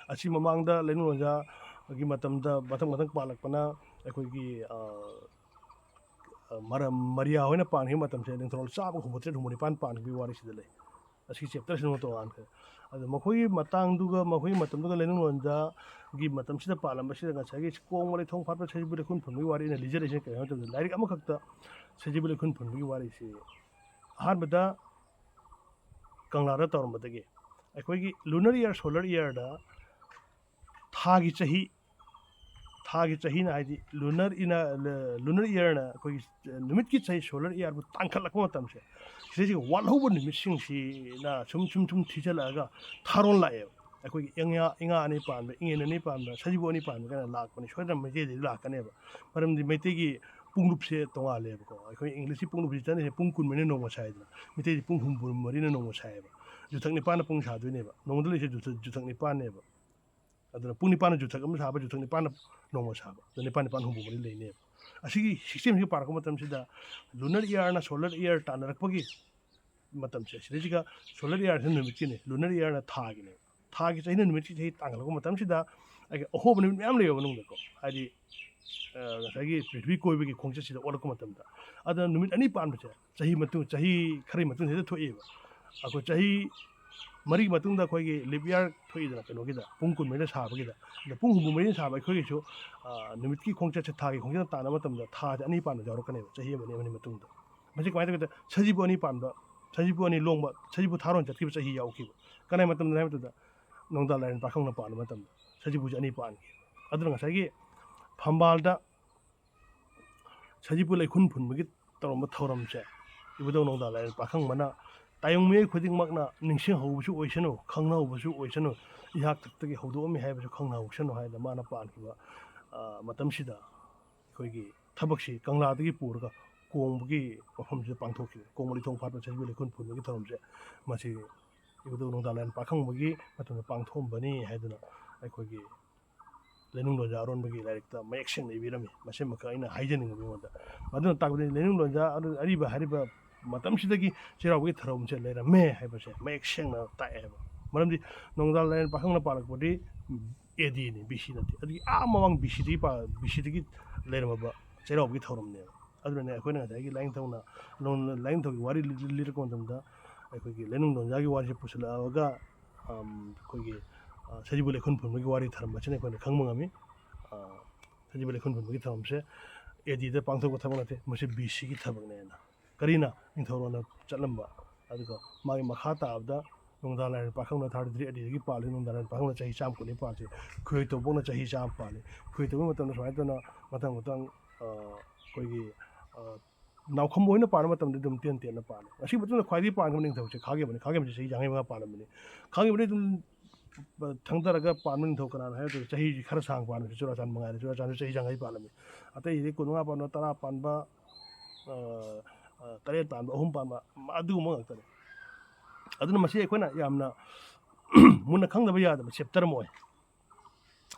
ꯑꯁꯤ ꯃꯃꯥꯡꯗ ꯂꯩꯅꯨꯡꯂꯣꯟꯖꯥꯒꯤ ꯃꯇꯝꯗ ꯃꯊꯪ ꯃꯊꯪ ꯄꯥꯜꯂꯛꯄꯅ ꯑꯩꯈꯣꯏꯒꯤ, ꯑ, ꯑ, ꯃꯔꯝ ꯃꯔꯤꯌꯥ ꯍꯣꯏꯅ ꯄꯥꯟꯈꯤꯕ ꯃꯇꯝꯁꯦ ꯅꯤꯡꯊꯧꯔꯣꯜ ꯆꯥꯝꯃꯒ ꯍꯨꯝꯐꯨꯇꯔꯦꯠ, ꯍꯨꯝꯐꯨ ꯅꯤꯄꯥꯟ ꯄꯥꯟꯈꯤꯕꯒꯤ ꯋꯥꯔꯤꯁꯤꯗ ꯂꯩ꯫ ꯑꯁꯤꯒꯤ chapter ꯁꯤꯃ ꯇꯣꯉꯥꯟꯈ꯭ꯔꯦ꯫ ꯑꯗꯣ ꯃꯈꯣꯏꯒꯤ ꯃꯇꯥꯡꯗꯨꯒ ꯃꯈꯣꯏꯒꯤ ꯃꯇꯝꯗꯨꯒ ꯂꯩꯅꯨꯡꯂꯣꯟꯖꯥꯒꯤ ꯃꯇꯝꯁꯤꯗ ꯄꯥꯜꯂꯝꯕꯁꯤꯗ ꯉꯁꯥꯏꯒꯤ ꯀꯣꯡꯕ ꯂꯩꯊꯣꯡ ꯐꯥꯠꯄ ꯁꯖꯤꯕꯨ ꯂꯩꯈꯨꯟ ꯐꯨꯟꯕꯒꯤ ꯋꯥꯔꯤ ꯑꯩꯅ ꯂꯤꯖꯔꯤꯁꯤꯅ ꯀꯔꯤꯅꯣ ꯍꯥꯏꯕ ꯃꯇꯝꯗ, ꯂꯥꯏꯔꯤꯛ ꯑꯃꯈꯛꯇ ꯁꯖꯤꯕꯨ ꯂꯩꯈꯨꯟ ꯐꯨꯟꯕꯒꯤ ꯋꯥꯔꯤꯁꯤ ꯑꯍꯥꯟꯕꯗ ꯀꯪꯂꯥꯗ ꯇꯧꯔꯝꯕꯗꯒꯤ ꯑꯩꯈꯣꯏꯒꯤ lunar year, solar yearꯗ ꯊꯥꯒꯤ ꯆꯍꯤ, ꯊꯥꯒꯤ ꯆꯍꯤꯅ ꯍꯥꯏꯗꯤ lunar ꯏꯅ, lunar yearꯅ ꯑꯩꯈꯣꯏꯒꯤ ꯅꯨꯃꯤꯠꯀꯤ ꯆꯍꯤ solar yearꯕꯨ ꯇꯥꯡꯈꯠꯂꯛꯄ ꯃꯇꯝꯁꯦ, ꯁꯤꯗꯩꯁꯤꯗ ꯋꯥꯠꯍꯧꯕ ꯅꯨꯃꯤꯠꯁꯤꯡꯁꯤꯅ ꯁꯨꯝ ꯁꯨꯝ ꯁꯨꯝ ꯊꯤꯖꯤꯜꯂꯛꯑꯒ ꯊꯥꯔꯣꯟ ꯂꯥꯛꯑꯦꯕ꯫ ꯑꯩꯈꯣꯏꯒꯤ ꯏꯉꯥ, ꯏꯉꯥ ꯑꯅꯤ ꯄꯥꯟꯕ, ꯏꯉꯦꯟ ꯑꯅꯤ ꯄꯥꯟꯕ, ꯁꯖꯤꯕꯨ ꯑꯅꯤ ꯄꯥꯟꯕ ꯀꯥꯏꯅ ꯂꯥꯛꯄꯅꯤ꯫ ꯁꯣꯏꯗꯅ ꯃꯩꯇꯩꯗꯒꯤ ꯂꯥꯛꯀꯅꯦꯕ꯫ ꯃꯔꯝꯗꯤ ꯃꯩꯇꯩꯒꯤ ꯄꯨꯡꯂꯨꯞꯁꯦ ꯇꯣꯉꯥꯜꯂꯦꯕꯀꯣ꯫ ꯑꯩꯈꯣꯏ Englishꯀꯤ ꯄꯨꯡꯂꯨꯞꯁꯤ ꯆꯠꯅꯔꯤꯁꯦ ꯄꯨꯡ ꯀꯨꯟꯃꯔꯤꯅ ꯅꯣꯡꯃ ꯁꯥꯏꯗꯅ, ꯃꯩꯇꯩꯗꯤ ꯄꯨꯡ ꯍꯨꯝꯐꯨ ꯃꯔꯤꯅ ꯅꯣꯡꯃ ꯁꯥꯏꯌꯦꯕ꯫ ꯖꯨꯊꯛ ꯅꯤꯄꯥꯟꯅ ꯄꯨꯡ ꯁꯥꯗꯣꯏꯅꯦꯕ꯫ ꯅꯣꯡꯃꯗ ꯂꯩꯁꯦ ꯖꯨꯊꯛ, ꯖꯨꯊꯛ ꯅꯤꯄꯥꯟꯅꯦꯕ꯫ ꯑꯗꯨꯅ ꯄꯨꯡ ꯅꯤꯄꯥꯟꯅ ꯖꯨꯊꯛ ꯑꯃ ꯁꯥꯕ, ꯖꯨꯊꯛ ꯅꯤꯄꯥꯟꯅ ꯅꯣꯡꯃ ꯁꯥꯕ꯫ ꯑꯗꯨ ꯅꯤꯄꯥꯟ ꯅꯤꯄꯥꯟ ꯍꯨꯝꯐꯨ ꯃꯔꯤ ꯂꯩꯅꯦꯕ꯫ ꯑꯁꯤꯒꯤ systemꯁꯤ ꯄꯥꯔꯛꯄ ꯃꯇꯝꯁꯤꯗ lunar yearꯅ solar year ꯇꯥꯟꯅꯔꯛꯄꯒꯤ ꯃꯇꯝꯁꯦ, ꯁꯤꯗꯩꯁꯤꯒ solar yearꯁꯤꯅ ꯅꯨꯃꯤꯠꯀꯤꯅꯤ, lunar yearꯅ ꯊꯥꯒꯤꯅꯦꯕ꯫ ꯊꯥꯒꯤ ꯆꯍꯤꯅ ꯅꯨꯃꯤꯠꯀꯤ ꯆꯍꯤ ꯇꯥꯡꯈꯠꯂꯛꯄ ꯃꯇꯝꯁꯤꯗ ꯑꯩꯒꯤ ꯑꯍꯣꯕ ꯅꯨꯃꯤꯠ ꯃꯌꯥꯝ ꯂꯩꯌꯦꯕ ꯃꯅꯨꯡꯗꯀꯣ꯫ ꯍꯥꯏꯗꯤ, ꯑ, ꯉꯁꯥꯏꯒꯤ ꯄ꯭ꯔꯤꯊꯤꯕꯤ ꯀꯣꯏꯕꯒꯤ ꯈꯣꯡꯆꯠꯁꯤꯗ ꯑꯣꯜꯂꯛꯄ ꯃꯇꯝꯗ꯫ ꯑꯗ ꯅꯨꯃꯤꯠ ꯑꯅꯤ ꯄꯥꯟꯕꯁꯦ ꯆꯍꯤ ꯃꯇꯨꯡ, ꯆꯍꯤ ꯈꯔꯒꯤ ꯃꯇꯨꯡ ꯍꯦꯛꯇ ꯊꯣꯛꯑꯦꯕ꯫ ꯑꯩꯈꯣꯏ ꯆꯍꯤ ꯃꯔꯤꯒꯤ ꯃꯇꯨꯡꯗ ꯑꯩꯈꯣꯏꯒꯤ leap year ꯊꯣꯛꯏꯗꯅ, ꯀꯩꯅꯣꯒꯤꯗ, ꯄꯨꯡ ꯀꯨꯟꯃꯔꯤꯅ ꯁꯥꯕꯒꯤꯗ꯫ ꯑꯗ ꯄꯨꯡ ꯍꯨꯝꯐꯨ ꯃꯔꯤꯅ ꯁꯥꯕ ꯑꯩꯈꯣꯏꯒꯤꯁꯨ, ꯑ, ꯅꯨꯃꯤꯠꯀꯤ ꯈꯣꯡꯆꯠꯁꯦ ꯊꯥꯒꯤ ꯈꯣꯡꯆꯠꯇ ꯇꯥꯟꯅꯕ ꯃꯇꯝꯗ ꯊꯥꯁꯦ ꯑꯅꯤ ꯄꯥꯟꯕ ꯌꯥꯎꯔꯛꯀꯅꯦꯕ ꯆꯍꯤ ꯑꯃꯅꯤ, ꯑꯃꯅꯤ ꯃꯇꯨꯡꯗ꯫ ꯃꯁꯤ ꯀꯃꯥꯏꯅ ꯇꯧꯒꯦꯗ, ꯁꯖꯤꯕꯨ ꯑꯅꯤ ꯄꯥꯟꯕ, ꯁꯖꯤꯕꯨ ꯑꯅꯤ ꯂꯣꯡꯕ, ꯁꯖꯤꯕꯨ ꯊꯥꯔꯣꯟ ꯆꯠꯈꯤꯕ ꯆꯍꯤ ꯌꯥꯎꯈꯤꯕ꯫ ꯀꯅꯥꯏ ꯃꯇꯝꯗ ꯍꯥꯏꯕ ꯃꯇꯝꯗ, ꯅꯣꯡꯗꯥ ꯂꯥꯏꯔꯦꯟ ꯄꯥꯈꯪꯅ ꯄꯥꯟꯕ ꯃꯇꯝꯗ ꯁꯖꯤꯕꯨꯁꯦ ꯑꯅꯤ ꯄꯥꯟꯈꯤ꯫ ꯑꯗꯨꯅ ꯉꯁꯥꯏꯒꯤ ꯐꯝꯕꯥꯜꯗ ꯁꯖꯤꯕꯨ ꯂꯩꯈꯨꯟ ꯐꯨꯟꯕꯒꯤ ꯇꯧꯔꯝꯕ ꯊꯧꯔꯝꯁꯦ ꯏꯕꯨꯙꯧ ꯅꯣꯡꯗꯥ ꯂꯥꯏꯔꯦꯟ ꯄꯥꯈꯪꯕꯅ ꯇꯥꯏꯕꯪ ꯃꯤꯑꯣꯏ ꯈꯨꯗꯤꯡꯃꯛꯅ ꯅꯤꯡꯁꯤꯡꯍꯧꯕꯁꯨ ꯑꯣꯏꯁꯅꯨ, ꯈꯪꯅꯍꯧꯕꯁꯨ ꯑꯣꯏꯁꯅꯨ, ꯏꯍꯥꯛ ꯊꯛꯇꯒꯤ ꯍꯧꯗꯣꯛꯑꯝꯃꯤ ꯍꯥꯏꯕꯁꯨ ꯈꯪꯅꯍꯧꯁꯅꯨ ꯍꯥꯏꯗꯅ ꯃꯥꯅ ꯄꯥꯟꯈꯤꯕ, ꯑ, ꯃꯇꯝꯁꯤꯗ ꯑꯩꯈꯣꯏꯒꯤ ꯊꯕꯛꯁꯤ ꯀꯪꯂꯥꯗꯒꯤ ꯄꯨꯔꯒ ꯀꯣꯡꯕꯒꯤ ꯃꯐꯝꯁꯤꯗ ꯄꯥꯡꯊꯣꯛꯈꯤꯕ, ꯀꯣꯡꯕ ꯂꯩꯊꯣꯡ ꯐꯥꯠꯄ ꯁꯖꯤꯕꯨ ꯂꯩꯈꯨꯟ ꯐꯨꯟꯕꯒꯤ ꯊꯧꯔꯝꯁꯦ꯫ ꯃꯁꯤ ꯏꯕꯨꯙꯧ ꯅꯣꯡꯗꯥ ꯂꯥꯏꯔꯦꯟ ꯄꯥꯈꯪꯕꯒꯤ ꯃꯇꯝꯗ ꯄꯥꯡꯊꯣꯛꯑꯝꯕꯅꯤ ꯍꯥꯏꯗꯨꯅ ꯑꯩꯈꯣꯏꯒꯤ ꯂꯩꯅꯨꯡ ꯂꯣꯟꯖꯥ ꯑꯔꯣꯟꯕꯒꯤ ꯂꯥꯏꯔꯤꯛꯇ ꯃꯌꯦꯛ ꯁꯦꯡꯅ ꯏꯕꯤꯔꯝꯃꯤ꯫ ꯃꯁꯤꯃꯈꯛ ꯑꯩꯅ ꯍꯥꯏꯖꯅꯤꯡꯕ ꯃꯤꯉꯣꯟꯗ꯫ ꯃꯗꯨꯅ ꯇꯥꯛꯄꯗꯤ ꯂꯩꯅꯨꯡ ꯂꯣꯟꯖꯥ ꯑꯔꯤꯕ ꯍꯥꯏꯔꯤꯕ ꯃꯇꯝꯁꯤꯗꯒꯤ ꯆꯩꯔꯥꯎꯕꯒꯤ ꯊꯧꯔꯝꯁꯦ ꯂꯩꯔꯝꯃꯦ ꯍꯥꯏꯕꯁꯦ ꯃꯌꯦꯛ ꯁꯦꯡꯅ ꯇꯥꯛꯑꯦ ꯍꯥꯏꯕ꯫ ꯃꯔꯝꯗꯤ ꯅꯣꯡꯗꯥ ꯂꯥꯏꯔꯦꯟ ꯄꯥꯈꯪꯅ ꯄꯥꯜꯂꯛꯄꯗꯤ ꯑꯦ ꯗꯤꯅꯤ, ꯕꯤ ꯁꯤ ꯅꯠꯇꯦ꯫ ꯑꯗꯨꯒꯤ ꯑꯥ ꯃꯃꯥꯡ ꯕꯤ ꯁꯤꯗꯒꯤ ꯄꯥ-, ꯕꯤ ꯁꯤꯗꯒꯤ ꯂꯩꯔꯝꯃꯕ ꯆꯩꯔꯥꯎꯕꯒꯤ ꯊꯧꯔꯝꯅꯦꯕ꯫ ꯑꯗꯨꯅꯅꯦ ꯑꯩꯈꯣꯏꯅ ꯉꯁꯥꯏꯒꯤ ꯂꯥꯏꯅꯤꯡꯊꯧꯅ ꯂꯣꯟ-, ꯂꯥꯏꯅꯤꯡꯊꯧꯒꯤ ꯋꯥꯔꯤ ꯂꯤ-, ꯂꯤ-, ꯂꯤꯔꯛꯄ ꯃꯇꯝꯗ ꯑꯩꯈꯣꯏꯒꯤ ꯂꯩꯅꯨꯡ ꯂꯣꯟꯖꯥꯒꯤ ꯋꯥꯔꯤꯁꯦ ꯄꯨꯁꯤꯜꯂꯛꯑꯒ, ꯑꯝ, ꯑꯩꯈꯣꯏꯒꯤ, ꯑ, ꯁꯖꯤꯕꯨ ꯂꯩꯈꯨꯟ ꯐꯨꯟꯕꯒꯤ ꯋꯥꯔꯤ ꯊꯔꯝꯕꯁꯤꯅ ꯑꯩꯈꯣꯏꯅ ꯈꯪꯕ ꯉꯝꯃꯤ꯫ ꯑ, ꯁꯖꯤꯕꯨ ꯂꯩꯈꯨꯟ ꯐꯨꯟꯕꯒꯤ ꯊꯔꯝꯁꯦ ꯑꯦ ꯗꯤꯗ ꯄꯥꯡꯊꯣꯛꯄ ꯊꯕꯛ ꯅꯠꯇꯦ, ꯃꯁꯤ ꯕꯤ ꯁꯤꯒꯤ ꯊꯕꯛꯅꯦꯅ꯫ ꯀꯔꯤꯅ ꯅꯤꯡꯊꯧꯔꯣꯟꯅ ꯆꯠꯂꯝꯕ, ꯑꯗꯨꯒ ꯃꯥꯒꯤ ꯃꯈꯥ ꯇꯥꯕꯗ ꯅꯣꯡꯗꯥ ꯂꯥꯏꯔꯦꯟ ꯄꯥꯈꯪꯅ ꯊꯥꯔꯇꯤ ꯊ꯭ꯔꯤ ꯑꯦ ꯗꯤꯗꯒꯤ ꯄꯥꯜꯂꯤ꯫ ꯅꯣꯡꯗꯥ ꯂꯥꯏꯔꯦꯟ ꯄꯥꯈꯪꯅ ꯆꯍꯤ ꯆꯥꯝꯃ ꯀꯨꯟꯅꯤ ꯄꯥꯜꯂꯤ꯫ ꯈꯨꯍꯩ ꯇꯣꯝꯄꯣꯛꯅ ꯆꯍꯤ ꯆꯥꯝꯃ ꯄꯥꯜꯂꯤ꯫ ꯈꯨꯍꯩ ꯇꯣꯝꯄꯣꯛ ꯃꯇꯝꯗ ꯁꯨꯃꯥꯏꯅ ꯇꯧꯅ ꯃꯊꯪ ꯃꯊꯪ, ꯑ, ꯑꯩꯈꯣꯏꯒꯤ, ꯑ, ꯅꯥꯎꯈꯝꯕ ꯍꯣꯏꯅ ꯄꯥꯟꯕ ꯃꯇꯝꯗ ꯑꯗꯨꯝ ꯇꯦꯟ ꯇꯦꯟꯅ ꯄꯥꯜꯂꯤ꯫ ꯑꯁꯤꯒꯤ ꯃꯇꯨꯡꯗ ꯈ꯭ꯋꯥꯏꯗꯒꯤ ꯄꯥꯟꯈꯤꯕ ꯅꯤꯡꯊꯧꯁꯦ ꯈꯥꯒꯦꯝꯕꯅꯤ꯫ ꯈꯥꯒꯦꯝꯕꯁꯦ ꯆꯍꯤ ꯌꯥꯡꯈꯩ ꯃꯉꯥ ꯄꯥꯜꯂꯝꯕꯅꯤ꯫ ꯈꯥꯒꯦꯝꯕꯗꯤ ꯑꯗꯨꯝ ꯊꯪꯊꯔꯒ ꯄꯥꯟꯕ ꯅꯤꯡꯊꯧ ꯀꯅꯥꯅꯣ ꯍꯥꯏꯕ ꯃꯇꯝꯗ ꯆꯍꯤ ꯈꯔ ꯁꯥꯡ ꯄꯥꯟꯕꯁꯦ ꯆꯨꯔꯥꯆꯥꯟ ꯃꯉꯥꯏꯔꯦ꯫ ꯆꯨꯔꯥꯆꯥꯟꯁꯨ ꯆꯍꯤ ꯌꯥꯡꯈꯩ ꯄꯥꯜꯂꯝꯃꯤ꯫ ꯑꯇꯩꯗꯤ ꯀꯨꯟꯃꯉꯥ ꯄꯥꯟꯕ, ꯇꯔꯥ ꯄꯥꯟꯕ, ꯑ, ꯑ, ꯇꯔꯦꯠ ꯄꯥꯟꯕ, ꯑꯍꯨꯝ ꯄꯥꯟꯕ, ꯑꯗꯨꯒꯨꯝꯕ ꯉꯥꯛꯇꯅꯤ꯫ ꯑꯗꯨꯅ ꯃꯁꯤ ꯑꯩꯈꯣꯏꯅ ꯌꯥꯝꯅ ꯃꯨꯟꯅ ꯈꯪꯗꯕ ꯌꯥꯗꯕ ꯆꯦꯞꯇꯔ ꯑꯃ ꯑꯣꯏ꯫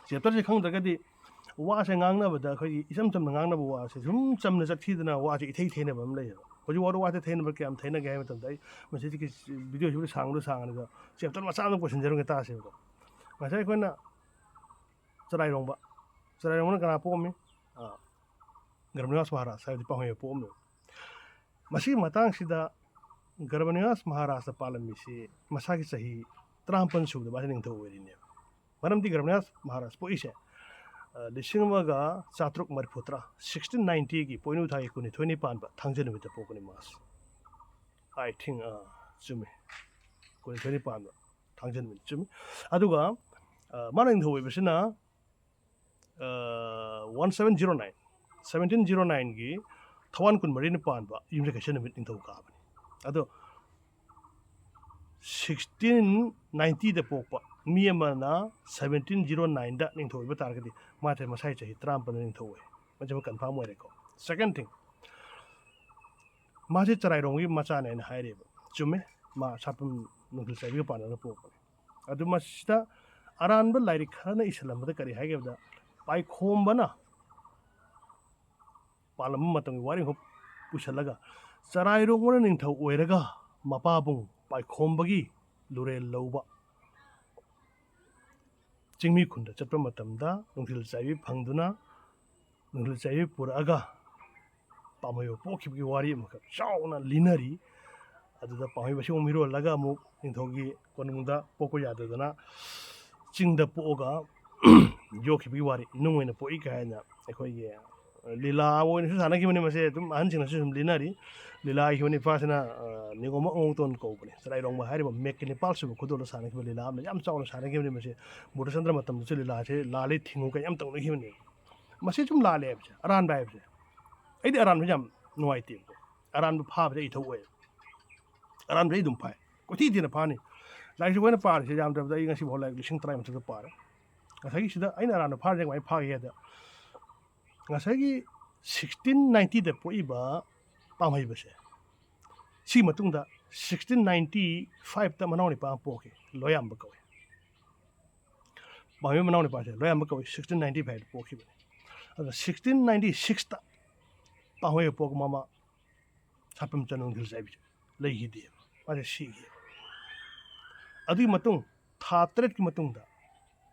ꯆꯦꯞꯇꯔꯁꯦ ꯈꯪꯗ꯭ꯔꯒꯗꯤ ꯋꯥꯁꯦ ꯉꯥꯡꯅꯕꯗ ꯑꯩꯈꯣꯏꯒꯤ ꯏꯆꯝ ꯆꯝꯅ ꯉꯥꯡꯅꯕ ꯋꯥꯁꯦ ꯁꯨꯝ ꯆꯝꯅ ꯆꯠꯈꯤꯗꯅ ꯋꯥꯁꯦ ꯏꯊꯩ ꯊꯩꯅꯕ ꯑꯃ ꯂꯩꯌꯦꯕ꯫ ꯍꯧꯖꯤꯛ ꯋꯥꯔꯤ ꯋꯥꯁꯦ ꯊꯩꯅꯕ ꯀꯌꯥꯝ ꯊꯩꯅꯒꯦ ꯍꯥꯏꯕ ꯃꯇꯝꯗ ꯑꯩ ꯃꯁꯤꯗꯒꯤ ꯚꯤꯗꯤꯑꯣꯁꯤꯕꯨꯗꯤ ꯁꯥꯡꯕꯗ ꯁꯥꯡꯉꯅꯤꯗ ꯆꯦꯞꯇꯔ ꯃꯆꯥ ꯑꯃ ꯄꯨꯁꯤꯟꯖꯔꯝꯒꯦ ꯇꯥꯁꯦꯕꯀꯣ꯫ ꯉꯁꯥꯏ ꯑꯩꯈꯣꯏꯅ ꯆꯔꯥꯏꯔꯣꯡꯕ, ꯆꯔꯥꯏꯔꯣꯡꯕꯅ ꯀꯅꯥ ꯄꯣꯛꯑꯝꯃꯤ? ꯑꯥ, ꯒꯔꯚꯅꯤꯌꯥꯁ ꯃꯍꯥꯔꯥꯖ ꯍꯥꯏꯕꯗꯤ ꯄꯥꯎꯃꯩ ꯄꯣꯛꯑꯝꯃꯦꯕ꯫ ꯃꯁꯤꯒꯤ ꯃꯇꯥꯡꯁꯤꯗ ꯒꯔꯚꯅꯤꯌꯥꯁ ꯃꯍꯥꯔꯥꯖꯅ ꯄꯥꯜꯂꯝꯃꯤꯁꯤ ꯃꯁꯥꯒꯤ ꯆꯍꯤ ꯇꯔꯥꯃꯥꯄꯟ ꯁꯨꯕꯗ ꯃꯥꯁꯦ ꯅꯤꯡꯊꯧ ꯑꯣꯏꯔꯤꯅꯦꯕ꯫ ꯃꯔꯝꯗꯤ ꯒꯔꯚꯅꯤꯌꯥꯁ ꯃꯍꯥꯔꯥꯖ ꯄꯣꯛꯏꯁꯦ, ꯑ, ꯂꯤꯁꯤꯡ ꯑꯃꯒ ꯆꯥꯇ꯭ꯔꯨꯛ ꯃꯔꯤꯐꯨ ꯇꯔꯥ, ꯁꯤꯛꯁꯇꯤꯟ ꯅꯥꯏꯟꯇꯤꯒꯤ ꯄꯣꯏꯅꯨ ꯊꯥꯒꯤ ꯀꯨꯟꯅꯤꯊꯣꯏꯅꯤ ꯄꯥꯟꯕ ꯊꯥꯡꯖ ꯅꯨꯃꯤꯠꯇ ꯄꯣꯛꯄꯅꯤ ꯃꯥꯁꯦ꯫ I think, ꯑ, ꯆꯨꯝꯃꯤ, ꯀꯨꯟꯅꯤꯊꯣꯏꯅꯤ ꯄꯥꯟꯕ ꯊꯥꯡꯖ ꯅꯨꯃꯤꯠ ꯆꯨꯝꯃꯤ꯫ ꯑꯗꯨꯒ, ꯑ, ꯃꯥꯅ ꯅꯤꯡꯊꯧ ꯑꯣꯏꯕꯁꯤꯅ, ꯑ, one seven zero nine, seventeen zero ꯅꯥꯏꯟꯒꯤ ꯊꯋꯥꯟ ꯀꯨꯟꯃꯔꯤꯅ ꯄꯥꯟꯕ ꯌꯨꯝꯁꯀꯩꯁ ꯅꯨꯃꯤꯠ ꯅꯤꯡꯊꯧ ꯀꯥꯕꯅꯤ꯫ ꯑꯗꯣ ꯁꯤꯛꯁꯇꯤꯟ ꯅꯥꯏꯟꯇꯤꯗ ꯄꯣꯛꯄ ꯃꯤ ꯑꯃꯅ ꯁꯕꯦꯟꯇꯤꯟ ꯖꯤꯔꯣ ꯅꯥꯏꯟꯗ ꯅꯤꯡꯊꯧ ꯑꯣꯏꯕ ꯇꯥꯔꯒꯗꯤ ꯃꯥꯁꯦ ꯃꯁꯥꯒꯤ ꯆꯍꯤ ꯇꯔꯥꯃꯥꯄꯟꯗ ꯅꯤꯡꯊꯧ ꯑꯣꯏ꯫ ꯃꯁꯤꯃ ꯀꯟꯐꯥꯔꯝ ꯑꯣꯏꯔꯦꯀꯣ꯫ ꯁꯦꯀꯦꯟ ꯊꯤꯡ, ꯃꯥꯁꯦ ꯆꯔꯥꯏꯔꯣꯡꯒꯤ ꯃꯆꯥꯅꯦ ꯍꯥꯏꯅ ꯍꯥꯏꯔꯦꯕ꯫ ꯆꯨꯝꯃꯦ, ꯃꯥ ꯁꯥꯄꯝ ꯅꯨꯡꯊꯤꯜ ꯆꯥꯏꯕꯤꯒ ꯄꯥꯟꯅꯅ ꯄꯣꯛꯄꯅꯤ꯫ ꯑꯗꯨ ꯃꯁꯤꯗ ꯑꯔꯥꯟꯕ ꯂꯥꯏꯔꯤꯛ ꯈꯔꯅ ꯏꯁꯤꯜꯂꯝꯕꯗ ꯀꯔꯤ ꯍꯥꯏꯒꯦ ꯍꯥꯏꯕꯗ, ꯄꯥꯏꯈꯣꯝꯕꯅ ꯄꯥꯜꯂꯝꯕ ꯃꯇꯝꯒꯤ ꯋꯥꯔꯤ ꯑꯃꯈꯛ ꯄꯨꯁꯜꯂꯒ, ꯆꯔꯥꯏꯔꯣꯡꯕꯅ ꯅꯤꯡꯊꯧ ꯑꯣꯏꯔꯒ ꯃꯄꯥꯕꯨꯡ ꯄꯥꯏꯈꯣꯝꯕꯒꯤ ꯂꯨꯔꯦꯜ ꯂꯧꯕ ꯆꯤꯡꯃꯤ ꯈꯨꯟꯗ ꯆꯠꯄ ꯃꯇꯝꯗ ꯅꯨꯡꯊꯤꯜ ꯆꯥꯏꯕꯤ ꯐꯪꯗꯨꯅ, ꯅꯨꯡꯊꯤꯜ ꯆꯥꯏꯕꯤ ꯄꯨꯔꯛꯑꯒ ꯄꯥꯝꯍꯩꯕ ꯄꯣꯛꯈꯤꯕꯒꯤ ꯋꯥꯔꯤ ꯑꯃꯈꯛ ꯆꯥꯎꯅ ꯂꯤꯅꯔꯤ꯫ ꯑꯗꯨꯗ ꯄꯥꯝꯍꯩꯕꯁꯤ ꯑꯃꯨꯛ ꯃꯤꯔꯣꯜꯂꯒ ꯑꯃꯨꯛ ꯅꯤꯡꯊꯧꯒꯤ ꯀꯣꯅꯨꯡꯗ ꯄꯣꯛꯄ ꯌꯥꯗꯗꯅ ꯆꯤꯡꯗ ꯄꯣꯛꯑꯒ ꯌꯣꯛꯈꯤꯕꯒꯤ ꯋꯥꯔꯤ, ꯅꯨꯡ ꯑꯣꯏꯅ ꯄꯣꯛꯏ ꯀꯥꯏꯅ ꯑꯩꯈꯣꯏꯒꯤ ꯂꯤꯂꯥ ꯑꯣꯏꯅꯁꯨ ꯁꯥꯟꯅꯈꯤꯕꯅꯤ꯫ ꯃꯁꯦ ꯑꯗꯨꯝ ꯑꯍꯟꯁꯤꯡꯅꯁꯨ ꯁꯨꯝ ꯂꯤꯅꯔꯤ꯫ ꯂꯤꯂꯥ ꯏꯈꯤꯕ ꯅꯨꯄꯥꯁꯤꯅ, ꯑ, ꯅꯤꯉꯣꯝꯕ ꯑꯉꯧꯇꯣꯟ ꯀꯧꯕꯅꯤ꯫ ꯆꯔꯥꯏꯔꯣꯡꯕ ꯍꯥꯏꯔꯤꯕ ꯃꯦꯛꯀꯤ ꯅꯤꯄꯥꯜ ꯁꯨꯕ ꯈꯨꯗꯣꯜꯗ ꯁꯥꯟꯅꯈꯤꯕ ꯂꯤꯂꯥ ꯑꯃꯅ ꯌꯥꯝ ꯆꯥꯎꯅ ꯁꯥꯟꯅꯈꯤꯕꯅꯤ꯫ ꯃꯁꯦ ꯕꯨꯙꯆꯟꯗ꯭ꯔ ꯃꯇꯝꯗꯁꯨ ꯂꯤꯂꯥꯁꯦ ꯂꯥꯜꯂꯦ ꯊꯤꯡꯉꯨ ꯀꯥꯏ ꯌꯥꯝ ꯇꯧꯅꯈꯤꯕꯅꯦꯕ꯫ ꯃꯁꯤ ꯁꯨꯝ ꯂꯥꯜꯂꯦ ꯍꯥꯏꯕꯁꯦ, ꯑꯔꯥꯟꯕ ꯍꯥꯏꯕꯁꯦ꯫ ꯑꯩꯗꯤ ꯑꯔꯥꯟꯕꯁꯦ ꯌꯥꯝ ꯅꯨꯡꯉꯥꯏꯇꯦꯕꯀꯣ꯫ ꯑꯔꯥꯟꯕ ꯐꯥꯕꯁꯦ ꯑꯩ ꯏꯊꯧ ꯑꯣꯏꯌꯦꯕ꯫ ꯑꯔꯥꯟꯕꯁꯦ ꯑꯩ ꯑꯗꯨꯝ ꯐꯥꯏ꯫ ꯀꯣꯏꯊꯤ ꯊꯤꯅ ꯐꯥꯅꯤ꯫ ꯂꯥꯏꯔꯤꯛꯁꯦ ꯑꯩꯈꯣꯏꯅ ꯄꯥꯔꯤꯁꯦ ꯌꯥꯝꯗ꯭ꯔꯕꯗ ꯑꯩ ꯉꯁꯤꯐꯥꯎ ꯂꯥꯏꯔꯤꯛ ꯂꯤꯁꯤꯡ ꯇꯔꯥꯒꯤ ꯃꯊꯛꯇ ꯄꯥꯔꯦ꯫ ꯉꯁꯥꯏꯒꯤ ꯁꯤꯗ ꯑꯩꯅ ꯑꯔꯥꯟꯕ ꯐꯥꯔꯤꯁꯦ ꯀꯃꯥꯏꯅ ꯐꯥꯒꯦ ꯍꯥꯏꯗ, ꯉꯁꯥꯏꯒꯤ ꯁꯤꯛꯁꯇꯤꯟ ꯅꯥꯏꯟꯇꯤꯗ ꯄꯣꯛꯏꯕ ꯄꯥꯝꯍꯩꯕꯁꯦ, ꯁꯤꯒꯤ ꯃꯇꯨꯡꯗ ꯁꯤꯛꯁꯇꯤꯟ ꯅꯥꯏꯟꯇꯤ ꯐꯥꯏꯚꯇ ꯃꯅꯥꯎ ꯅꯤꯄꯥ ꯑꯃ ꯄꯣꯛꯈꯤ, ꯂꯣꯌꯥꯝꯕ ꯀꯧꯏ꯫ ꯄꯥꯝꯍꯩꯕ ꯃꯅꯥꯎ ꯅꯤꯄꯥꯁꯦ ꯂꯣꯌꯥꯝꯕ ꯀꯧꯏ, ꯁꯤꯛꯁꯇꯤꯟ ꯅꯥꯏꯟꯇꯤ ꯐꯥꯏꯚꯇ ꯄꯣꯛꯈꯤꯕꯅꯤ꯫ ꯑꯗꯣ ꯁꯤꯛꯁꯇꯤꯟ ꯅꯥꯏꯟꯇꯤ ꯁꯤꯛꯁꯇ ꯄꯥꯝꯍꯩꯕ ꯄꯣꯛꯄ ꯃꯃꯥ ꯁꯥꯄꯝ ꯆꯅꯨ ꯅꯤꯡꯊꯤꯜ ꯆꯥꯏꯕꯤꯁꯦ ꯂꯩꯈꯤꯗꯦꯕ, ꯃꯥꯁꯦ ꯁꯤꯈꯤ꯫ ꯑꯗꯨꯒꯤ ꯃꯇꯨꯡ ꯊꯥ ꯇꯔꯦꯠꯀꯤ ꯃꯇꯨꯡꯗ,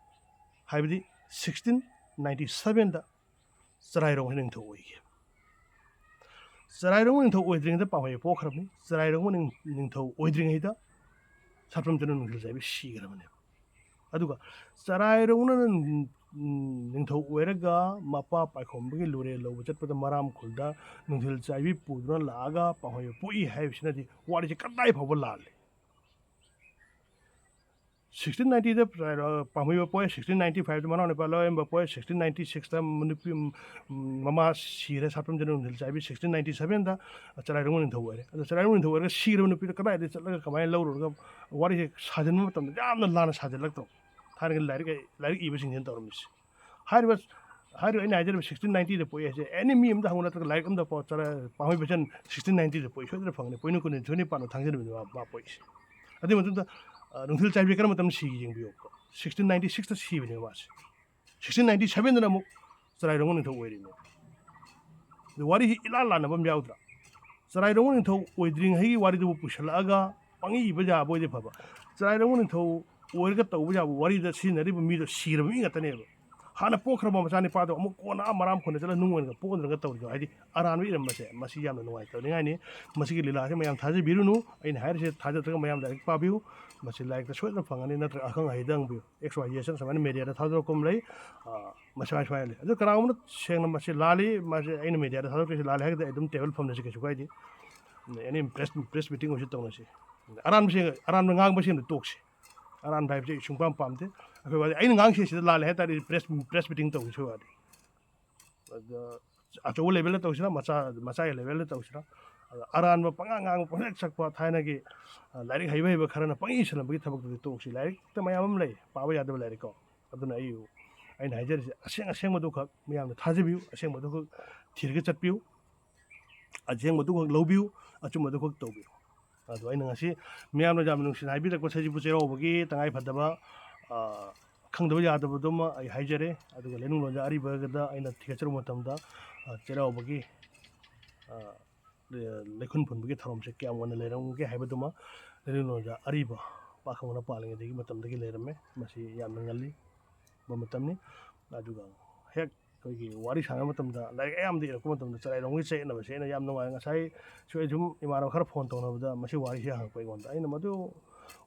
ꯍꯥꯏꯕꯗꯤ ꯁꯤꯛꯁꯇꯤꯟ ꯅꯥꯏꯟꯇꯤ ꯁꯚꯦꯟꯗ ꯆꯔꯥꯏꯔꯣꯡ ꯅꯤꯡꯊꯧ ꯑꯣꯏꯈꯤ꯫ ꯆꯔꯥꯏꯔꯣꯡ ꯅꯤꯡꯊꯧ ꯑꯣꯏꯗ꯭ꯔꯤꯉꯩꯗ ꯄꯥꯝꯍꯩ ꯄꯣꯛꯈ꯭ꯔꯕꯅꯤ꯫ ꯆꯔꯥꯏꯔꯣꯡ ꯅꯤꯡ-, ꯅꯤꯡꯊꯧ ꯑꯣꯏꯗ꯭ꯔꯤꯉꯩꯗ ꯁꯥꯄꯝ ꯆꯅꯨ ꯅꯤꯡꯊꯤꯜ ꯆꯥꯏꯕꯤ ꯁꯤꯈ꯭ꯔꯕꯅꯦꯕ꯫ ꯑꯗꯨꯒ ꯆꯔꯥꯏꯔꯣꯡꯅ ꯅꯤꯡꯊꯧ ꯑꯣꯏꯔꯒ ꯃꯄꯥ ꯄꯥꯏꯈꯣꯝꯕꯒꯤ ꯂꯨꯔꯦꯜ ꯂꯧꯕ ꯆꯠꯄꯗ ꯃꯔꯥꯝ ꯈꯨꯜꯗ ꯅꯤꯡꯊꯤꯜ ꯆꯥꯏꯕꯤ ꯄꯨꯗꯨꯅ ꯂꯥꯛꯑꯒ ꯄꯥꯝꯍꯩ ꯄꯣꯛꯏ ꯍꯥꯏꯕꯁꯤꯅꯗꯤ ꯋꯥꯔꯤꯁꯦ ꯀꯗꯥꯏ ꯐꯥꯎꯕ ꯂꯥꯜꯂꯤ? ꯁꯤꯛꯁꯇꯤꯟ ꯅꯥꯏꯟꯇꯤꯗ ꯄꯥꯝꯍꯩꯕ ꯄꯣꯛꯑꯦ, ꯁꯤꯛꯁꯇꯤꯟ ꯅꯥꯏꯟꯇꯤ ꯐꯥꯏꯚꯇ ꯃꯅꯥꯎ ꯅꯨꯄꯥ ꯂꯣꯌꯥꯝꯕ ꯄꯣꯛꯑꯦ, ꯁꯤꯛꯁꯇꯤꯟ ꯅꯥꯏꯟꯇꯤ ꯁꯤꯛꯁꯇ ꯅꯨꯄꯤ, ꯎꯝ, ꯃꯃꯥ ꯁꯤꯔꯦ, ꯁꯥꯄꯝ ꯆꯅꯨ ꯅꯤꯡꯊꯤꯜ ꯆꯥꯏꯕꯤ, ꯁꯤꯛꯁꯇꯤꯟ ꯅꯥꯏꯟꯇꯤ ꯁꯚꯦꯟꯗ ꯆꯔꯥꯏꯔꯣꯡ ꯅꯤꯡꯊꯧ ꯑꯣꯏꯔꯦ꯫ ꯑꯗꯣ ꯆꯔꯥꯏꯔꯣꯡ ꯅꯤꯡꯊꯧ ꯑꯣꯏꯔꯒ ꯁꯤꯔꯕ ꯅꯨꯄꯤꯗꯣ ꯀꯗꯥꯏꯗ ꯆꯠꯂꯒ ꯀꯃꯥꯏꯅ ꯂꯧꯔꯨꯔꯒ ꯋꯥꯔꯤꯁꯦ ꯁꯥꯖꯤꯟꯕ ꯃꯇꯝꯗ ꯌꯥꯝꯅ ꯂꯥꯟꯅ ꯁꯥꯖꯤꯜꯂꯛꯇ꯭ꯔꯣ? ꯊꯥꯏꯅꯒꯤ ꯂꯥꯏꯔꯤꯛ, ꯂꯥꯏꯔꯤꯛ ꯏꯕꯁꯤꯡꯁꯤꯅ ꯇꯧꯔꯝꯃꯤꯁꯦ꯫ ꯍꯥꯏꯔꯤꯕ, ꯍꯥꯏꯔꯤꯕ ꯑꯩꯅ ꯍꯥꯏꯖꯔꯤꯕ ꯁꯤꯛꯁꯇꯤꯟ ꯅꯥꯏꯟꯇꯤꯗ ꯄꯣꯛꯑꯦ ꯍꯥꯏꯁꯦ, ꯑꯦꯅꯤ ꯃꯤ ꯑꯃꯗ ꯍꯪꯉꯨ ꯅꯠꯇ꯭ꯔꯒ ꯂꯥꯏꯔꯤꯛ ꯑꯃꯗ ꯄꯥꯎ ꯆꯔ-, ꯄꯥꯝꯍꯩꯕ ꯆꯟ ꯁꯤꯛꯁꯇꯤꯟ ꯅꯥꯏꯟꯇꯤꯗ ꯄꯣꯛꯏ, ꯁꯣꯏꯗꯅ ꯐꯪꯒꯅꯤ꯫ ꯄꯣꯏꯅꯨ ꯀꯨꯟꯅꯤꯊꯣꯏꯅꯤ ꯄꯥꯟꯕ ꯊꯥꯡꯖꯅꯤꯡꯕꯅꯤ ꯃꯥ, ꯃꯥ ꯄꯣꯛꯏꯁꯦ꯫ ꯑꯗꯨꯒꯤ ꯃꯇꯨꯡꯗ, ꯑ, ꯅꯨꯡꯊꯤꯜ ꯆꯥꯏꯕꯤ ꯀꯔꯝꯕ ꯃꯇꯝꯗ ꯁꯤꯒꯦ ꯌꯦꯡꯕꯤꯌꯨꯀꯣ꯫ ꯁꯤꯛꯁꯇꯤꯟ ꯅꯥꯏꯟꯇꯤ ꯁꯤꯛꯁꯇ ꯁꯤꯕꯅꯦꯕ ꯃꯥꯁꯦ꯫ ꯁꯤꯛꯁꯇꯤꯟ ꯅꯥꯏꯟꯇꯤ ꯁꯕꯦꯟꯗꯅ ꯑꯃꯨꯛ ꯆꯔꯥꯏꯔꯣꯡꯕ ꯅꯤꯡꯊꯧ ꯑꯣꯏꯔꯤꯅꯦ꯫ ꯑꯗꯨ ꯋꯥꯔꯤꯁꯤ ꯏꯂꯥꯟ ꯂꯥꯟꯅꯕ ꯑꯃ ꯌꯥꯎꯗ꯭ꯔꯥ? ꯆꯔꯥꯏꯔꯣꯡꯕ ꯅꯤꯡꯊꯧ ꯑꯣꯏꯗ꯭ꯔꯤꯉꯩꯒꯤ ꯋꯥꯔꯤꯗꯨꯕꯨ ꯄꯨꯁꯜꯂꯛꯑꯒ ꯄꯪꯏ ꯏꯕ ꯌꯥꯕ ꯑꯣꯏꯗꯤ ꯐꯕ꯫ ꯆꯔꯥꯏꯔꯣꯡꯕ ꯅꯤꯡꯊꯧ ꯑꯣꯏꯔꯒ ꯇꯧꯕ ꯌꯥꯕ ꯋꯥꯔꯤꯗ ꯁꯤꯖꯤꯟꯅꯔꯤꯕ ꯃꯤꯗꯣ ꯁꯤꯔꯕ ꯃꯤ ꯉꯥꯛꯇꯅꯦꯕ꯫ ꯍꯥꯟꯅ ꯄꯣꯛꯈ꯭ꯔꯕ ꯃꯆꯥꯅꯤꯄꯥꯗꯣ ꯑꯃꯨꯛ ꯀꯣꯟꯅ ꯑꯥ ꯃꯔꯥꯝ ꯈꯣꯟꯗ ꯆꯠꯂ ꯅꯨꯡ ꯑꯣꯏꯅ ꯄꯣꯛꯍꯟꯗꯅ ꯇꯧꯔꯤꯗꯣ, ꯍꯥꯏꯗꯤ ꯑꯔꯥꯟꯕ ꯏꯔꯝꯕꯁꯦ, ꯃꯁꯤ ꯌꯥꯝꯅ ꯅꯨꯡꯉꯥꯏꯇꯕꯅꯤꯉꯥꯏꯅꯤ꯫ ꯃꯁꯤꯒꯤ ꯂꯤꯂꯥꯁꯦ ꯃꯌꯥꯝ ꯊꯥꯖꯕꯤꯔꯨꯅꯨ꯫ ꯑꯩꯅ ꯍꯥꯏꯔꯤꯁꯦ ꯊꯥꯖꯗ꯭ꯔꯒ ꯃꯌꯥꯝ ꯂꯥꯏꯔꯤꯛ ꯄꯥꯕꯤꯌꯨ꯫ ꯃꯁꯤ ꯂꯥꯏꯔꯤꯛꯇ ꯁꯣꯏꯗꯅ ꯐꯪꯒꯅꯤ, ꯅꯠꯇ꯭ꯔꯒ ꯑꯈꯪ ꯑꯍꯩꯗ ꯍꯪꯕꯤꯌꯨ꯫ ꯑꯦꯛꯁ ꯋꯥꯏ ꯖꯦ ꯁꯟ ꯁꯨꯃꯥꯏꯅ ꯃꯦꯗꯤꯌꯥꯗ ꯊꯥꯗꯣꯔꯛꯄ ꯑꯃ ꯂꯩ꯫ ꯑ, ꯃꯁꯤ ꯁꯨꯃꯥꯏ ꯁꯨꯃꯥꯏꯅ ꯂꯩ꯫ ꯑꯗꯨ ꯀꯅꯥꯒꯨꯝꯕꯅ ꯁꯦꯡꯅ ꯃꯁꯤ ꯂꯥꯜꯂꯤ, ꯃꯁꯤ ꯑꯩꯅ ꯃꯦꯗꯤꯌꯥꯗ ꯊꯥꯗꯣꯛꯇ꯭ꯔꯤꯁꯤ ꯂꯥꯜꯂꯦ ꯍꯥꯏꯔꯒꯗꯤ ꯑꯩ ꯑꯗꯨꯝ ꯇꯦꯕꯜ ꯐꯝꯅꯁꯤ, ꯀꯩꯁꯨ ꯀꯥꯏꯗꯦ꯫ ꯑꯦꯅꯤ ꯄ꯭ꯔꯦꯁ, ꯄ꯭ꯔꯦꯁ ꯃꯤꯇꯤꯡ ꯑꯣꯏꯔꯁꯨ ꯇꯧꯅꯁꯤ꯫ ꯑꯔꯥꯟꯕꯁꯦ, ꯑꯔꯥꯟꯕ ꯉꯥꯡꯕꯁꯤꯡꯗ ꯇꯣꯛꯁꯤ꯫ ꯑꯔꯥꯟꯕ ꯍꯥꯏꯕꯁꯦ ꯑꯩ ꯁꯨꯡꯄꯥꯝ ꯄꯥꯝꯗꯦ꯫ ꯑꯩꯈꯣꯏ ꯋꯥꯗꯤ ꯑꯩꯅ ꯉꯥꯡꯁꯤ ꯁꯤꯗ ꯂꯥꯜꯂꯦ ꯍꯥꯏ ꯇꯥꯔꯗꯤ ꯄ꯭ꯔꯦꯁ, ꯄ꯭ꯔꯦꯁ ꯃꯤꯇꯤꯡ ꯇꯧꯁꯤ, ꯑꯩꯈꯣꯏ ꯋꯥꯗꯤ꯫ ꯑꯗ ꯑꯆꯧꯕ ꯂꯦꯚꯦꯜꯗ ꯇꯧꯁꯤꯔꯥ, ꯃꯆꯥ, ꯃꯆꯥꯒꯤ ꯂꯦꯚꯦꯜꯗ ꯇꯧꯁꯤꯔꯥ? ꯑꯗ ꯑꯔꯥꯟꯕ ꯄꯉꯥꯡ ꯉꯥꯡꯕ, ꯄꯪꯁꯛ ꯁꯛꯄ, ꯊꯥꯏꯅꯒꯤ, ꯑ, ꯂꯥꯏꯔꯤꯛ ꯍꯩꯕ ꯍꯩꯕ ꯈꯔꯅ ꯄꯪꯏ ꯏꯁꯜꯂꯝꯕꯒꯤ ꯊꯕꯛꯇꯨꯗꯤ ꯇꯣꯛꯁꯤ꯫ ꯂꯥꯏꯔꯤꯛꯇ ꯃꯌꯥꯝ ꯑꯃ ꯂꯩ, ꯄꯥꯕ ꯌꯥꯗꯕ ꯂꯥꯏꯔꯤꯛꯀꯣ꯫ ꯑꯗꯨꯅ ꯑꯩ, ꯑꯩꯅ ꯍꯥꯏꯖꯔꯤꯁꯦ ꯑꯁꯦꯡ ꯑꯁꯦꯡꯕꯗꯨꯈꯛ ꯃꯌꯥꯝꯅ ꯊꯥꯖꯕꯤꯌꯨ, ꯑꯁꯦꯡꯕꯗꯨꯈꯛ ꯊꯤꯔꯒ ꯆꯠꯄꯤꯌꯨ꯫ ꯑꯁꯦꯡꯕꯗꯨꯈꯛ ꯂꯧꯕꯤꯌꯨ, ꯑꯆꯨꯝꯕꯗꯨꯈꯛ ꯇꯧꯕꯤꯌꯨ꯫ ꯑꯗꯣ ꯑꯩꯅ ꯉꯁꯤ ꯃꯤꯌꯥꯝꯅ ꯌꯥꯝꯅ ꯅꯨꯡꯁꯤꯅ ꯍꯥꯏꯕꯤꯔꯛꯄ ꯁꯖꯤꯕꯨ ꯆꯩꯔꯥꯎꯕꯒꯤ ꯇꯉꯥꯏ ꯐꯗꯕ, ꯑ, ꯈꯪꯗꯕ ꯌꯥꯗꯕꯗꯨꯃ ꯑꯩ ꯍꯥꯏꯖꯔꯦ꯫ ꯑꯗꯨꯒ ꯂꯩꯅꯨꯡꯂꯣꯟꯖꯥ ꯑꯔꯤꯕꯒꯗ ꯑꯩꯅ ꯊꯤꯒꯠꯆꯔꯨꯕ ꯃꯇꯝꯗ, ꯑ, ꯆꯩꯔꯥꯎꯕꯒꯤ, ꯑ, ꯂꯩꯈꯨꯟ ꯐꯨꯟꯕꯒꯤ ꯊꯧꯔꯝꯁꯦ ꯀꯌꯥꯝ ꯉꯟꯅ ꯂꯩꯔꯝꯒꯦ ꯍꯥꯏꯕꯗꯨꯃ ꯂꯩꯅꯨꯡꯂꯣꯟꯖꯥ ꯑꯔꯤꯕ ꯄꯥꯈꯪꯕꯅ ꯄꯥꯜꯂꯤꯉꯩꯗꯒꯤ ꯃꯇꯝꯗꯒꯤ ꯂꯩꯔꯝꯃꯦ꯫ ꯃꯁꯤ ꯌꯥꯝꯅ ꯉꯜꯂꯤ꯫ ꯕ ꯃꯇꯝꯅꯤ꯫ ꯑꯗꯨꯒ ꯍꯦꯛ ꯑꯩꯈꯣꯏꯒꯤ ꯋꯥꯔꯤ ꯁꯥꯟꯅꯕ ꯃꯇꯝꯗ, ꯂꯥꯏꯔꯤꯛ ꯑꯌꯥꯝꯕꯗ ꯏꯔꯛꯄ ꯃꯇꯝꯗ ꯆꯔꯥꯏꯔꯣꯡꯒꯤ ꯆꯌꯦꯠꯅꯕꯁꯦ ꯑꯩꯅ ꯌꯥꯝ ꯅꯨꯡꯉꯥꯏ꯫ ꯉꯁꯥꯏ ꯁꯨ ꯑꯩ ꯁꯨꯝ ꯏꯃꯥꯟꯅꯕ ꯈꯔ ꯐꯣꯟ ꯇꯧꯅꯕꯗ ꯃꯁꯤ ꯋꯥꯔꯤꯁꯦ ꯍꯪꯉꯛꯄ ꯑꯩꯉꯣꯟꯗ꯫ ꯑꯩꯅ ꯃꯗꯨ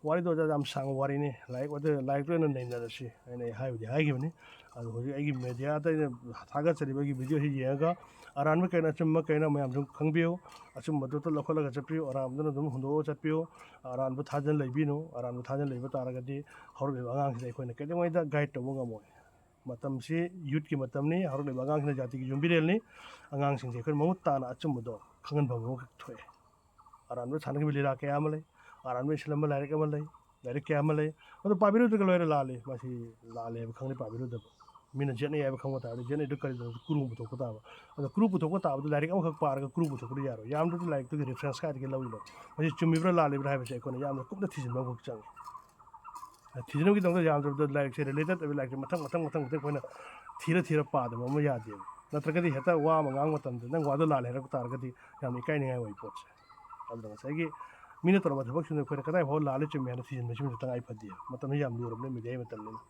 ꯋꯥꯔꯤꯗꯣ ꯑꯣꯖꯥ ꯌꯥꯝ ꯁꯥꯡꯕ ꯋꯥꯔꯤꯅꯤ, ꯂꯥꯏꯔꯤꯛ ꯑꯗꯨ, ꯂꯥꯏꯔꯤꯛꯇ ꯑꯣꯏꯅ ꯅꯩꯅꯔꯁꯤ ꯍꯥꯏꯅ ꯑꯩ ꯍꯥꯏꯕꯨꯗꯤ ꯍꯥꯏꯈꯤꯕꯅꯤ꯫ ꯑꯗꯨ ꯍꯧꯖꯤꯛ ꯑꯩꯒꯤ ꯃꯦꯗꯤꯌꯥꯗ ꯑꯩꯅ ꯊꯥꯒꯠꯆꯔꯤꯕ ꯑꯩꯒꯤ ꯚꯤꯗꯤꯑꯣꯁꯤ ꯌꯦꯡꯉꯒ ꯑꯔꯥꯟꯕ ꯀꯩꯅꯣ, ꯑꯆꯨꯝꯕ ꯀꯩꯅꯣ ꯃꯌꯥꯝꯁꯨ ꯈꯪꯕꯤꯌꯨ꯫ ꯑꯆꯨꯝꯕꯗꯨꯇ ꯂꯧꯈꯠꯂꯒ ꯆꯠꯄꯤꯌꯨ, ꯑꯔꯥꯟꯕꯗꯨꯅ ꯑꯗꯨꯝ ꯍꯨꯟꯗꯣꯛꯑꯒ ꯆꯠꯄꯤꯌꯨ꯫ ꯑꯔꯥꯟꯕ ꯊꯥꯖꯅ ꯂꯩꯕꯤꯅꯨ꯫ ꯑꯔꯥꯟꯕ ꯊꯥꯖꯅ ꯂꯩꯕ ꯇꯥꯔꯒꯗꯤ ꯍꯧꯔꯛꯂꯤꯕ ꯑꯉꯥꯡꯁꯤꯗ ꯑꯩꯈꯣꯏꯅ ꯀꯩꯗꯧꯉꯩꯗ ꯒꯥꯏꯗ ꯇꯧꯕ ꯉꯝꯃꯣꯏ꯫ ꯃꯇꯝꯁꯤ ꯌꯨꯠꯀꯤ ꯃꯇꯝꯅꯤ, ꯍꯧꯔꯛꯂꯤꯕ ꯑꯉꯥꯡꯁꯤꯡꯅ ꯖꯥꯇꯤꯒꯤ ꯌꯨꯝꯕꯤꯔꯦꯜꯅꯤ꯫ ꯑꯉꯥꯡꯁꯤꯡꯁꯦ ꯑꯩꯈꯣꯏꯅ ꯃꯃꯨꯠ ꯇꯥꯅ ꯑꯆꯨꯝꯕꯗꯣ ꯈꯪꯍꯟꯕ ꯑꯃꯈꯛ ꯊꯣꯛꯑꯦ꯫ ꯑꯔꯥꯟꯕ ꯁꯥꯟꯅꯈꯤꯕ ꯂꯤꯂꯥ ꯀꯌꯥ ꯑꯃ ꯂꯩ, ꯑꯔꯥꯟꯕ ꯏꯁꯤꯜꯂꯝꯕ ꯂꯥꯏꯔꯤꯛ ꯑꯃ ꯂꯩ, ꯂꯥꯏꯔꯤꯛ ꯀꯌꯥ ꯑꯃ ꯂꯩ꯫ ꯑꯗꯨ ꯄꯥꯕꯤꯔꯨꯗ꯭ꯔꯒ ꯂꯣꯏꯔꯦ, ꯂꯥꯜꯂꯤ, ꯃꯁꯤ ꯂꯥꯜꯂꯦ ꯍꯥꯏꯕ ꯈꯪꯂꯦ ꯄꯥꯕꯤꯔꯨꯗꯕ꯫ ꯃꯤꯅ ꯌꯦꯠꯅꯩ ꯍꯥꯏꯕ ꯈꯪꯕ ꯇꯥꯔꯗꯤ ꯌꯦꯠꯅꯩꯗꯨ ꯀꯔꯤꯗꯅꯣ? ꯀ꯭ꯔꯨ ꯄꯨꯊꯣꯛꯄ ꯇꯥꯕ꯫ ꯑꯗꯣ ꯀ꯭ꯔꯨ ꯄꯨꯊꯣꯛꯄ ꯇꯥꯕꯗ ꯂꯥꯏꯔꯤꯛ ꯑꯃꯈꯛ ꯄꯥꯔꯒ ꯀ꯭ꯔꯨ ꯄꯨꯊꯣꯛꯄꯗꯤ ꯌꯥꯔꯣꯏ꯫ ꯌꯥꯝꯗ꯭ꯔꯕꯗ ꯂꯥꯏꯔꯤꯛꯇꯨꯒꯤ ꯔꯤꯐꯔꯦꯟꯁ ꯀꯥꯏꯗꯒꯤ ꯂꯧꯔꯤꯅꯣ? ꯃꯁꯤ ꯆꯨꯝꯃꯤꯕ꯭ꯔꯥ ꯂꯥꯜꯂꯤꯕ꯭ꯔꯥ ꯍꯥꯏꯕꯁꯦ ꯑꯩꯈꯣꯏꯅ ꯌꯥꯝꯅ ꯀꯨꯞꯅ ꯊꯤꯖꯤꯟꯕ ꯑꯃꯈꯛ ꯆꯪꯉꯤ꯫ ꯊꯤꯖꯤꯟꯕꯒꯤꯗꯃꯛꯇ ꯌꯥꯝꯗ꯭ꯔꯕꯗ ꯂꯥꯏꯔꯤꯛꯁꯦ, ꯔꯤꯂꯦꯇꯦꯠ ꯑꯣꯏꯕ ꯂꯥꯏꯔꯤꯛꯁꯦ ꯃꯊꯪ ꯃꯊꯪ ꯃꯊꯪ ꯃꯊꯪ ꯑꯩꯈꯣꯏꯅ ꯊꯤꯔ ꯊꯤꯔ ꯄꯥꯗꯕ ꯑꯃ ꯌꯥꯗꯦꯕ꯫ ꯅꯠꯇ꯭ꯔꯒꯗꯤ ꯍꯦꯛꯇ ꯋꯥ ꯑꯃ ꯉꯥꯡꯕ ꯃꯇꯝꯗ ꯅꯪ ꯋꯥꯗꯣ ꯂꯥꯜꯂꯦ ꯍꯥꯏꯔꯛꯄ ꯇꯥꯔꯒꯗꯤ ꯌꯥꯝꯅ ꯏꯀꯥꯏꯅꯤꯡꯉꯥꯏ ꯑꯣꯏꯕ ꯄꯣꯠꯁꯦ꯫ ꯑꯗꯨꯅ ꯉꯁꯥꯏꯒꯤ ꯃꯤꯅ ꯇꯧꯔꯝꯕ ꯊꯕꯛꯁꯤꯡꯗꯣ ꯑꯩꯈꯣꯏꯅ ꯀꯗꯥꯏ ꯐꯥꯎ ꯂꯥꯜꯂꯦ ꯆꯨꯝꯃꯦ ꯍꯥꯏꯅ ꯊꯤꯖꯤꯟꯕꯁꯤꯃꯗꯤ ꯇꯉꯥꯏ ꯐꯗꯦ꯫ ꯃꯇꯝꯁꯨ ꯌꯥꯝ ꯂꯨꯔꯕꯅꯤꯅ, ꯃꯤꯗꯤꯌꯥꯒꯤ ꯃꯇꯝꯅꯤꯅ꯫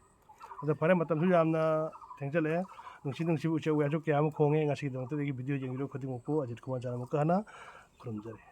ꯑꯗꯣ ꯐꯔꯦ, ꯃꯇꯝꯁꯨ ꯌꯥꯝꯅ ꯊꯦꯡꯖꯜꯂꯛꯑꯦ꯫ ꯅꯨꯡꯁꯤ ꯅꯨꯡꯁꯤꯕ ꯎꯆꯦꯛ ꯋꯥꯌꯥꯁꯨ ꯀꯌꯥ ꯑꯃ ꯈꯣꯡꯉꯦ꯫ ꯉꯁꯤꯒꯤꯗꯃꯛꯇꯗꯤ ꯑꯩꯒꯤ ꯚꯤꯗꯤꯑꯣ ꯌꯦꯡꯕꯤꯔꯤꯕ ꯈꯨꯗꯤꯡꯃꯛꯄꯨ ꯑꯖꯤꯠ ꯀꯨꯃꯥꯔ ꯆꯅꯝ ꯑꯃꯨꯛꯀ ꯍꯟꯅ ꯈꯨꯔꯨꯝꯖꯔꯤ꯫